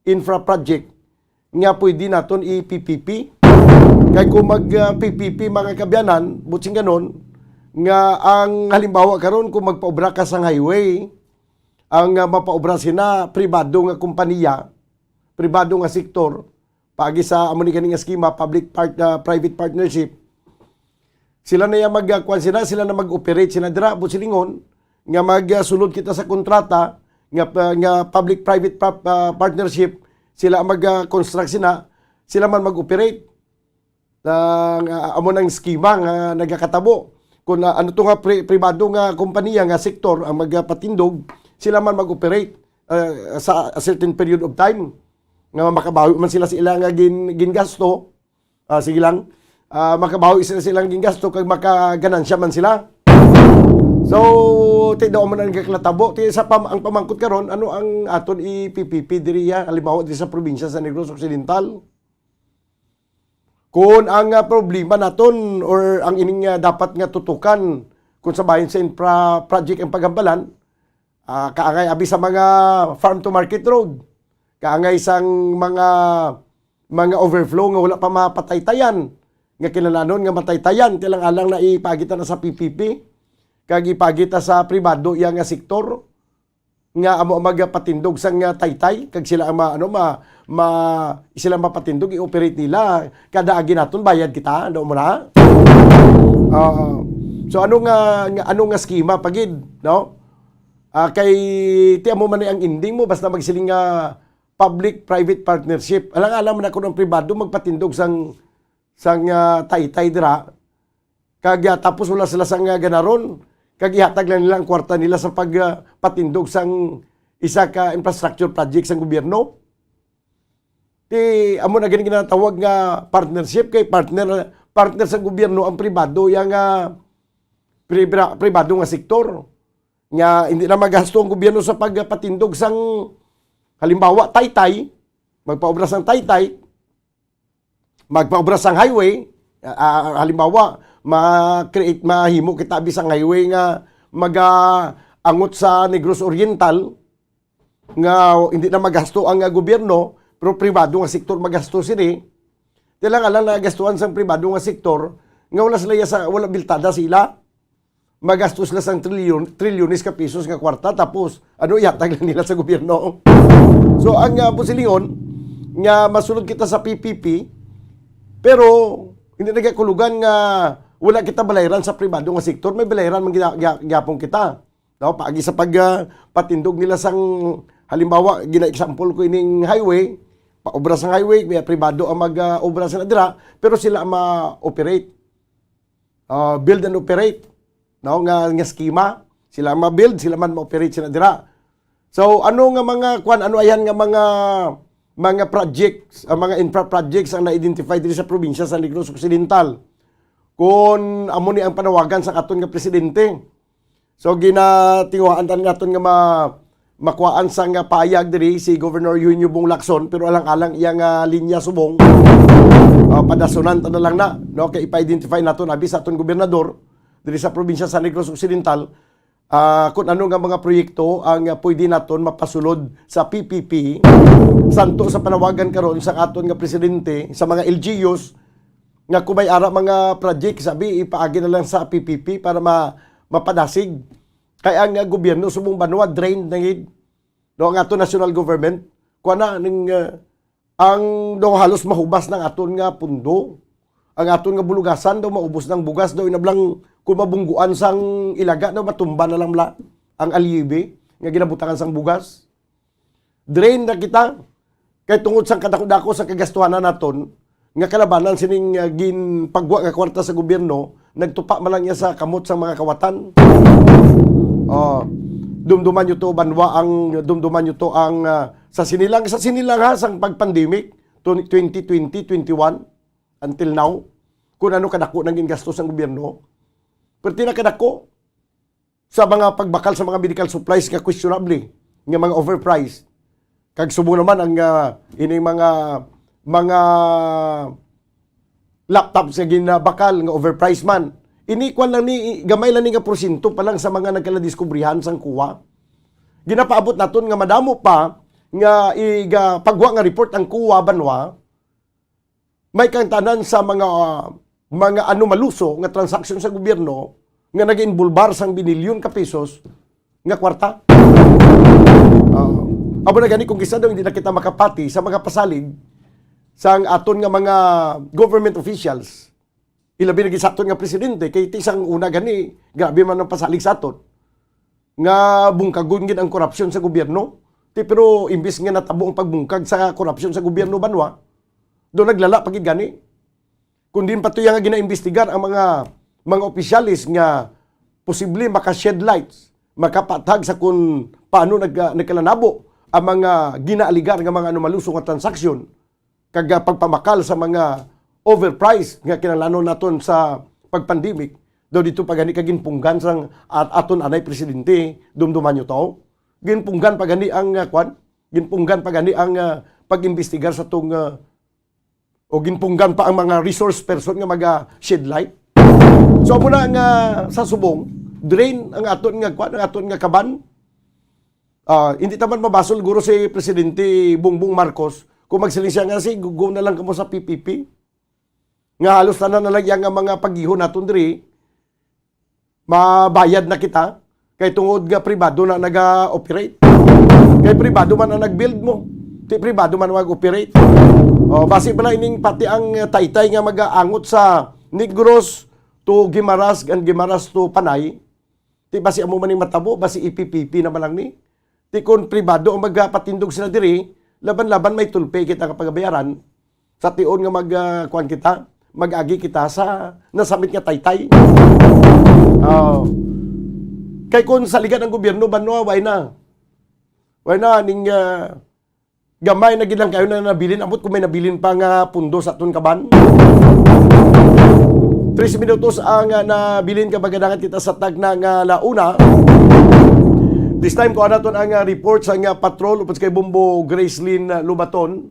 infra project nga pwede naton i-P P P. Kay kung mag, ah, P P P, mga kaabyanan, buot silingon, nga ang halimbawa karon, kung magpaobra ka sang highway, ang, ah, mapaobra sina pribado nga kompanya, pribado nga sektor, paagi sa amo ni gani nga eskema, public part-, ah, private partnership. Sila na yang mag, ah, kuwan sila, sila na mag-operate sila dira, buot silingon, nga mag, ah, sulod kita sa kontrata, nga, ah, nga public-private pa-, ah, partnership, sila ang mag, ah, construct sila, sila man mag-operate. Ah, nga amo nang eskema nga nagakatabo. Kung, ah, ano to nga pri-, pribado nga kompanya nga sektor ang magpatindog, sila man mag-operate, ah, sa a certain period of time nga makabawi man sila sa ila nga gin-, gingasto. Ah, sige lang. Ah, makabawi sila sa ilang gingasto kag makaganansya man sila. So, ti daw man ang nagakatabo. Ti sa pam-, ang pamangkot karon, ano ang aton i-P P P diri, ya? Halimbawa, diri sa probinsya sa Negros Occidental. Kung ang, ah, problema naton or ang ining, ah, dapat nga tutukan kung sa bahin sa infra project ang paghambalan, ah, kaangay abi sa mga farm to market road, kaangay sang mga, mga overflow nga wala pa mapataytayan, nga kinahanglanon nga mataytayan, ti alang-alang na ipagita na sa P P P, kag ipagita sa pribado iya nga sektor, nga amo ang magpatindog sang, ah, taytay, kag sila ang ma-, ano, ma-, ma-, sila mapatindog, i-operate nila. Kada agi naton, bayad kita, ano mo na? Ah, so, ano nga, nga, ano nga schema pa gid, no? Ah, kay, ti amo man ni ang ending mo, basta magsiling nga public-private partnership. Alang-alang man ako ng pribado, magpatindog sang, sang, ah, taytay dira. Kag, ah, tapos wala sila sang, ah, ganaron. Kag ihatag lang nila ang kwarta nila sa pag, ah, patindog sang isa ka infrastructure project sang gobyerno. Ti, amo na gani ginatawag nga partnership, kay partner, partner sa gobyerno ang pribado, yang, ah, pri-, pri-, pribado nga sektor. Nga hindi na magasto ang gobyerno sa pagpatindog sang, halimbawa, taytay, magpaobra sang taytay, magpaobra sang highway, ah, ah, halimbawa, ma-create, mahimo kita bisang highway nga maga-angot sa Negros Oriental, nga hindi na magasto ang, ah, gobyerno, pero pribado nga sektor magasto sini. Ti alang-alang nagastuhan sang pribado nga sektor, nga wala sila ya sa, wala biltada sila. Magastos sila sang trilyon, trilyones ka pesos nga kwarta, tapos, ano, ihatag lang nila sa gobyerno. So, ang, ah, buot silingon, nga masulod kita sa P P P, pero hindi nagakulugan nga wala kita balayran sa pribado nga sektor, may balayran man gina-, gya-, gyapon kita. No, paagi sa pag, ah, patindog nila sang, halimbawa, gina-example ko ining highway, paobra sang highway, may pribado ang mag, ah, obra sila dira, pero sila ang ma-operate. Ah, build and operate, no, nga, nga schema. Sila ang ma-build, sila man ma-operate sila dira. So, ano nga mga, kwan, ano ayan nga mga, mga projects, ang mga infra projects ang na-identify diri sa probinsya sa Negros Occidental? Kung amo ni ang panawagan sa aton nga presidente. So, ginatinguhaan ta naton nga ma-, makuhaan sang pahayag diri si Governor Eugenio Bong Lacson, pero alang-alang iya nga linya subong, ah, padasunan ta na lang na, no? Kay ipa-identify naton abi sa aton gobernador diri sa probinsya sa Negros Occidental, ah, kung ano nga mga proyekto ang, ah, pwede naton mapasulod sa P P P, santo sa panawagan karon sa aton nga presidente, sa mga L G Us, nga kung may ara mga project, sabi, ipaagi na lang sa P P P para ma-, mapadasig. Kay ang, ah, gobyerno subong banwa, drained na gid. No, ang ato national government, kuha na ning, ah, ang daw halos mahubas ng aton nga pundo. Ang aton nga bulugasan daw maubos ng bugas daw, inablang kung mabungguan sang ilaga daw, matumba na lang bala ang alyibe nga ginabutangan sang bugas. Drain na kita. Kay tungod sa kadako-dako sa kagastuhanan naton, nga kalabanan sining, ah, ginpagwa nga kwarta sa gobyerno, nagtupa man lang iya sa kamot sang mga kawatan. Oh, dumduman nyo to, banwa, ang dumduman nyo to ang, ah, sa sinilang, sa sinilang ha, sang pag-pandemic, twenty twenty, twenty twenty-one, until now, kung ano kadako nang gingastos ang gobyerno. Perti na kadako. Sa mga pagbakal sa mga medical supplies nga questionable, nga mga overpriced. Kag subong naman ang, ah, ining mga, mga laptops nga ginabakal nga overpriced man. Ini kwan lang ni, gamay lang ni nga porsyento pa lang sa mga nagkaladiskubrihan sang kuwa. Ginapaabot naton nga madamo pa nga iga-, pagwa nga report ang kuwa banwa, may kaangtanan sa mga, mga anomaluso nga transaksyon sa gobyerno nga nag-involbar sang binilyon ka pesos nga kwarta. Ah, amo na gani kung kisa daw hindi na kita makapati sa mga pasalig sang aton nga mga government officials, ilabi na gid sa aton nga presidente, kay ti sang una gani, grabe man ang pasalig sa aton nga bungkagon gid ang korupsyon sa gobyerno. Ti, pero imbis nga natabo ang pagbungkag sa korupsyon sa gobyerno banwa, do naglala pa gid gani. Kung din pa to nga ginaimbestigar ang mga, mga opisyales nga posible maka-shed lights, makapatag sa kung paano nag-, nagkalanabo ang mga ginaaligar nga mga anomaluso nga transaksyon, kag, ah, pagpamakal sa mga overpriced nga kinahanglanon naton sa pag-pandemic, daw dito pa gani ka ginpunggan sang at-, aton anay presidente, dumduman nyo to? Ginpunggan pa gani ang, ah, kwan? Ginpunggan pa gani ang, ah, pag-imbestigar sa tong, ah, o ginpunggan pa ang mga resource person nga maga-shed light? So, amo na nga sa subong, drain ang aton nga kwan, ang aton nga kaban. Ah, hindi ta man mabasol, guro, si Presidente Bongbong Marcos kung magsiling siya nga, "Si, go na lang kamo sa P P P." Nga halos tanan na lang iya nga mga pagihon naton diri, mabayad na kita, kay tungod nga pribado na naga-operate. Kay pribado man ang nag-build mo, ti pribado man ang mag-operate. O, basi bala ining pati ang, eh, Taytay nga mag-aangot sa Negros to Guimaras and Guimaras to Panay, ti basi amo man ning matabo, basi ipipipi naman lang ni. Ti kon pribado ang magapatindog sila diri, laban-laban may tulpe kita nga pagabayaran. Sa tion nga mag, ah, kuwan kita, mag-agi kita sa nasamit nga Taytay. Oh. Kay kon saligan ang gobyerno, banwa, way na. Way na, ning, ah, gamay na gid lang kayo na nabilin. Ambot kung may nabilin pa nga pundo sa aton kaban. Tres minutos ang, ah, nabilin, kag magadangat kita sa tagna nga launa. This time, kuha naton ang, ah, report sa nga patrol upod kay Bombo Gracelyn, ah, Lubaton.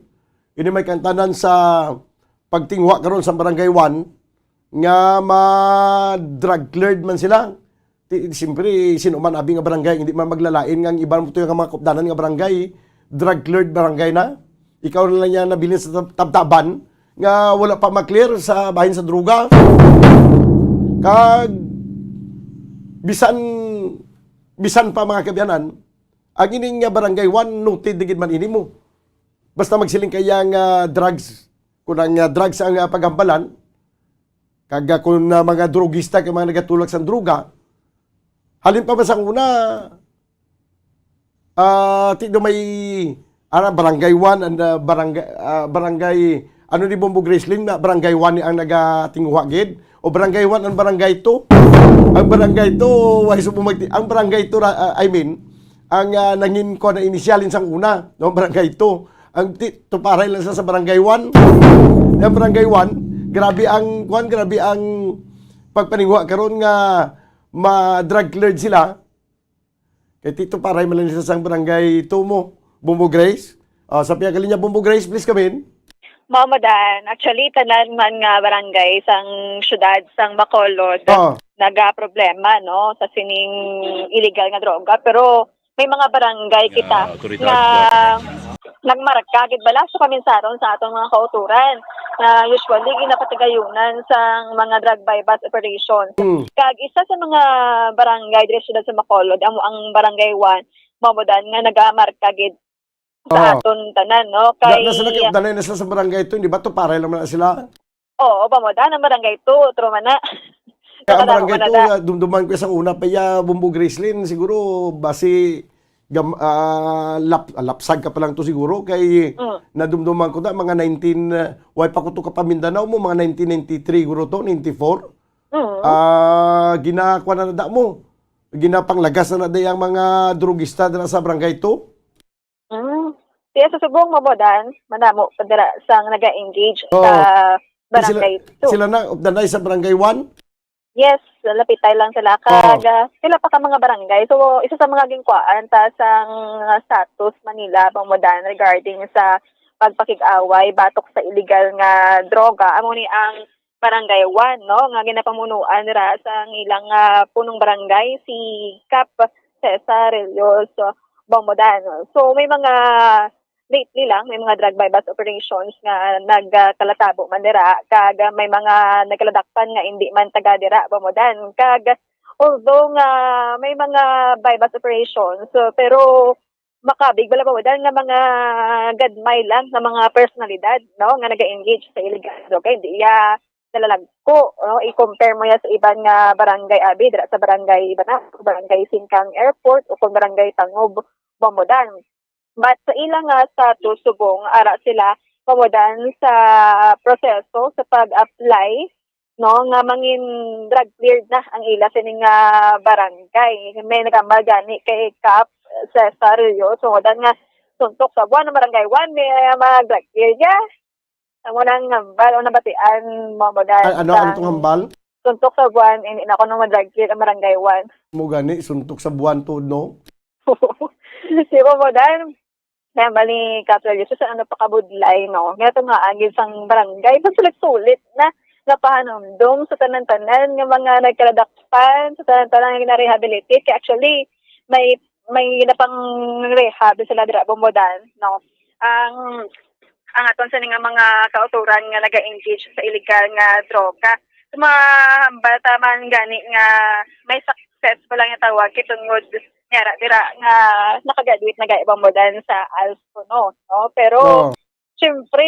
Ini may kantanan sa pagtinguha karon sa Barangay One nga ma-drug cleared man sila. Ti, siyempre, sino man abi nga barangay, hindi man maglalain nga ang iban mo to yung mga kupdanan nga barangay, drug cleared barangay na. Ikaw na lang niya nabilin sa tab-, tabtaban nga wala pa ma-clear sa bahin sa droga. Kag bisan, bisan pa, mga kaabyanan, ang ining nga Barangay One, noted na gid man ini mo. Basta magsiling kaya nga drugs, kung ang, ah, drugs ang, ah, paghambalan, kag, ah, kung, ah, mga drugista kay mga nagatulak sang droga, halin pa man sa una, ah, ti do may, ara, Barangay One and, ah, Barangay, ah, Barangay, ano ni Bombo Gracelyn, na Barangay One ni ang nagatinguha gid? O Barangay One and Barangay Two? Ang Barangay Two, way subong magti-, ang Barangay Two ra-, ah, I mean, ang, ah, nangin ko na inisyalin sang una, no, Barangay Two. Ang ti-, tuparay lang sa, sa Barangay One. Ang Barangay One, grabe ang, kuwan, grabe ang pagpaninguha karon nga ma-drug cleared sila. Kay ti tuparay man lang sa sang Barangay Two mo, Bombo Grace. Ah, sa pihak linya, Bombo Grace, please come in. Mao, Madan. Actually, tanan man nga barangay sang syudad sang Bacolod, ah, nagaproblema, no, sa sining illegal nga droga. Pero may mga barangay kita nga nagmarka gid bala sa kaminsaron sa atong mga kauturan, na usually ginapatigayunan sang mga drug buy-bust operations. Mm. Kag isa sa mga barangay diri sa siyudad sa Bacolod, amo ang Barangay One, Mamudan, nga nagamarka gid sa aton tanan, no? Kay na sila, kay danay na sila sa Barangay Two, di ba? Tuparay lang man na sila. Oo, ba mo, dan ang Barangay Two, true man na. Kaya ang Barangay Two, ah, dumduman ko sa una pa ya, Bombo Gracelyn, siguro, basi, gam-, ah, lap-, ah, lapsag ka pa lang to siguro, kay nadumduman ko na, mga nineteen, ah, way pa ko to ka pa Mindanao mo, mga nineteen ninety-three guro to, ninety-four. Oo. Ah, ginakuha na na mo. Ginapanglagas na na day ang mga drugista dira sa Barangay Two. Mm. Kaya sa subong, Mamudan, madamo pa dira sang naga-engage sa Barangay Two. Sila na, updanay sa Barangay One? Yes, lapitay lang sila. Kag, ah, sila pa ka mga barangay. So, isa sa mga ginkuhaan ta sang, ah, status Manila, Mamudan, regarding sa pagpakig-away batok sa illegal nga droga, amo ni ang Barangay one, no, nga ginapamunuan ra sang ilang, ah, punong barangay, si Kap Cesar Rillos Bomodan. So, may mga lately lang, may mga drug buy-bust operations nga nagkalatabo man dira, kag may mga nagkaladakpan nga indi man taga dira, Bomodan. Kag although nga may mga buy-bust operations, so, pero makabig bala, Bomodan, nga mga gagmay lang nga mga personalidad, no, nga naga-engage sa illegal drug. Kay hindi iya nalalagko, no? I-compare mo ya sa iban nga barangay, abi, dira sa barangay Banaco, barangay Singkang Airport, o kung barangay Tangob, Bomodan. But sa ila nga status, subong ara sila, Bomodan, sa proseso sa pag-apply, no, nga mangin drug cleared na ang ila sini nga barangay. May nagambal gani kay Kap Cesar Rillos, Bomodan, nga suntok sa buwan ang barangay one, may, ah, mga drug cleared ya. Amo nang hambal o nabatian, Bomodan, An-, ano, ano sang tong hambal? Suntok sa buwan, hindi na kuno ma-drug cleared ang barangay one. Mo gani, suntok sa buwan tuod, no? Di ba, Bomodan? Kaya bali, Kap Rillos, sa ano pa kabudlay, no? Nga to nga, agin sang barangay, pagsulit-sulit na, napahanumdom sa tanan-tanan nga mga nagkaladakpan, sa tanan-tanan nga gina-rehabilitate. Kaya actually, may, may napang-rehab sila dira, Bomodan, no? Ang, ang aton sini nga mga kautoran nga naga-engage sa illegal nga droga. Sa mga hambal ta man gani nga may successful lang yung tawag, kay tungod niya ra dira nga nakagraduate na gani, Bomodan, sa ALS kuno, no? Pero, Oo. Siyempre,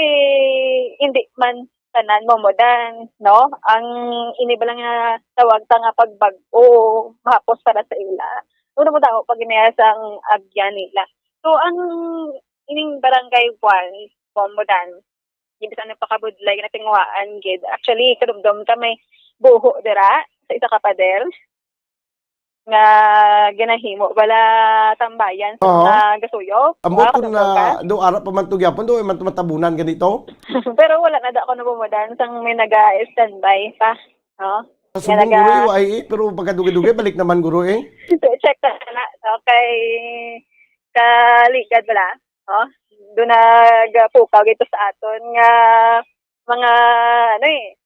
hindi man tanan, Bomodan, no? Ang ini bala nga tawag ta nga pagbag-o, mahapos para sa ila. Una mo daw pag inaya sang agyan nila. So, ang ining barangay one, Bomodan, hindi sa nagpakabudlay na tinguhaan gid. Actually, kadumdom ka may buho dira sa isa ka pader nga ginahimo bala tambayan sa Oo. mga gasuyop. Ambot Ah, ko na, kadumdom ka? Do ara pa man to gyapon, do man to matabunan ganito. Pero wala na da ako nabumadan sang may naga-standby pa, no? Sa Nga subong naga- guro, ay, eh, pero pagkadugay-dugay, balik naman guro, eh. Check na na. Okay. Kaligad bala, no? Doon nagpukaw dito sa aton nga mga, ano, eh,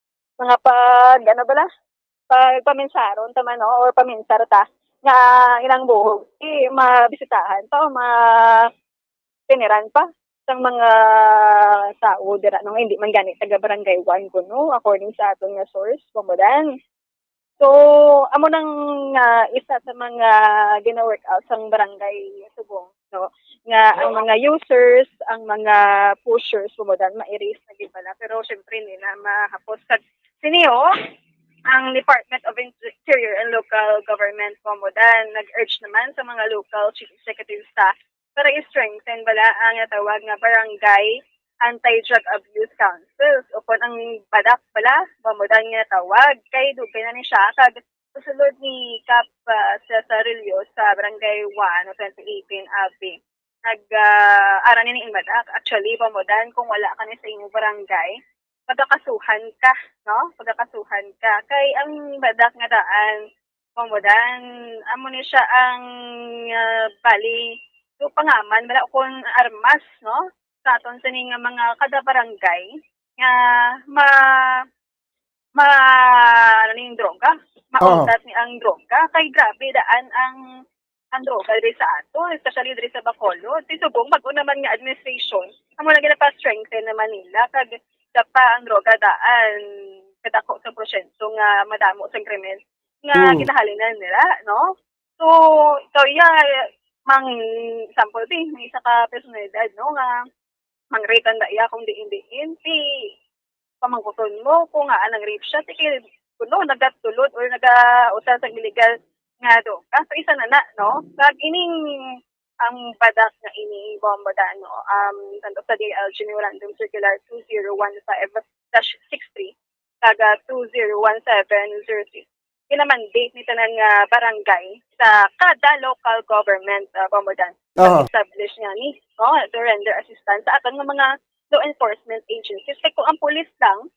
mga pag, ano bala? Pag paminsaron ta man, no? Or paminsar ta nga ilang buhog, eh, mabisitahan pa o ma-, tiniran pa sang mga tao dira, no? Hindi man gani taga Barangay one kuno, according sa aton nga source, Bomodan. So, amo nang, ah, isa sa mga gina-work out sang Barangay Subong, no? Nga ang mga users, ang mga pushers, Bomodan, ma-erase na gid bala. Pero, syempre, hindi na mahapos. Kag sini, oh, ang Department of Interior and Local Government, Bomodan, nag-urge naman sa mga local chief executives sa para i-strengthen bala ang natawag nga Barangay Anti-Drug Abuse Councils, o kon ang BADAC bala, Bomodan nga natawag, kay dugay na ni siya, kag sa sulod ni Kap, ah, Cesar Rillo sa Barangay one o twenty eighteen, abi, nag, ah, ara ni ni BADAC. Actually, Bomodan, kung wala ka ni sa imong barangay, pagakasuhan ka, no? Pagakasuhan ka. Kay ang BADAC nga daan, Bomodan, amo ni siya ang, ah, bali, so, pangaman, bala, kung armas, no? Sa aton sini nga mga kada barangay, nga ma-, ma-, ano ning droga, Oo. mauntat ni ang droga. Kay grabe, daan ang, ang droga diri sa ato, especially diri sa Bacolod. Si Subong, bag-o naman nga administration, amo lang gina-strengthen naman nila. Kag sa pa ang droga daan, kadako sa porsyento nga madamo sa krimen nga Hmm. ginahalinan nila, no? So, ikaw, ya, mang sample, di, may isa ka personalidad, no, nga mang-rape ang daya kung diin-diin, di pamangkuton mo kung nga nang-rape siya, di kay, kuno, nagatulod or nagausa sa illegal nga droga. So, isa na na, no? Kag ining ang BADAC nga ini, Bomodan, no? Um, tanto sa D I L G Memorandum Circular two zero one five dash six three, kag two zero one seven zero six. Ginamandate ni tanan nga barangay sa kada local government, ah, Bomodan. Aha. Pag-establish nga ni, no, surrender assistance sa aton nga mga law enforcement agencies. Kay kung ang pulis lang,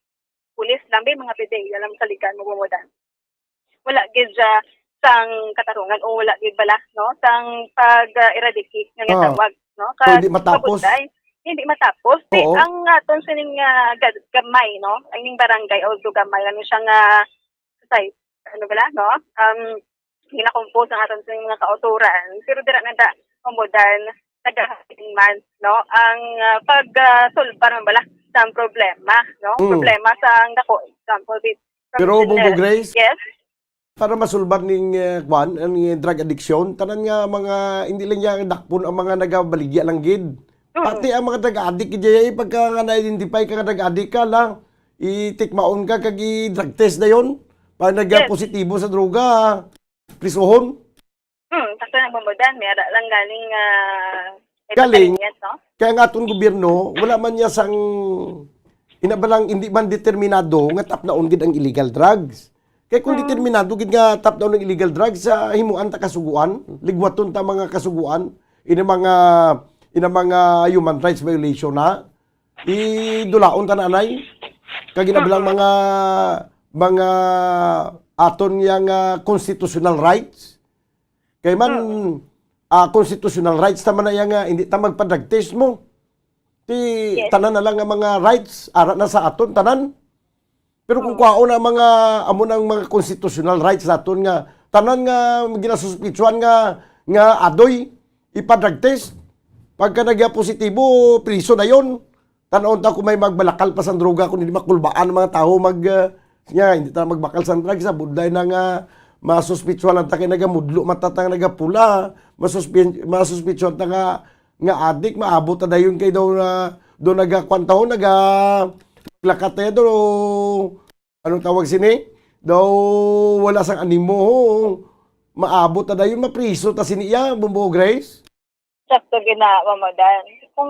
pulis lang, may mga pideya lang sa ligan mo, Bomodan. Wala gid siya sang katarungan o wala gid bala, no, sang pag, ah, eradicate nga Ah. tawag, no? Pwede matapos. Kabunday. hindi matapos. Di, Oo. ang aton sining, ah, ga-, gamay, no? Ang ining barangay, although gamay, ano siya nga, say, ano bala, no? Um, ginakompose ang aton sining mga kauturan. Pero dira na da, Pamudan, nagahalin man, no? Ang, ah, pag, ah, solbar man bala sa ang problema, no? Mm. Problema sa ang dako, example, di, Pero, Bumbo Grace? Yes? Para masulbar ning, eh, kwan, ang, eh, drug addiction, tanan nga mga, hindi lang niya dakpon ang mga nagabaligya lang gid. Mm. Pati ang mga drug addict, gid, eh, pagka nga na-identify ka nga drug addict ka, la, itikmaon ka, kag i-drug test na yon. Pag Yes. nagpositibo sa droga, prisuhon. Hmm, sakto na, Bumbo Dan, may ara lang galing, ah, may Galing. Pagkalinyas, no? Kaya nga aton gobyerno, wala man niya sang, ina ba lang, hindi man determinado nga tapnaon gid ang illegal drugs. Kay kung Hmm. determinado gid nga tapnaon ang illegal drugs, sa himuan ta kasuguan, ligwaton ta mga kasuguan, ina mga, ina mga human rights violation na, idulaon ta na anay. Kag ina ba lang Hmm. mga, mga aton yang, ah, constitutional rights. Kay man, Mm. ah, constitutional rights ta man na iya nga hindi ta magpa-drug test mo. Ti Yes. tanan na lang nga mga rights, ara na sa aton, tanan. Pero kung Mm. kwaon na mga, amo nang mga constitutional rights naton nga, tanan nga ginasuspitsuhan nga, nga adoy, ipa-drug test. Pagka nagya positibo, priso na yon. Tan-awon ta kung may magbalakal pa sang droga, kung hindi makulbaan ang mga tawo mag, ah, nga, hindi ta magbakal sang drugs, ah, budlay na nga masuspitsuhan lang ta kay nagamudlo man ta nga nagapula, masuspi-, masuspitsuhan ta nga, nga adik, maabot ta dayon kay daw na, daw nagakuan taon, naga-, lakat tayo daw, anong tawag sini? Daw wala sang animo, maabot ta dayon, mapriso ta sini iya, Bumbo Grace? Sakto gina, Mama Dan. Kung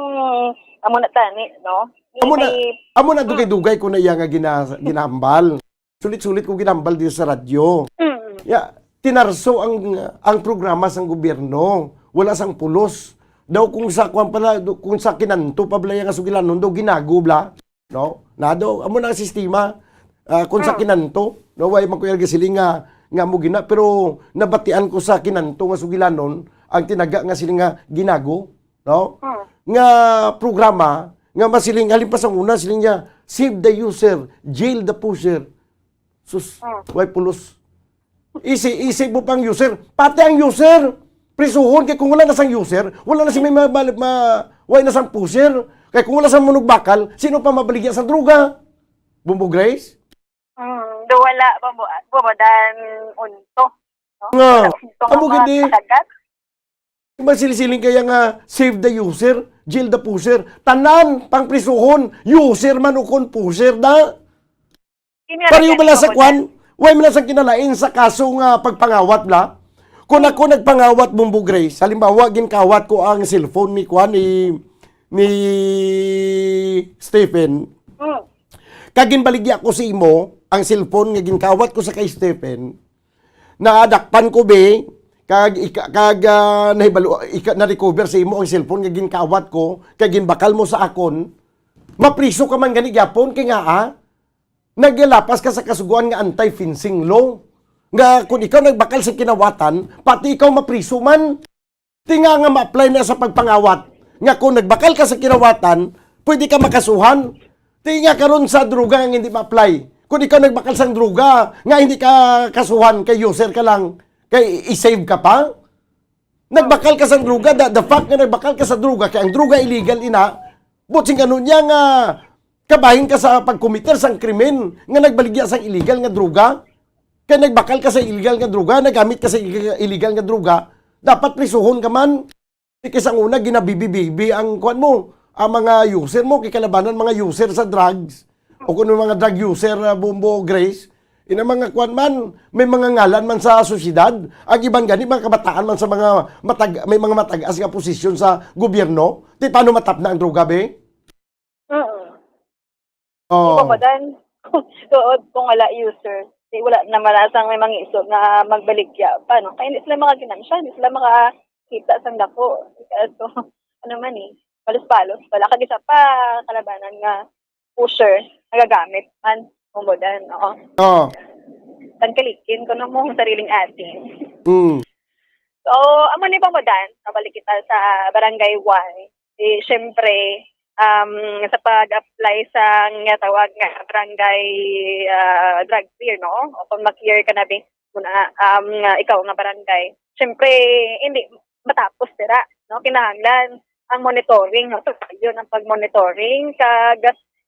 amo na tani, no? Amo na, May amo na Mm. dugay-dugay ko na iya nga gina-, ginahambal. Sulit-sulit ko ginahambal dito sa radyo. Mm. Ya, tinarso ang, ang programa sang gobyerno. Wala sang pulos. Daw kung sa kwan pala, do-, kung sa kinanto pa bala iya nga sugilanon, daw ginago bala. No? Nado, amo na ang sistema. Ah, kung sa Mm. kinanto, no, way man ko yung gasiling nga, nga mo gina, pero nabatian ko sa kinanto nga sugilanon, ang tinaga nga siling nga ginago, no? Mm. Nga programa, nga masiling, halin pa sa una, siling niya, "Save the user, jail the pusher." Sus, Mm. way pulos. Isi, isi mo pang user. Pati ang user, prisuhon. Kay kung wala na sang user, wala na si may ma-, ma-, ma-, wala na sang pusher. Kay kung wala sang manugbakal, sino pa mabaligya sang droga? Bumbo Grace? Mm, do wala pa mo, mo dan unto, no? Nga, Wala unto amo nga gid eh. Matagat. Masili-siling kaya nga save the user, jail the pusher. Tanan, pang prisuhon, user man o kon pusher na. Pareho bala sa kwan? Way man na sang kinalain sa kaso nga pagpangawat bala? Kung ako nagpangawat, Bumbo Grace, halimbawa, ginkawat ko ang cellphone ni kwan, ni, ni Stephen. Mm. Kag ginbaligya ko sa imo, ang cellphone nga ginkawat ko sa kay Stephen, nadakpan ko, be, kag ika-, kag, ah, nahibalo, ika-, na-recover sa imo ang cellphone nga ginkawat ko, kag ginbakal mo sa akon, mapriso ka man gani gyapon, kay nga, ah, Naglapas ka sa kasugoan nga anti-fencing law, nga kung ikaw nagbakal sa kinawatan, pati ikaw mapriso man. Ti nga nga ma-apply na sa pagpangawat, nga kung nagbakal ka sa kinawatan, pwede ka makasuhan. Ti nga karon sa droga nga hindi ma-apply. Kung ikaw nagbakal sang droga, nga hindi ka kasuhan, kay user ka lang, kay i-save ka pa. Nagbakal ka sa droga, the, the fact nga nagbakal ka sa droga, kay ang droga illegal ina, but sing ano niya nga kabahin ka sa pagkomiter sang krimen nga nagbaligya sang illegal nga droga? Kay nagbakal ka sa illegal nga droga, nagamit ka sa illegal, illegal nga droga, dapat prisuhon ka man. Di kay sang una, ginabibi-bibi ang kuwan mo, ang mga user mo, kay kalabanan mga user sa drugs. O kung mga drug user, ah, Bumbo Grace, ina mga kuwan man, may mga ngalan man sa sosyedad, ang iban gani mga kabataan man sa mga matag-, may mga matag-as nga posisyon sa gobyerno, di paano matapna ang droga, be? Mm. Oh. Di ba, Madan? Tuod, kung wala user, di wala naman asang may mangisog nga magbaligya pa, no? Kaya hindi sila makaginansya, hindi sila makakita sang dako. Kaya so, ano man eh, palos-palos. Wala kag isa pa kalabanan nga pusher, nagagamit man, kumudan, oo. Oo. Tangkalikin ko no mong sariling atin. Mm. So, amo ni Pamudan, nabalik kita sa Barangay Y. Eh, syempre, um, sa pag-apply sa nga tawag nga barangay, ah, drug clear, no? O kung ma-clear ka na, be, kung, ah, um, nga ikaw nga barangay. Siyempre, hindi matapos dira, no? Kinahanglan ang monitoring, no? So, yun ang pag-monitoring, kag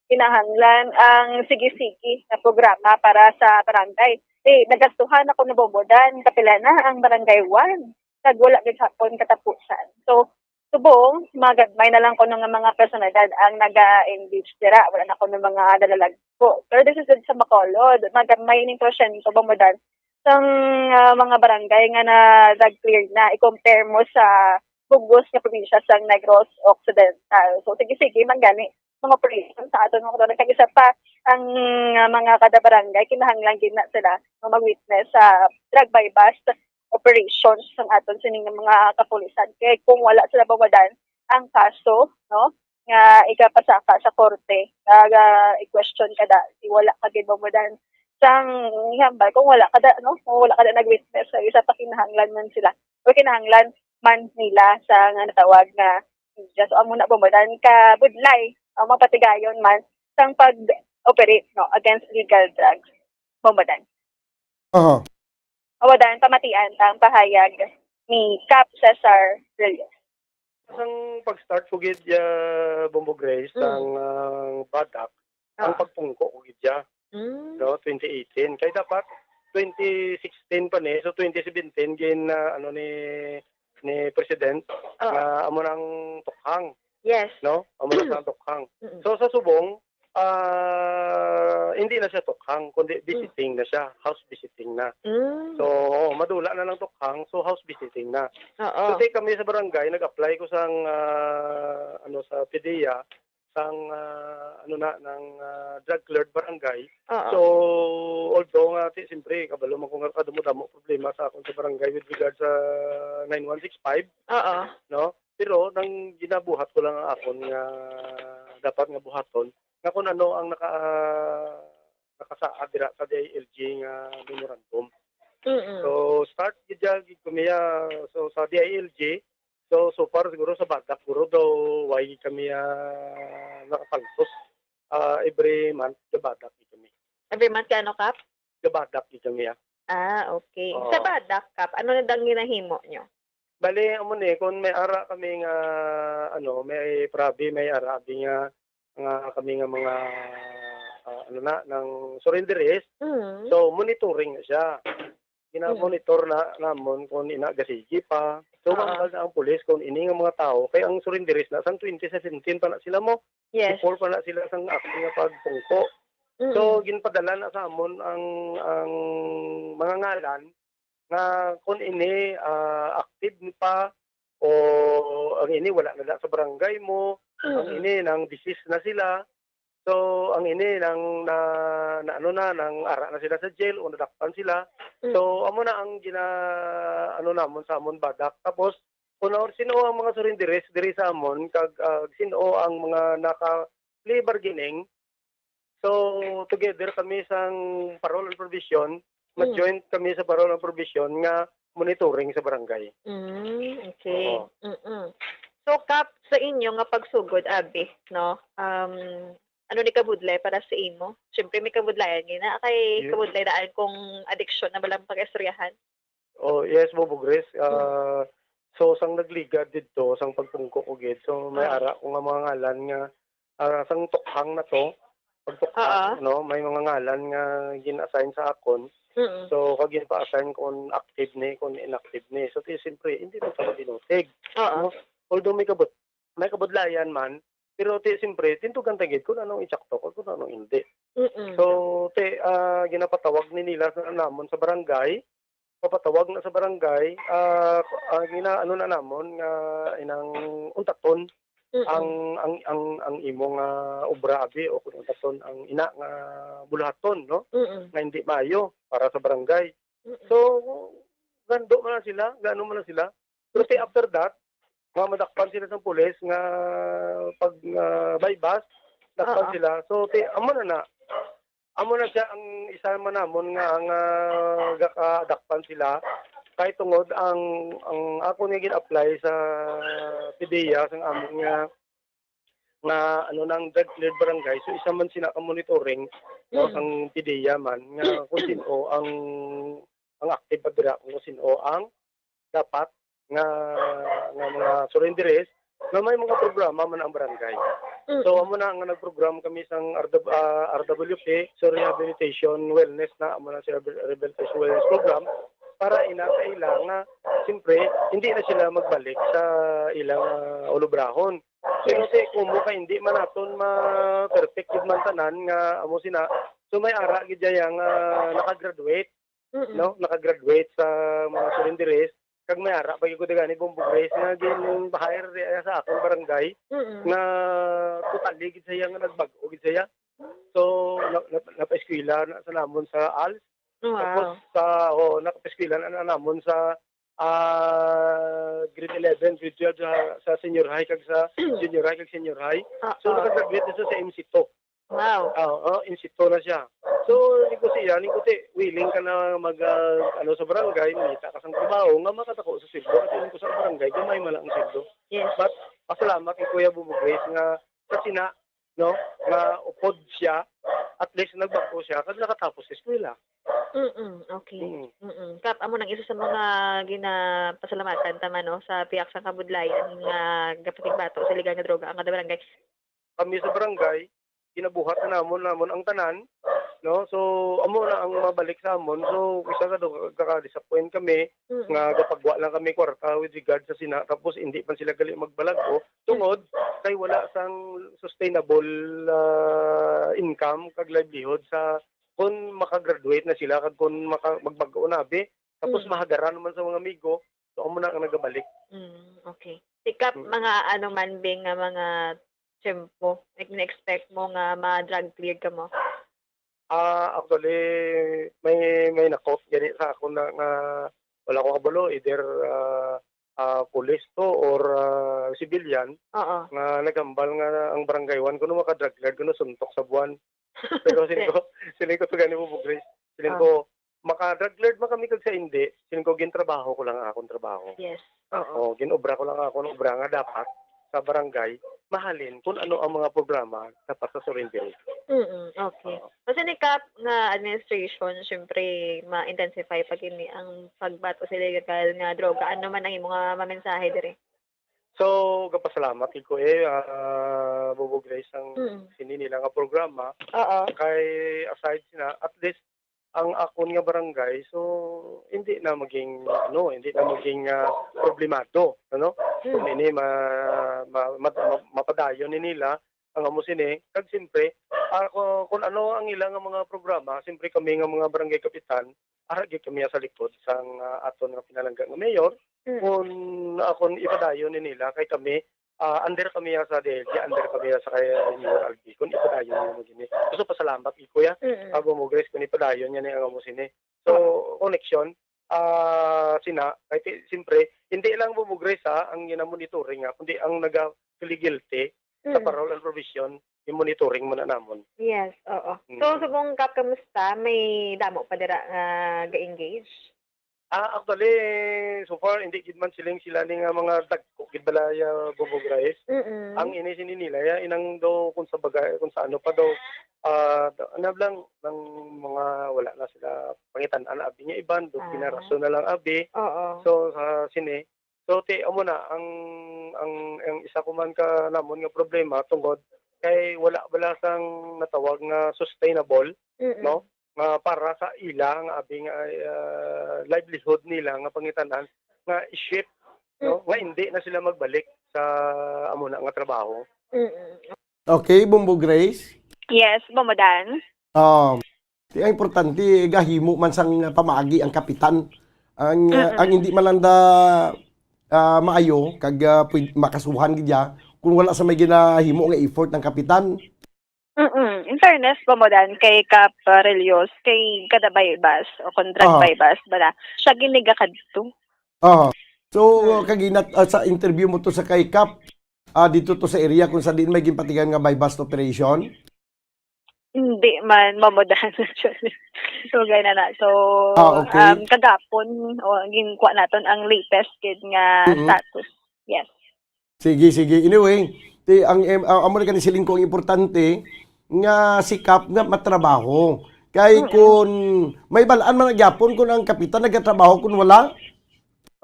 kinahanglan ang sige-sige nga programa para sa barangay. Eh, nagastuhan ako na, Bombodan, kapila na ang barangay one, kag wala gihapon katapusan. So, subong, magagmay na lang kuno nga mga personalidad ang naga-engage dira. Wala na kuno mga nalalagko. Pero this is sa Bacolod, magagmay ning porsyento, Bombodan, sang, ah, mga barangay nga na-drug clear na, i-compare mo sa bug-os nga probinsya sang Negros Occidental. So, sige-sige man gani mga operation sa aton mga kababayan. Kag isa pa, ang, ah, mga kada barangay, kinahanglan gid na sila nga mag-witness sa drug buy-bust operations sang aton sining mga kapulisan. Kay kung wala sila, Bombodan, ang kaso, no, nga igapasaka sa korte, nga, nga i-question ka da, si wala ka gid, Bombodan, sang hambal, kung wala ka da, no, kung wala ka da nag-witness, sa isa pa kinahanglan man sila, o kinahanglan man nila sa nga natawag nga media. So, amo na, Bombodan, kabudlay, o mapatigayon man sang pag-operate, no, against legal drugs, Bombodan. Aha. Bombodan, pamatian ta ang pahayag ni Kap Cesar Reyes. Sang pag-start ko gid, ah, Bombo Grace, Mm. ang, ah, BADAC, ang Ah. pagpungko ko gid siya, Mm. no, twenty eighteen. Kay dapat twenty sixteen pa ni, so twenty seventeen gin, ah, ano ni, ni President, Oo. nga amo nang tukhang, Yes. no? Amo nang tukhang. Mm-mm. So sa subong, ah, hindi na siya tukhang, kundi Mm. visiting na siya, house visiting na. Mm. So, oo, madula na lang tukhang, so house visiting na. Oo. So, ti kami sa barangay, nag-apply ko sang, ah, ano, sa PDEA, sang, ah, ano na, ng, ah, drug cleared barangay. Oo. So, although nga, ti, siyempre, kabalo man ko nga kadamo-damo problema sa akon sa barangay with regard sa nine one six five, Oo. no? Pero nang ginabuhat ko lang ang akon nga dapat nga buhaton, nga kung ano ang naka-, nakasaad dira sa D I L G nga memorandum. Mm-mm. So, start gid siya, gid kumiya. So, sa D I L G, so, so far siguro sa BADAC, siguro daw, why kami, ah, nakapaltos. Ah, every month, the BADAC gid kami. Every month, kay ano, Kap? The BADAC gid kami, ah. Ah, okay. Oo. Sa BADAC, Kap, ano na dang ginahimo nyo? Bali, amo ni, kung may ara kami nga, ano, may prabi, may ara abi nga, nga kami nga mga, ah, ano na, ng surrenderies. Mm. So, monitoring na siya. Gina-monitor Mm. na namon kung ina gasigi pa. So, Oo. mahambal na ang pulis kung ini nga mga tao, kay ang surrenderies na sang twenty seventeen pa na sila mo. Yes. Before pa na sila sang action nga pagpungko. Mm. So, ginpadala na sa amon ang, ang mga ngalan nga kung ini, ah, active ni pa o ang ini wala na da sa barangay mo, ang Mm. ini nang disease na sila. So, ang ini nang na, na ano na, nang ara na sila sa jail o nadakpan sila. Mm. So, amo na ang gina-, ano namon sa amon BADAC. Tapos, kung na-, sino ang mga surrenderies diri sa amon, kag, ah, sino ang mga naka-plea bargaining, so, together kami sang parole and probation, Mm. ma-joint kami sa parole and probation nga monitoring sa barangay. Mm, okay. Oo. Mm-mm. So, Kap, sa inyo nga pagsugod, abi, no? Um, ano ni kabudlay para sa imo? Siyempre, may kabudlayan gina, kay Yes. kabudlay daan kung adiksyon na ba lang pag-istoryahan? Oh, yes, Bobo Grace. Mm. Ah, so, sang nagligad didto, sang pagpungko ko gid, so, may Ah. ara ko nga mga ngalan nga, ah, sang tukhang na to, pagtukhang, Ah. no, may mga ngalan nga gin-assign sa akon. Mm. So, kag ginpa-assign kung active ni, kung inactive ni. So, ti, siyempre, hindi man sa madinutig. Oo. No? Although may kabut-, may kabudlayan man, pero ti, siyempre, tintugan ta gid kung anong insakto kag kung anong hindi. Mm-mm. So, ti, ah, ginapatawag ni nila sa namon sa barangay, papatawag na sa barangay, ah, ang gina-, ano na namon nga inang untaton Mm. ang, ang, ang, ang imo nga obra, abi, o kung untaton ang ina nga buluhaton, no? Mm. Nga hindi maayo para sa barangay. Mm. So, gando man lang sila, gaano man lang sila. Pero ti Mm. after that, nga madakpan sila sa pulis nga pag, ah, buy-bust, dakpan Oo. sila. So, ti, amo na na. Amo na siya ang isa man namon nga ang, ah, gakadakpan sila. Kay tungod ang, ang ako nga gin-apply sa PDEA sang amon nga nga ano nang drug cleared barangay, so isa man sina ka monitoring, no, Mm. sang PDEA man nga kung sino ang, ang active pa dira, kung sino ang dapat nga, nga mga surrendees nga may mga programa man ang barangay. Mm. So, amo na nga nag-program kami sang R W, ah, R W P, so Rehabilitation Wellness na, amo na si Rehabil-, Rehabilitation Wellness Program, para ina sa ila nga, siyempre, hindi na sila magbalik sa ilang, ah, ulubrahon. Pero Yes. ti, kumo ka hindi man naton ma-perfect gid man tanan nga amo sina. So, may ara gid dyan nga nakagraduate, Mm. no? Nakagraduate sa mga surrendees, kag may ara pa gid ko gani, Bombo Grace, nga gin-hire diya sa akong barangay, Mm. nga totally gid siya nga nagbag-o gid siya. So, na, na, napaeskwela na sa namon sa als. Tapos Wow. sa, oh, napaeskwela na, na namon sa, ah, grade eleven, grade twelve sa, sa senior high, kag sa junior high, kag senior high. Ah, So, ah. nakagraduate na siya sa M C two. Wow. Ah, oh, M C two na siya. So, ni ko siya, ni ko ti, willing ka na mag, ah, ano, sa barangay, mangita ka sang trabaho, nga makatako sa sweldo, kasi ko sa barangay, gamay man lang ang sweldo. Yes. But, pasalamat kay Kuya Bubo Grace nga sa sina, no, nga upod siya, at least nagbag-o siya, kag nakatapos sa eskwela. Mm, okay. Mm. Mm. Kap, amo nang isa sa mga ginapasalamatan ta man, no, sa pihak sa kabudlayan nga gapakigbato sa iligal nga droga ang kada barangay. Kami sa barangay, ginabuhat na namon, namon ang tanan, no? So, amo na ang mabalik sa amon. So, isa ka do-, ka-disappoint kami Mm. nga gapagwa lang kami kwarta with regard sa sina, tapos hindi man sila gali magbalag-o tungod kay wala sang sustainable, ah, income kag livelihood sa kung makagraduate na sila kag kung maka-, magbag-o na abi, tapos Mm. mahagaran naman sa mga amigo, so amo na ang nagabalik. Mm, okay. Pick up Mm. mga ano man, Bing, nga mga tiyempo, like, na-expect mo nga ma-drug clear ka mo? Ah, actually, may, may na-quote gani sa ako na nga wala ko kabalo, either, ah, ah, pulis to or, ah, civilian Oo. nga naghambal nga ang barangay one kuno maka-drug clear kuno suntok sa buwan. Pero siling ko, siling ko to gani mo, Bugris. Siling Ah. ko, maka-drug cleared man kami kag sa hindi, siling ko, gintrabaho ko lang ang akong trabaho. Yes. Oo. Oo, ginobra ko lang ang akong obra nga dapat sa barangay, mahalin kung ano ang mga programa dapat sa surrender. Mm, okay. Oo. Kasi ni Kap nga administration, syempre, ma-intensify pa gini ang pagbato sa illegal nga droga. Ano man ang imo nga mamensahe diri? So, gapasalamat gid ko, eh, ah, Bobo Grace, ang Mm. sini nila nga programa. Oo. Kay aside sina, at least, ang akon nga barangay, so, hindi na maging, ano, hindi na maging, ah, problemado, ano? Mm. Kung ini ma-, ma-, ma-, ma-, mapadayon ni nila ang amo sini. Kag siyempre, ah, ku-, kung ano ang ila nga mga programa, siyempre kami nga mga barangay kapitan, ara gyud kami sa likod sang, ah, aton nga pinalangga nga mayor. Mm. Kung akon ipadayon ni nila, kay kami, ah, under kami sa D L G, under kami sa kay Mayor Albi. Kung ipadayon nila mo gini. So, pasalamat gid, kuya. Mm. Abo mo, Grace, kung ipadayon niya ni ang amo sini. So, Oo. connection, ah, sina, kay ti-, siyempre, hindi lang mo, Grace, ha, ang ginamonitoring, ha, kundi ang naga-, guilty sa Mm. parole and probation, i-monitoring mo na namon. Yes, oo. Mm. So, subong ka, kamusta? May damo pa dira nga ga-engage? Ah, actually, so far, hindi gid man siling sila ni nga mga dagko gid bala ya, Bobo Grace. Mm-mm. Ang ini sini nila ya, inang do kung sa bagay, kung sa ano pa do, ah, do-, ano lang, nang mga wala na sila pangitan-an abi nga iban, do Ah. pinaraso na lang abi. Oo. So, sa sini, so, ti, amo na, ang, ang, ang isa ko man ka namon nga problema tungod kay wala bala sang natawag nga sustainable, Mm-mm. no? Nga para sa ila nga abi nga, ah, livelihood nila nga pangitan-an nga i-shift, no? Mm. Nga hindi na sila magbalik sa amo na nga trabaho. Mm. Okay, Bombo Grace? Yes, Bombo Dan. Um, ti ang importante, gahimo man sang pamaagi ang kapitan. Ang, ah, Mm-mm. ang hindi man lang da, ah, maayo, kag, ah, pwed-, makasuhan gid ya, kung wala sa may ginahimo nga effort ang kapitan. Mm-mm. In fairness, Bombo Dan, kay Kap, ah, Relios, kay kada buy-bust o contract Aha. buy-bust, bala, siya giniga kadto. Aha. So, Hmm. kag inat-, ah, sa interview mo to sa kay Kap, ah, dito to sa area kung sa diin may ginpatigan nga buy-bust operation? Hindi man, Bombo Dan, actually. So, gay na na. So, Ah, okay. um, kagapon, o, ginkuha naton ang latest gid nga Mm-mm. status. Yes. Sige, sige. Anyway, Ti ang, em, ah, amo na gani siling ko ang importante nga sikap nga matrabaho. Kay Mm. kun may bal-an man gyapon kun ang kapitan nagatrabaho kun wala.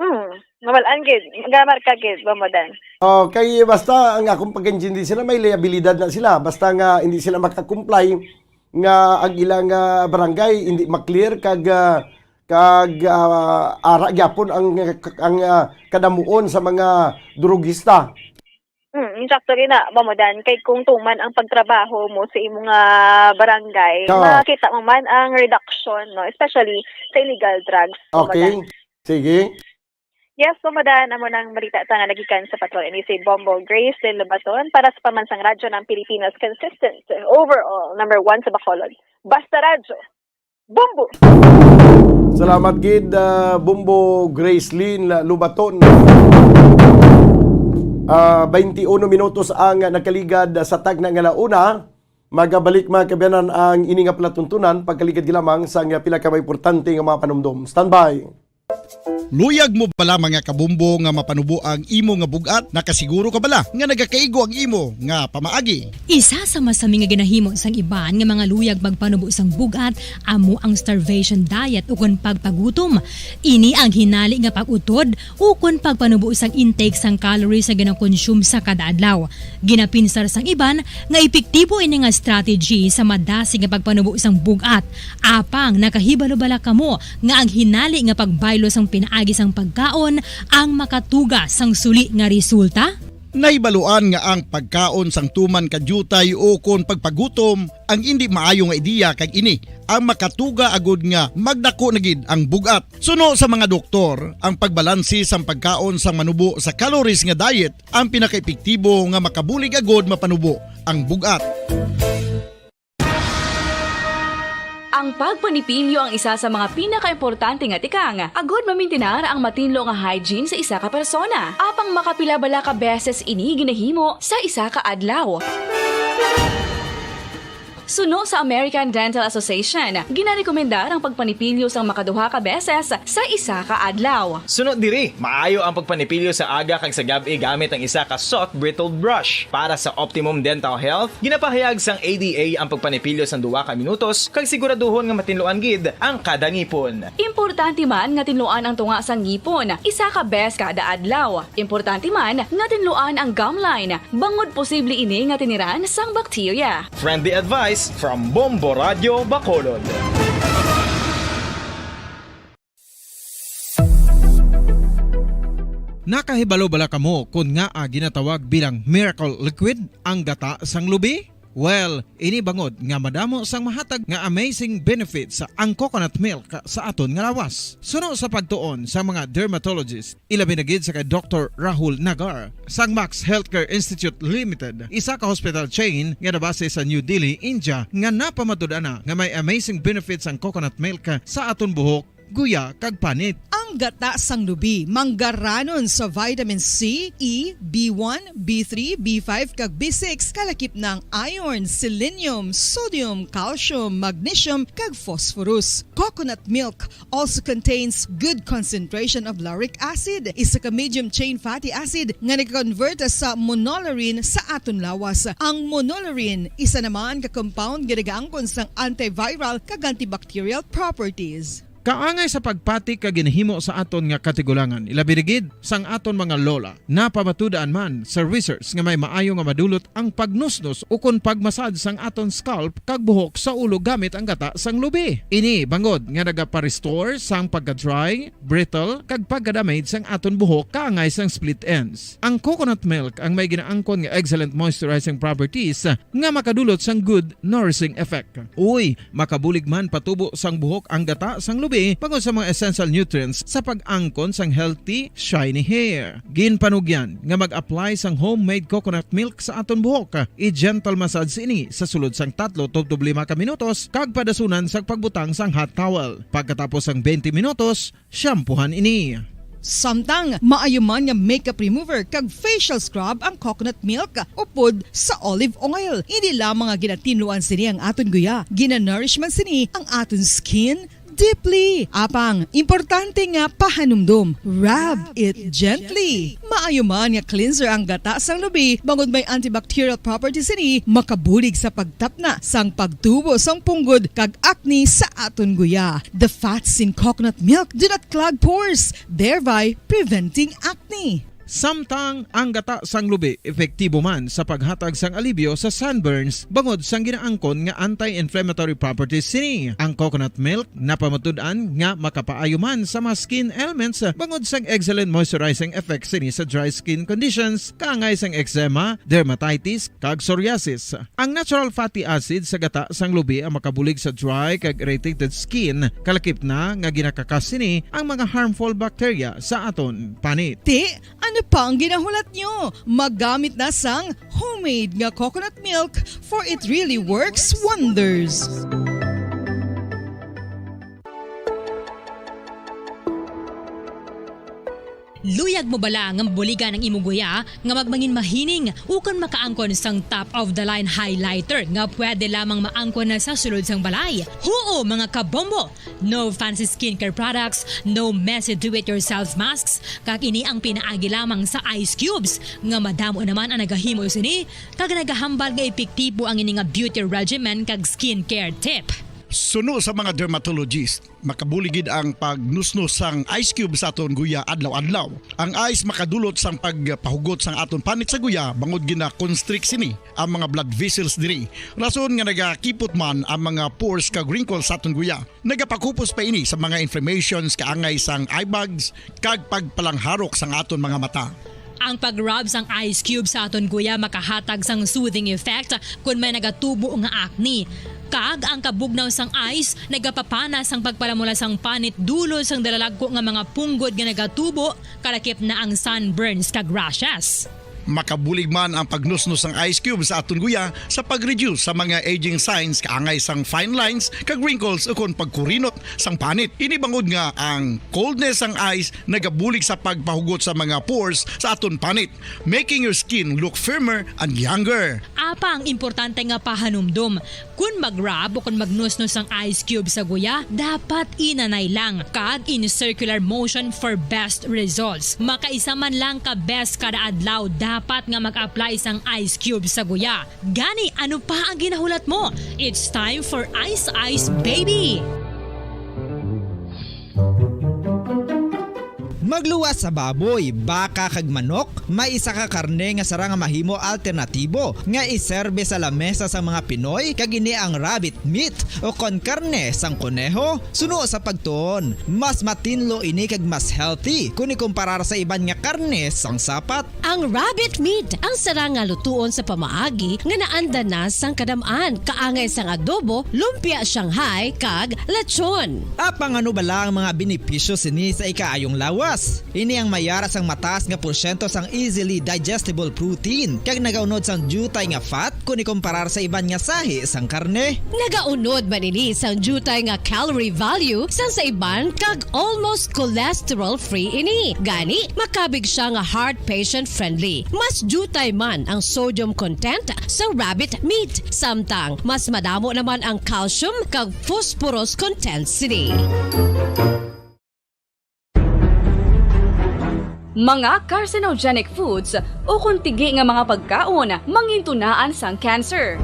Mm. Mabal-an gid, magamarka gid, Bomodan. Oh, kay basta ang akong pagkaintindi sila, may liabilidad na sila. Basta nga hindi sila makakomply nga ang ilang, ah, barangay hindi maklear kag, ah, kag, ah, ara gyapon ang, ang, ah, kadamuon sa mga drugista. Mm, sakto gid na, Bomodan. Kay kung tuman ang pagtrabaho mo sa imong, ah, barangay, Oo. makita mo man ang reduction, no? Especially sa illegal drugs, Bomodan. Okay. Sige. Yes, Bomodan, amo nang balita ta nga nagikan sa patrol ini si Bombo Grace Lin Lobaton para sa Pambansang Radyo ng Pilipinas, consistent, overall, number one sa Bacolod. Basta Radyo, Bombo! Salamat gid, ah, Bombo Grace Lin Lobaton. Ah, twenty-one minutos ang nakaligad sa tagna nga launa. Magabalik, mga kaabyanan, ang ini nga palatuntunan pagkaligad lamang sa nga pila ka mga importante nga mga panumdom. Standby. Luyag mo bala, mga kabombo, nga mapanubo ang imo nga bug-at? Nakasiguro ka bala nga nagakaigo ang imo nga pamaagi? Isa sa masami nga ginahimo sang iban nga mga luyag magpanubo sang bug-at amo ang starvation diet ukon pagpagutom. Ini ang hinali nga pag-utod ukon pagpanubo sang intake sang calories nga ginakonsume sa kada adlaw. Ginapinsar sang iban nga epektibo ini nga strategy sa madasig nga pagpanubo sang bug-at. Apang nakahibalo bala kamo nga ang hinali nga pagbaylo sang pinaagi sang pagkaon ang makatuga sang suli nga resulta? Nahibaluan nga ang pagkaon sang tuman ka diutay o kon pagpagutom ang indi maayo nga ideya, kag ini ang makatuga agud nga magdako na gid ang bug-at. Suno sa mga doktor, ang pagbalanse sang pagkaon sang manubo sa calories nga diet ang pinakaepektibo nga makabulig agud mapanubo ang bug-at. Ang pagpanipilyo ang isa sa mga pinakaimportante nga tikang agud mamintinar ang matinlo nga hygiene sa isa ka persona. Apang makapila bala ka beses ini ginahimo sa isa ka adlaw? Suno sa American Dental Association, ginarekomendar ang pagpanipilyo sang makaduha ka beses sa isa ka adlaw. Suno diri, maayo ang pagpanipilyo sa aga kag sa gab-i gamit ang isa ka soft bristled brush. Para sa optimum dental health, ginapahayag sang A D A ang pagpanipilyo sang duha ka minutos kag siguraduhon nga matinluan gid ang kada ngipon. Importante man nga tinluan ang tunga sang ngipon isa ka bes kada adlaw. Importante man nga tinluan ang gum line, bangod posible ini nga tiniran sang bakterya. Friendly advice from Bombo Radio Bacolod. Nakahibalo bala kamo kon ngaa ginatawag bilang miracle liquid ang gata sang lubi? Well, ini bangod nga madamo sang mahatag nga amazing benefits ang coconut milk sa aton nga lawas. Suno sa pagtuon sa mga dermatologist, ilabi na gid sa kay Doktor Rahul Nagar sang Max Healthcare Institute Limited, isa ka hospital chain nga nabase sa New Delhi, India, nga napamatud-an na nga may amazing benefits ang coconut milk sa aton buhok, guya, kag panit. Ang gata sang lubi manggaranon sa vitamin C, E, B one, B three, B five, kag B six, kalakip na ang iron, selenium, sodium, calcium, magnesium, kag phosphorus. Coconut milk also contains good concentration of lauric acid, isa ka medium chain fatty acid nga nag-convert sa monolaurin sa aton lawas. Ang monolaurin, isa naman ka compound nga nagaangkon sang antiviral kag antibacterial properties. Kaangay sa pagpati kag ginahimo sa aton nga katigulangan, ilabi na gid sang aton mga lola. Napamatud-an man sa research nga may maayo nga madulot ang pagnusnos ukon pagmasad sang aton scalp kag buhok sa ulo gamit ang gata sang lubi. Ini bangod nga nagapa-restore sang pagka-dry, brittle, kag pagka-damage sang aton buhok kaangay sang split ends. Ang coconut milk ang may ginaangkon nga excellent moisturizing properties nga makadulot sang good nourishing effect. Uy, makabulig man patubo sang buhok ang gata sang lubi bangod sa mga essential nutrients sa pag-angkon sang healthy, shiny hair. Ginpanugyan nga mag-apply sang homemade coconut milk sa aton buhok. I-gentle massage ini sa sulod sang tatlo tubtob lima ka minutos kag padasunan sa pagbutang sang hot towel. Pagkatapos sang twenty minutos, shampoohan ini. Samtang maayo man nga makeup remover kag facial scrub ang coconut milk upod sa olive oil. Hindi lamang nga ginatinluan sini ang aton guya, ginanourish man sini ang aton skin, Deeply. Apang, importante nga pahanumdom. Rub it gently. Maayo man nga cleanser ang gata sang lubi, bangod may antibacterial properties sini, makabulig sa pagtapna sang pagtubo sang punggod kag acne sa aton guya. The fats in coconut milk do not clog pores, thereby preventing acne. Samtang ang gata sang lubi epektibo man sa paghatag sang alibyo sa sunburns bangod sang ginaangkon nga anti-inflammatory properties sini. Ang coconut milk napamatud-an nga makapaayo man sa mga skin ailments bangod sang excellent moisturizing effect sini sa dry skin conditions, kaangay sang eczema, dermatitis, kag psoriasis. Ang natural fatty acid sa gata sang lubi ang makabulig sa dry kag irritated skin, kalakip na nga ginakakas sini ang mga harmful bacteria sa aton panit. Ti, ano pa ang ginahulat nyo? Maggamit na sang homemade nga coconut milk, for it really works wonders. Luyag mo bala nga mabuligan ang imo guya nga magmangin mahining ukon makaangkon sang top of the line highlighter nga pwede lamang maangkon na sa sulod sang balay? Huo, mga kabombo! No fancy skincare products, no messy do-it-yourself masks, kag ini ang pinaagi lamang sa ice cubes, nga madamo naman ang nagahimo sini, kag nagahambal nga epektibo ang ini nga beauty regimen kag skincare tip. Suno sa mga dermatologist, makabulig gid ang pagnusnos sang ice cube sa aton guya adlaw-adlaw. Ang ice makadulot sang pagpahugot sang aton panit sa guya, bangod gina-constrict sini ang mga blood vessels diri. Rason nga nagakipot man ang mga pores kag wrinkles sa aton guya. Nagapakupos pa ini sa mga inflammations, kaangay sang eye bags, kag pagpalangharok sang aton mga mata. Ang pag-rub sang ice cube sa aton guya makahatag sang soothing effect kon may nagatubo nga acne. Kag ang kabugnaw sang ice nagapapana sang pagpalamula sang panit dulot sang dalalagko nga mga punggod nga nagatubo, kalakip na ang sunburns kag rashes. Makabulig man ang pagnusnos sang ice cube sa aton guya sa pag-reduce sa mga aging signs, kaangay sang fine lines kag wrinkles, ukon pagkurinot sang panit. Ini bangod nga ang coldness sang ice nagabulig sa pagpahugot sa mga pores sa aton panit, making your skin look firmer and younger. Apang importante nga pahanumdom, kon mag-rub o kon magnusnos ang ice cube sa guya, dapat inanay lang kag in circular motion for best results. Makaisa man lang ka beses kada adlaw dapat nga mag-apply sang ice cube sa guya. Gani, ano pa ang ginahulat mo? It's time for Ice Ice Baby! Magluwas sa baboy, baka kag manok, may isa ka karne nga sarang nga mahimo alternatibo nga iserbe sa lamesa sang mga Pinoy, kag ini ang rabbit meat o kon karne sang koneho. Suno sa pagtuon, mas matinlo ini kag mas healthy kon ikumparar sa iban nga karne sang sapat. Ang rabbit meat ang sarang nga lutuon sa pamaagi nga naanda na sang kadam-an, kaangay sang adobo, lumpia Shanghai, kag lechon. Apang ano bala ang mga benepisyo sini sa ikaayong lawas? Ini ang may ara sang mataas nga porsyento sang easily digestible protein, kag nagaunod sang diutay nga fat kon ikumparar sa iban nga sahi sang karne. Nagaunod man ini sang diutay nga calorie value sang sa iban, kag almost cholesterol-free ini. Gani, makabig sia nga heart patient-friendly. Mas diutay man ang sodium content sa rabbit meat, samtang mas madamo naman ang calcium kag phosphorus content sini. Mga carcinogenic foods ukon tigi nga mga pagkaon mangintunaan sang cancer.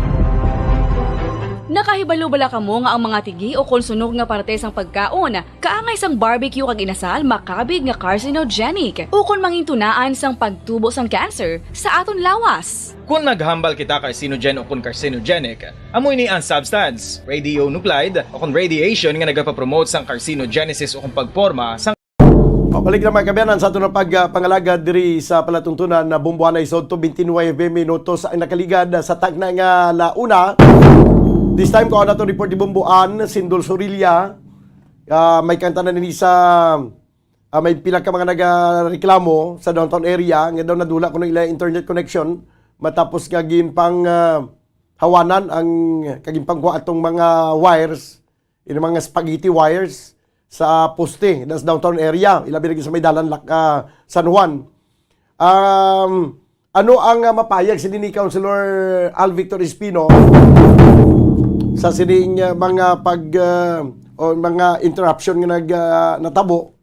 Nakahibalo bala kamo nga ang mga tigi ukon sunog nga parte sang pagkaon, kaangay sang barbecue kag inasal, makabig nga carcinogenic ukon mangintunaan sang pagtubo sang cancer sa aton lawas? Kon naghambal kita carcinogen ukon carcinogenic, amo ini ang substance, radionuclide, ukon radiation nga nagapapromote sang carcinogenesis ukon pagporma sang Pabalik na, mga kaabyanan, sa aton pag, ah, pangalagad diri sa palatuntunan na Bomboan na isod to, twenty-nine minutos ang nakaligad, ah, sa tagna nga la una. This time, kuha nato report ni Bomboan, Sindol Sorilla. Ah, may kanta na nini sa, ah, may pila ka mga nagareklamo sa downtown area nga daw nadula kuno ila internet connection matapos nga ginpang, ah, hawanan ang, kag ginpangkuha atong mga wires, yung mga spaghetti wires sa poste, das downtown area, ilabi lagi sa may dalan lak-, ah, San Juan. Um, ano ang, ah, mapayag sini ni Councilor Al Victor Espino sa sining, ah, mga pag, ah, o mga interruption nga nag, ah, natabo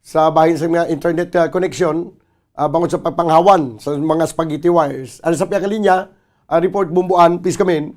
sa bahin sa mga internet, ah, connection, ah, bangod sa pagpanghawan sa mga spaghetti wires. Ano sa pihak linya, ah, report, Bombo Ann, please come in.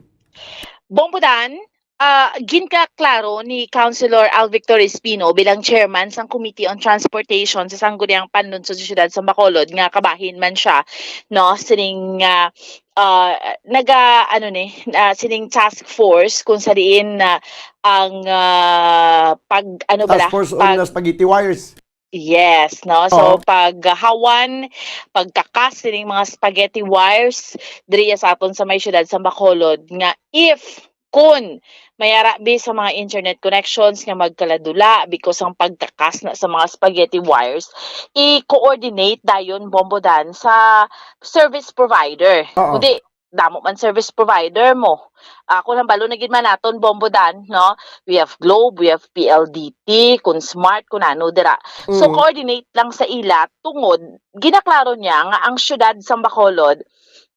Bombo Dan, ah, ginkaklaro ni Councilor Al Victor Espino bilang chairman sang Committee on Transportation sa Sangguniang Panlungsod sa Siyudad sa Bacolod nga kabahin man siya, no, sining, ah, ah, naga, ano ni, ah, sining task force kung sa diin na ang, ah, pag, ano Task bala, force on pag the spaghetti wires. Yes, no? So, Oo. paghawan, pagkakas sining mga spaghetti wires diri sa aton sa may siyudad sa Bacolod, nga if, kun may arabi sa mga internet connections nga magkaladula because ang pagkakas na sa mga spaghetti wires, i-coordinate dayon, Bombo Dan, sa service provider. Oo. Kundi, damo man service provider mo. Ah, kung hambalo na gid man naton, Bombo Dan, no? We have Globe, we have P L D T, kun Smart, kun ano dira. So, Mm. coordinate lang sa ila tungod, ginaklaro niya nga ang siyudad sang Bacolod,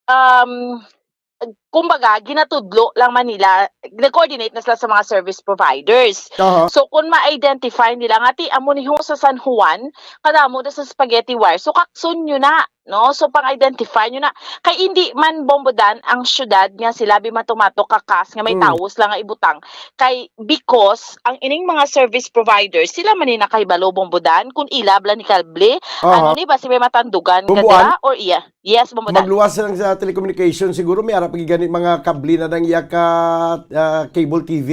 um, kumbaga, ginatudlo lang man nila, nag-coordinate na sila sa mga service providers. Aha. So, kung ma-identify nila nga, "Ti, amo ni ho sa San Juan, kadamo na sa spaghetti wire." So, kakson nyo na, no? So, pang-identify nyo na. Kay hindi man, Bombo Dan, ang syudad nga sila bimato-mato kakas nga may Mm. tawos lang nga ibutang. Kay, because ang ining mga service providers, sila man ni nakahibalo, Bombo Dan, kung ila bala ni kable, Aha. ano ni ba, si may matandugan ka Bombo Ann? dira? Or iya? Yes, Bombo Dan. Magluwas lang sa telecommunication, siguro may ara pa gid gani mga kable na nang iya ka, ah, cable T V?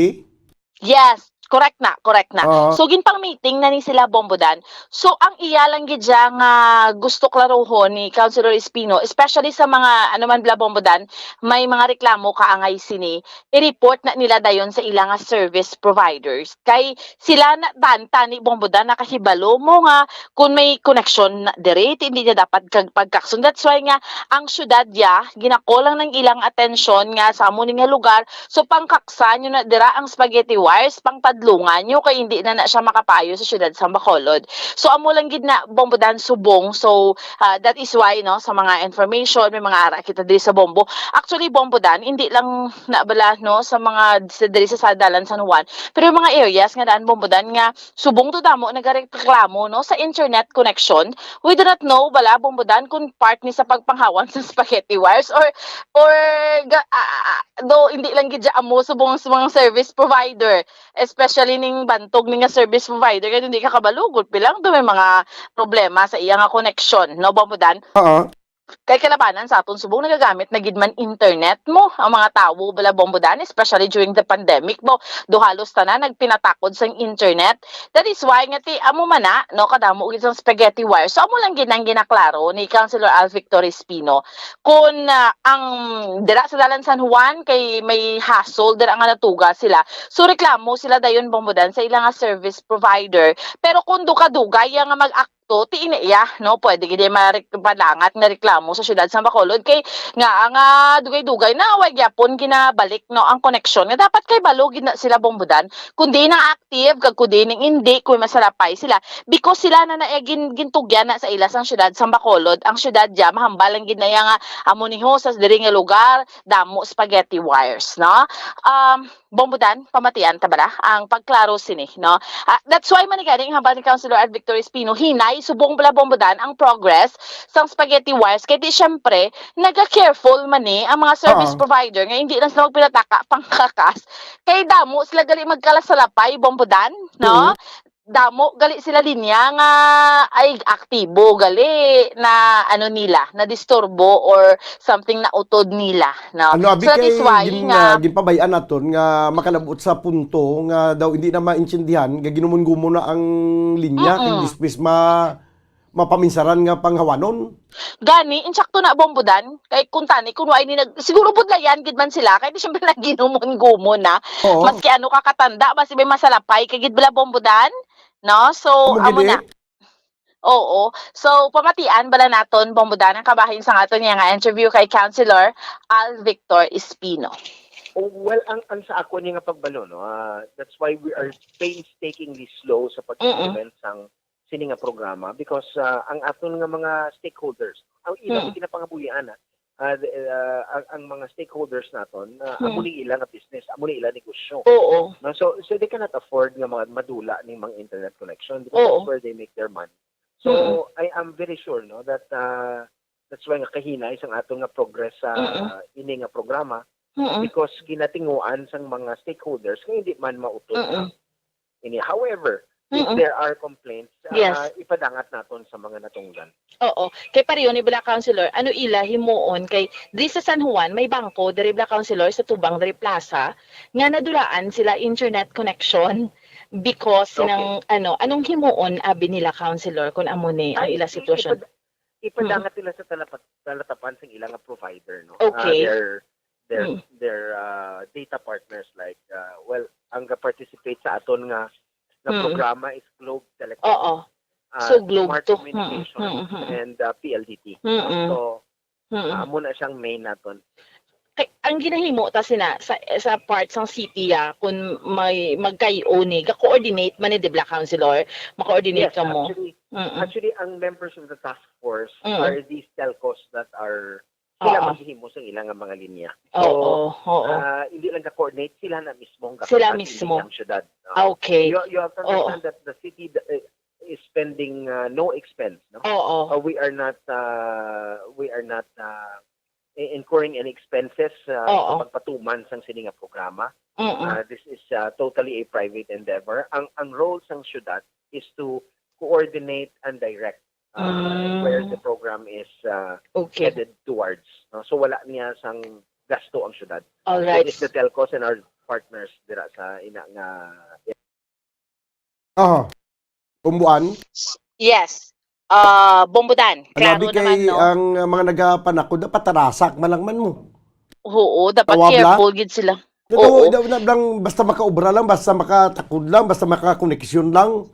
Yes, correct na, correct na. Oo. So, ginpang-meeting na ni sila, Bombo Dan. So, ang iya lang gid siya nga gusto klarohon ni Councilor Espino, especially sa mga, ano man bala, Bombo Dan, may mga reklamo kaangay sini, i-report na nila dayon sa ila nga service providers. Kay sila na, Dan, tani, Bombo Dan, nakahibalo mo nga kung may koneksyon na diri, ti hindi niya dapat kag pagkakson. That's why nga ang syudad ya, ginako lang ng ilang atensyon nga sa amo ni nga lugar, so pangkaksan nyo na dira ang spaghetti wires, pangtadlungan nyo kay hindi na na siya makapayo sa syudad sa Bacolod. So amo lang gid na, Bombo Dan, subong. So, ah, that is why, no, sa mga information, may mga ara kita diri sa Bombo. Actually, Bombo Dan, hindi lang na bala, no, sa mga sa diri sa, sa Dalan San Juan, pero yung mga areas nga daan, Bombo Dan, nga subong to damo nagareklamo, no, sa internet connection. We do not know bala, Bombo Dan, kung part ni sa pagpanghawan sa spaghetti wires or, or ga-, ah, ah, ah, do hindi lang gid dya amo subong sa mga service provider, especially ning bantog ni nga service provider, kay hindi ka kabalo gud bilang do may mga problema sa iya nga connection, no, Bombo Dan? Oo. Kay kalabanan sa aton subong nagagamit na gid man internet mo ang mga tawo bala, Bombo Dan, especially during the pandemic mo, do halos tanan nagpinatakod sang internet. That is why nga ti amo man na, no, kadamo gid sang spaghetti wire. So amo lang gid ang ginaklaro ni Councilor Al Victor Espino. Kun, ah, ang dira sa Dalan San Juan kay may hassle dira nga natuga sila. So reklamo sila dayon, Bombo Dan, sa ila nga service provider. Pero kung dugay-dugay ya nga mag-akto, ti ina iya, no? Pwede gid mapalangat nga reklamo sa siyudad sa Bacolod kay nga, nga dugay-dugay na way gyapon ginabalik, no, ang koneksyon. Nga dapat kay balo gid na sila, Bombo Dan, kung di na active kag kung di ning hindi, kung masalapay sila, because sila na na gin-, gintugyan na sa ila sang siyudad sa Bacolod. Ang siyudad dya, mahambal lang gid na iya nga amo ni ho sa diri nga lugar, damo spaghetti wires, no? Um, Bombo Dan, pamatian ta bala ang pagklaro sini, no? Ah, that's why man ni gani ang hambal ni Councilor Al Victor Espino, hinay subong bala, Bombo Dan, ang progress sang spaghetti wires. Kay di, syempre, naga-careful man ni ang mga service Oo. provider nga hindi lang sila magpinataka pangkakas. Kay damo sila gali magkalasalapay, Bombo Dan, no? Mm. Damo gali sila linya nga ay aktibo gali na ano nila, na disturbo or something na utod nila, no? Ano, abi So, that is kay why gin-, nga ah, ginpabay-an naton nga makalabot sa punto nga daw hindi na maintindihan, nga ginumon-gumon na ang linya, kay Mm-mm. displace ma-, mapaminsaran nga panghawanon. Gani, insakto na, Bombo Dan. Kay kung tani, kung wa ini nag-, siguro budlayan gid man sila, kay di siyempre nagginumon-gumon na. Oo. Maski ano ka katanda, basi may masalapay ka gid bala, Bombo Dan, no? So, Amo amo gid, na. eh. Oo. So, pamatian bala naton, Bombo Dan, ang kabahin sa aton nga interview kay Councilor Al Victor Espino. Oh, well, ang, ang sa ako ni nga pagbalo, no, ah, that's why we are painstakingly slow sa Mm-mm. pag-implement sang sini nga programa because, ah, ang aton nga mga stakeholders, ang ila Mm. ginapangabuhian, ah, ah, the, ah, ang, ang mga stakeholders naton, ah, amo Hmm. ni ila nga business, amo ni ila negosyo. Oo. No? So, so they cannot afford nga mga madula ning mga internet connection because Oo. that's where they make their money. So, Mm-mm. I am very sure, no, that, ah, that's why nga kahinay sang aton nga progress sa Mm-mm. ini nga programa Mm-mm. because ginatinguan sang mga stakeholders nga hindi man mautod Mm-mm. ang ini. However, if Mm-mm. there are complaints, ah, Yes. ipadangat naton sa mga natungdan. Oo. Kay pareho ni bala, Councilor, ano ila himuon kay diri sa San Juan may bangko diri bala, Councilor, sa tubang diri plaza nga nadulaan sila internet connection because Okay. ng ano, anong himuon abi nila, Councilor, kung amo ni ang Ay, ila i-, sitwasyon? ipad-, ipadangat nila sa talapat-, talatapan sang ila nga provider, no? Ah, Okay. their, their, Mm. their, ah, data partners like, ah, well, ang ga-participate sa aton nga, nga Mm. programa is Globe Telecom, Oo. ah, So, Globe Smart to. Mm, Communications, mm, mm. and, ah, P L D T. Mm. So, Mm. ah, amo na siyang main naton. Kay, ang ginahimo ta sina sa, sa part sang city, ah, kung may magkayo ni, ga-coordinate man ni, di bala, Councilor? Ma-coordinate Yes, kamo? actually, Mm. actually, ang members of the task force Mm. are these telcos that are, sila Oo. maghihimo sa ilang mga linya. Oo, So, oo. ah, hindi lang ga-coordinate, sila na mismo ang Sila gakutan, mismo. Hindi ang syudad. Ah, Okay. you, you have to Oo. understand that the city, uh, is spending, uh, no expense, no? Oo. Uh, we are not, uh, we are not, uh, i-, incurring any expenses, uh, Oo. sa pagpatuman sang sini nga programa. Mm-mm. Uh, this is, uh, totally a private endeavor. Ang, ang role sang syudad is to coordinate and direct, uh, Mm. where the program is, uh, Okay. headed towards, no? So, wala niya sang gasto ang syudad. All right. It is the telcos and our partners dira sa ina nga Aha. Bumbuan? Yes. Ah, Bombodan. Klaro naman, no? Ang, uh, mga nagapanakod na patarasak man lang man mo. Oo, dapat careful gid sila. Oo. Daw, daw na lang, basta makaobra lang, basta makatakod lang, basta makakoneksyon lang.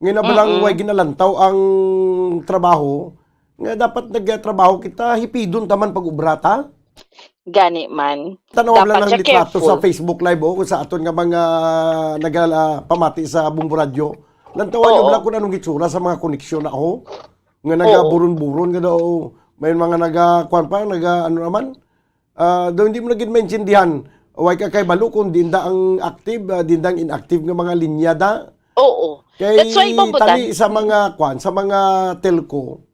Ngayon na ba lang, way ginalantaw ang trabaho? Nga dapat nagtrabaho kita, hipidon taman pag-obra ta? Gani man. Tanaw lang ang litrato sa Facebook Live, oh, kung sa aton nga mga nagapamati sa Bombo Radyo. Lantawan nyo lang kung anong itsura sa mga koneksyon na, oh. Nga nagaburon-buron nga daw, may mga naga, kwan pa, naga, ano naman, ah, daw hindi mo na gid maintindihan. Way ka kay balo kung dinda ang active, ah, dinda ang inactive nga mga linya da. Oo. Kay tali sa mga, kwan, sa mga telco,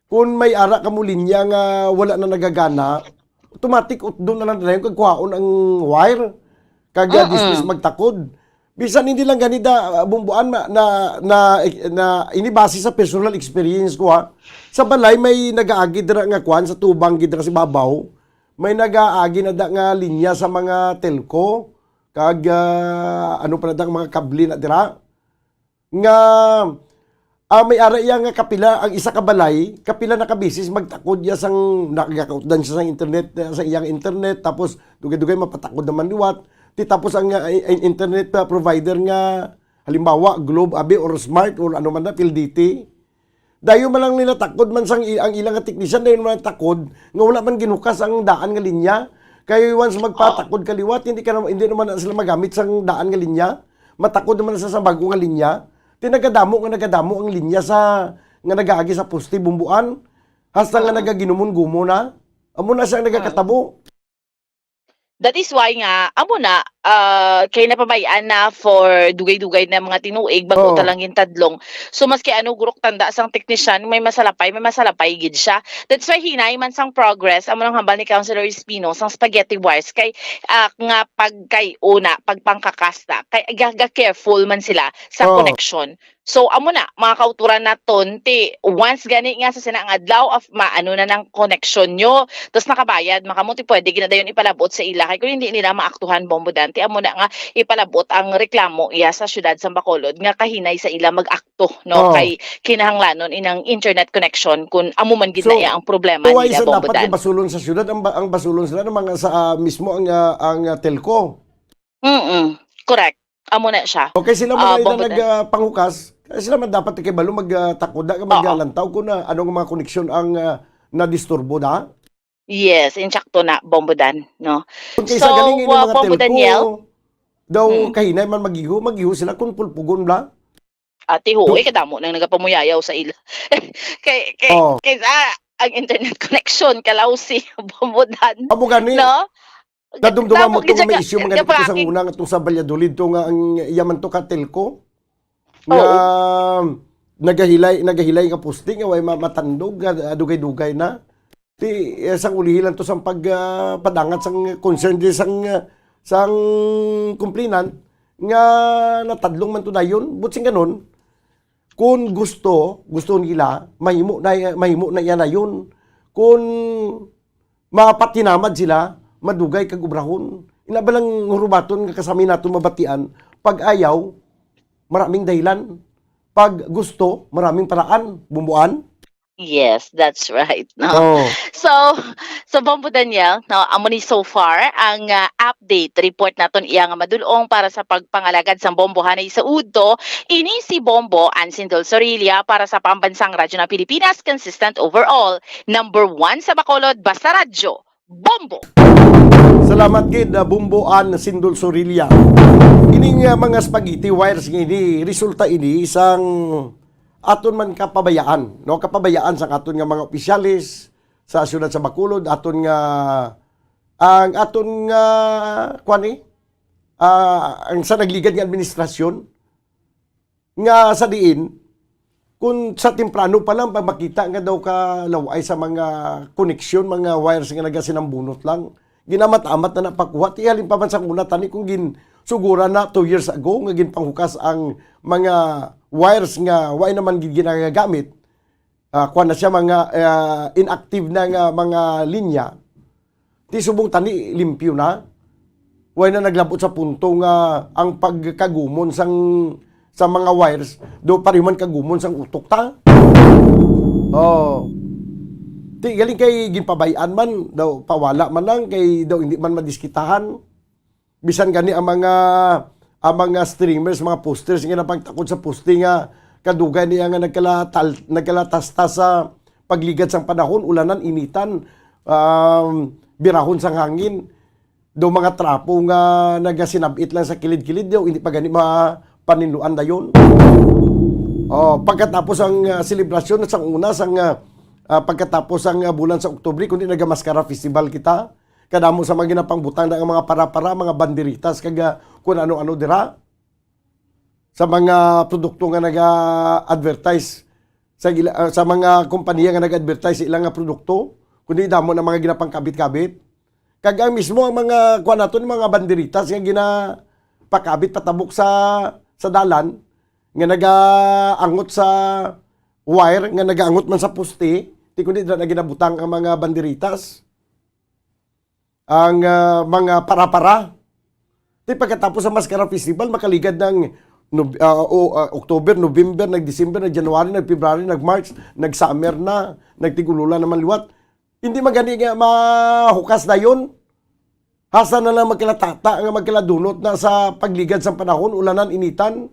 kung may ara kamo linya nga wala na nagagana, automatic utdon na lang dayon kag kuhaon ang wire. Kag, ah, dismiss magtakod. Bisan hindi lang gani da, ah, Bomboan na, na, na, na ini base sa personal experience ko, ha. Sa balay may nagaagi dira nga kwan sa tubang gid dira sa babaw. May nagaagi na da nga linya sa mga telco kag, ah, ano pa na da nga mga kable na dira. nga, ah, may ara iya nga kapila, ang isa ka balay, kapila na ka beses magtakod iya sang nagakautdan siya sang internet, eh, sa iyang internet, tapos dugay-dugay mapatakod naman liwat. Ti tapos ang, ah, i-, internet, ah, provider nga, halimbawa, Globe, abi, or Smart, or ano man na, P L D T. Dayon man lang nila takod man sang i-, ang ilang nga teknisyan, dayon man lang takod nga wala man ginhukas ang daan nga linya. Kay once magpatakod ka liwat, hindi ka na, hindi naman na sila magamit sang daan nga linya. Matakod naman sa, sa bag-o nga linya. Ti nagadamo nga nagadamo ang linya sa, nga nagaagi sa poste, Bomboan. Hasta nga nagaginumon-gumon na. Amo na siya ang nagakatabo. That is why nga, amo na, ah, kay napabay-an na for dugay-dugay na mga tinuig, bago ta lang gintadlong. So, maski ano, gurok tanda sang teknisyan, may masalapay, may masalapay gid siya. That's why hinay man sang progress, amo nang hambal ni Councilor Espino, sang spaghetti wires, kay, ah, nga pagkay una, pagpangkakas na, kay ga, ga careful man sila sa connection. So, amo na, mga kauturan naton, ti once gani nga sa sina nga adlaw, of, maano na nang koneksyon nyo, tas nakabayad, makamo, ti pwede gina dayon ipalabot sa ila. Kay kung hindi nila maaktuhan, Bombodan, ti amo na nga ipalabot ang reklamo iya sa siyudad sa Bacolod nga kahinay sa ila mag-akto, no? Kay kinahanglanon inang internet connection kung amo man gid na iya ang problema nila, Bombodan. So, why is dapat basulon sa siyudad ang, ang basulon sila ng mga sa, ah, mismo ang, ah, ang, ah, telco? Mm, correct. Amo na siya. Okay, sila man na nagpanghukas. Sila man dapat kay balo magtakoda, maglantaw kung ano nga mga koneksyon ang, ah, nadisturbo da. Yes, insakto na, Bombodan, no? Kung kaysa galing ini mga telco, daw kahinay man magiho, magiho sila kung pulpugon bla. Ati ho, eh, kadamo nang nagapamuyayaw sa ila. Kay, kay, kaysa, ang internet connection, kalawsi, Bombo Dan. Amo gani. No? Nadumduman mo Tapos to nga may gid siya issue mga ka-, dito sa kapangin. Una nga itong sa Valladolid to nga ang yaman to ka telco. Nga Oo. nagahilay, nagahilay nga poste nga way ma-, matandog, nga dugay-dugay na. Ti, eh, sang ulihi lang to sang pag, ah, padangat sang concern di sang, ah, sang complainant nga natadlong man to dayon. But sing ganon, kung gusto, gusto nila, mahimo na, mahimo na iya na yun. Kung mapatinamad sila, madugay kag obrahon. Ina ba lang hurubaton nga kasami nato mabatian, pag ayaw, maraming dahilan. Pag gusto, maraming paraan. Bumbuan? Yes, that's right, no? Oh. So, so Bombo Daniel, no, amo ni so far ang, ah, update report naton iya nga madulong para sa pagpangalagad sang Bombo hanay sa udto. Ini si Bombo Ansin Dulzorilla para sa Pambansang Radyo ng Pilipinas, consistent overall, number one sa Bacolod, basta radyo, Bombo. Salamat gid, ah, Bombo Ansin Dulzorilla. Ining, ah, mga spaghetti wires nga ini, resulta ini isang aton man kapabayaan, no? Kapabayaan sang aton nga mga opisyales sa siyudad sa Bacolod, aton nga, ang aton nga, kuwan eh, ah, ang sa nagligad nga administrasyon, nga sa diin, kung sa temprano pa lang, pag makita nga daw ka laway sa mga koneksyon, mga wires nga nagasinambunot lang, ginamat-amat na napakuha. Ti halin pa man sa una, tani kung gin-, sugura na two years ago, nga ginpanghukas ang mga wires nga way naman gid ginagamit, ah, kuwan na siya, mga, ah, inactive na nga mga linya. Ti subong tani, limpyo na. Way na naglabot sa punto nga ang pagkagumon sang, sa mga wires, do pareho man kagumon sang utok ta. Oh. Ti galing kay ginpabay-an man, daw pawala man lang, kay daw hindi man madiskitahan. Bisan gani ang mga, ang mga streamers, mga posters nga napagtakod sa poste nga kadugay niya nga nagkalatal-, nagkalatastas sa pagligad sang panahon, ulanan, initan, um, birahon sang hangin. Do mga trapo nga nagasinab-it lang sa kilid-kilid, daw hindi pa gani mapaninluan dayon. Oh, pagkatapos ang, ah, selebrasyon sang una, sang, ah, ah, pagkatapos ang, ah, bulan sa Oktubre, kundi nagamaskara festival kita. Kadamo sa mga ginapangbutang na nga mga para-para, mga banderitas, kag, ah, kun ano-ano dira. Sa mga produkto nga naga-advertise, sa ila-, ah, sa mga kompanya nga nag-advertise sa ilang nga produkto, kundi damo na mga ginapangkabit-kabit. Kag ang mismo ang mga, kuwan naton, mga banderitas nga ginapakabit patabok sa, sa dalan, nga nagaangot sa wire, nga nagaangot man sa poste, ti kundi dira na ginabutang ang mga banderitas. Ang, ah, mga para-para. Ti pagkatapos sa Maskara Festival, makaligad ng Nob-, ah, o, ah, October, November, nag-December, nag-January, nag-February, nag-March, nag-summer na, nagtig-ululan naman liwat. Hindi man gani nga mahukas dayon. Hasta na lang magkalatata nga magkaladunot na sa pagligad sang panahon, ulanan, initan.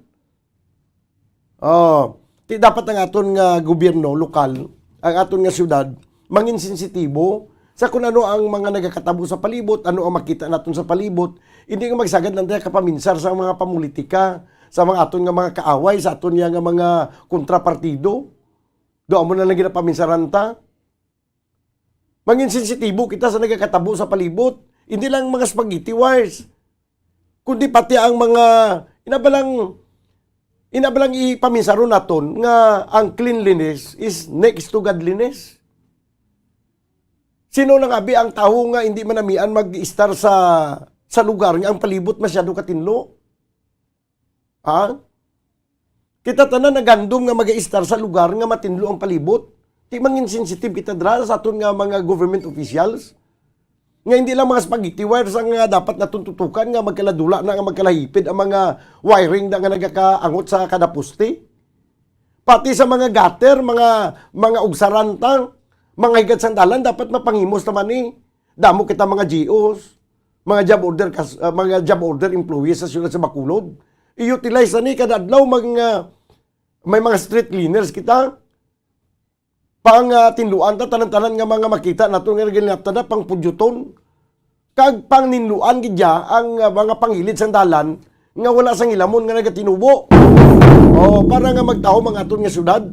Oh, ti dapat ang aton nga gobyerno lokal, ang aton nga siyudad, mangin sensitibo sa kun ano ang mga nagakatabo sa palibot, ano ang makita naton sa palibot. Hindi nga magsagad lang tayo kapaminsar sa mga pamulitika, sa mga aton nga mga kaaway, sa aton nga mga kontrapartido. Do amo na lang ginapaminsaran ta. Mangin sensitibo kita sa nagakatabo sa palibot. Hindi lang mga spaghetti wires, kundi pati ang mga, ina ba lang, ina ba lang ipaminsaron naton nga ang cleanliness is next to godliness. Sino nang abi ang tawo nga hindi manamian mag-istar sa, sa lugar nga ang palibot masyado katinlo? Ha? Kita tanan nagandom nga mag-istar sa lugar nga matinlo ang palibot. Ti mangin sensitive kita dira sa aton nga mga government officials. Nga hindi lang mga spaghetti wires ang, ah, dapat naton tutukan nga magkaladula na, nga magkalahipid ang mga wiring na nga nagakaangot sa kada poste. Pati sa mga gutter, mga, mga ugsaran ta, mga higad sang dalan, dapat mapanghimos naman ni. Damo kita mga G Os, mga job order kas-, ah, mga job order employees sa siyudad sa Bacolod. I-utilize na ni kada adlaw mag, ah, may mga street cleaners kita. Pang, ah, tinluan ta, tanan-tanan nga mga makita nato nga ginapta na pang pudyuton. Kag pang ninluan gid ya ang, ah, mga pangilid sang dalan nga wala sang hilamon nga nagatinubo. Oh, para nga magtahom ang aton nga syudad.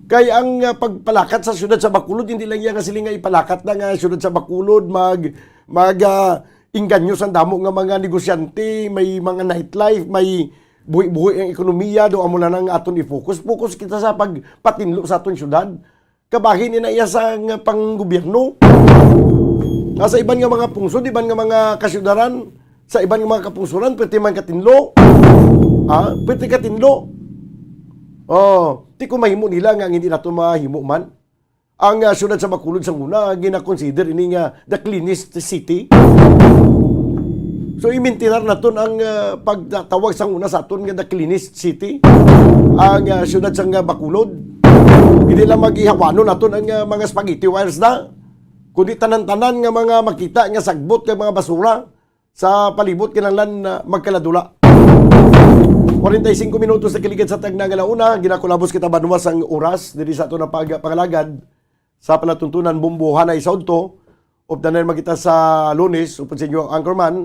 Kay ang, ah, pagpalakat sa siyudad sa Bacolod, hindi lang iya nga siling nga ipalakat na nga siyudad sa Bacolod, mag, mag, ah, inganyo sa damo nga mga negosyante, may mga nightlife, may buhi-buhi ang ekonomiya, do amo lang ang aton i-focus. Focus kita sa pagpatinlo sa aton siyudad. Kabahin ni na iya sa nga panggobyerno. Nga sa iban nga mga pungsod, iban nga mga kasyudaran, sa iban nga mga kapungsuran, pwede man katinlo. Ha? Pwede katinlo. Oh, di ko mahimo nila nga ang hindi nato mahimo man. Ang, ah, siyudad sa Bacolod sa una, gina-consider ini nga the cleanest city. So, imintinar naton ang, ah, pagtatawag sa una sa aton nga the cleanest city. Ang, ah, siyudad sa nga Bacolod. Hindi lang magihawanon naton ang, ah, mga spaghetti wires na. Kundi tanan-tanan nga mga makita nga sagbot kag mga basura sa palibot kinahanglan na magkaladula. Forty-five minutos na kiligad sa tagna nga launa, ginakulabos kita banwa sang oras diri sa aton nga pag-, pangalagad sa palatuntunan Bombo Hanay sa udto. Updanan man kita sa Lunes, upod sa inyo ang anchorman.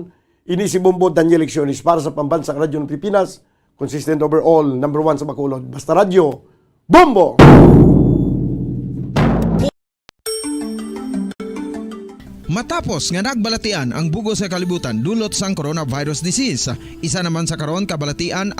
Ini si Bombo Daniel Lecciones para sa Pambansang Radyo ng Pilipinas, consistent overall, number one sa Bacolod. Basta Radyo, Bombo! Matapos nga nagbalatian ang bug-os nga kalibutan dulot sang coronavirus disease, isa naman sa karon kabalatian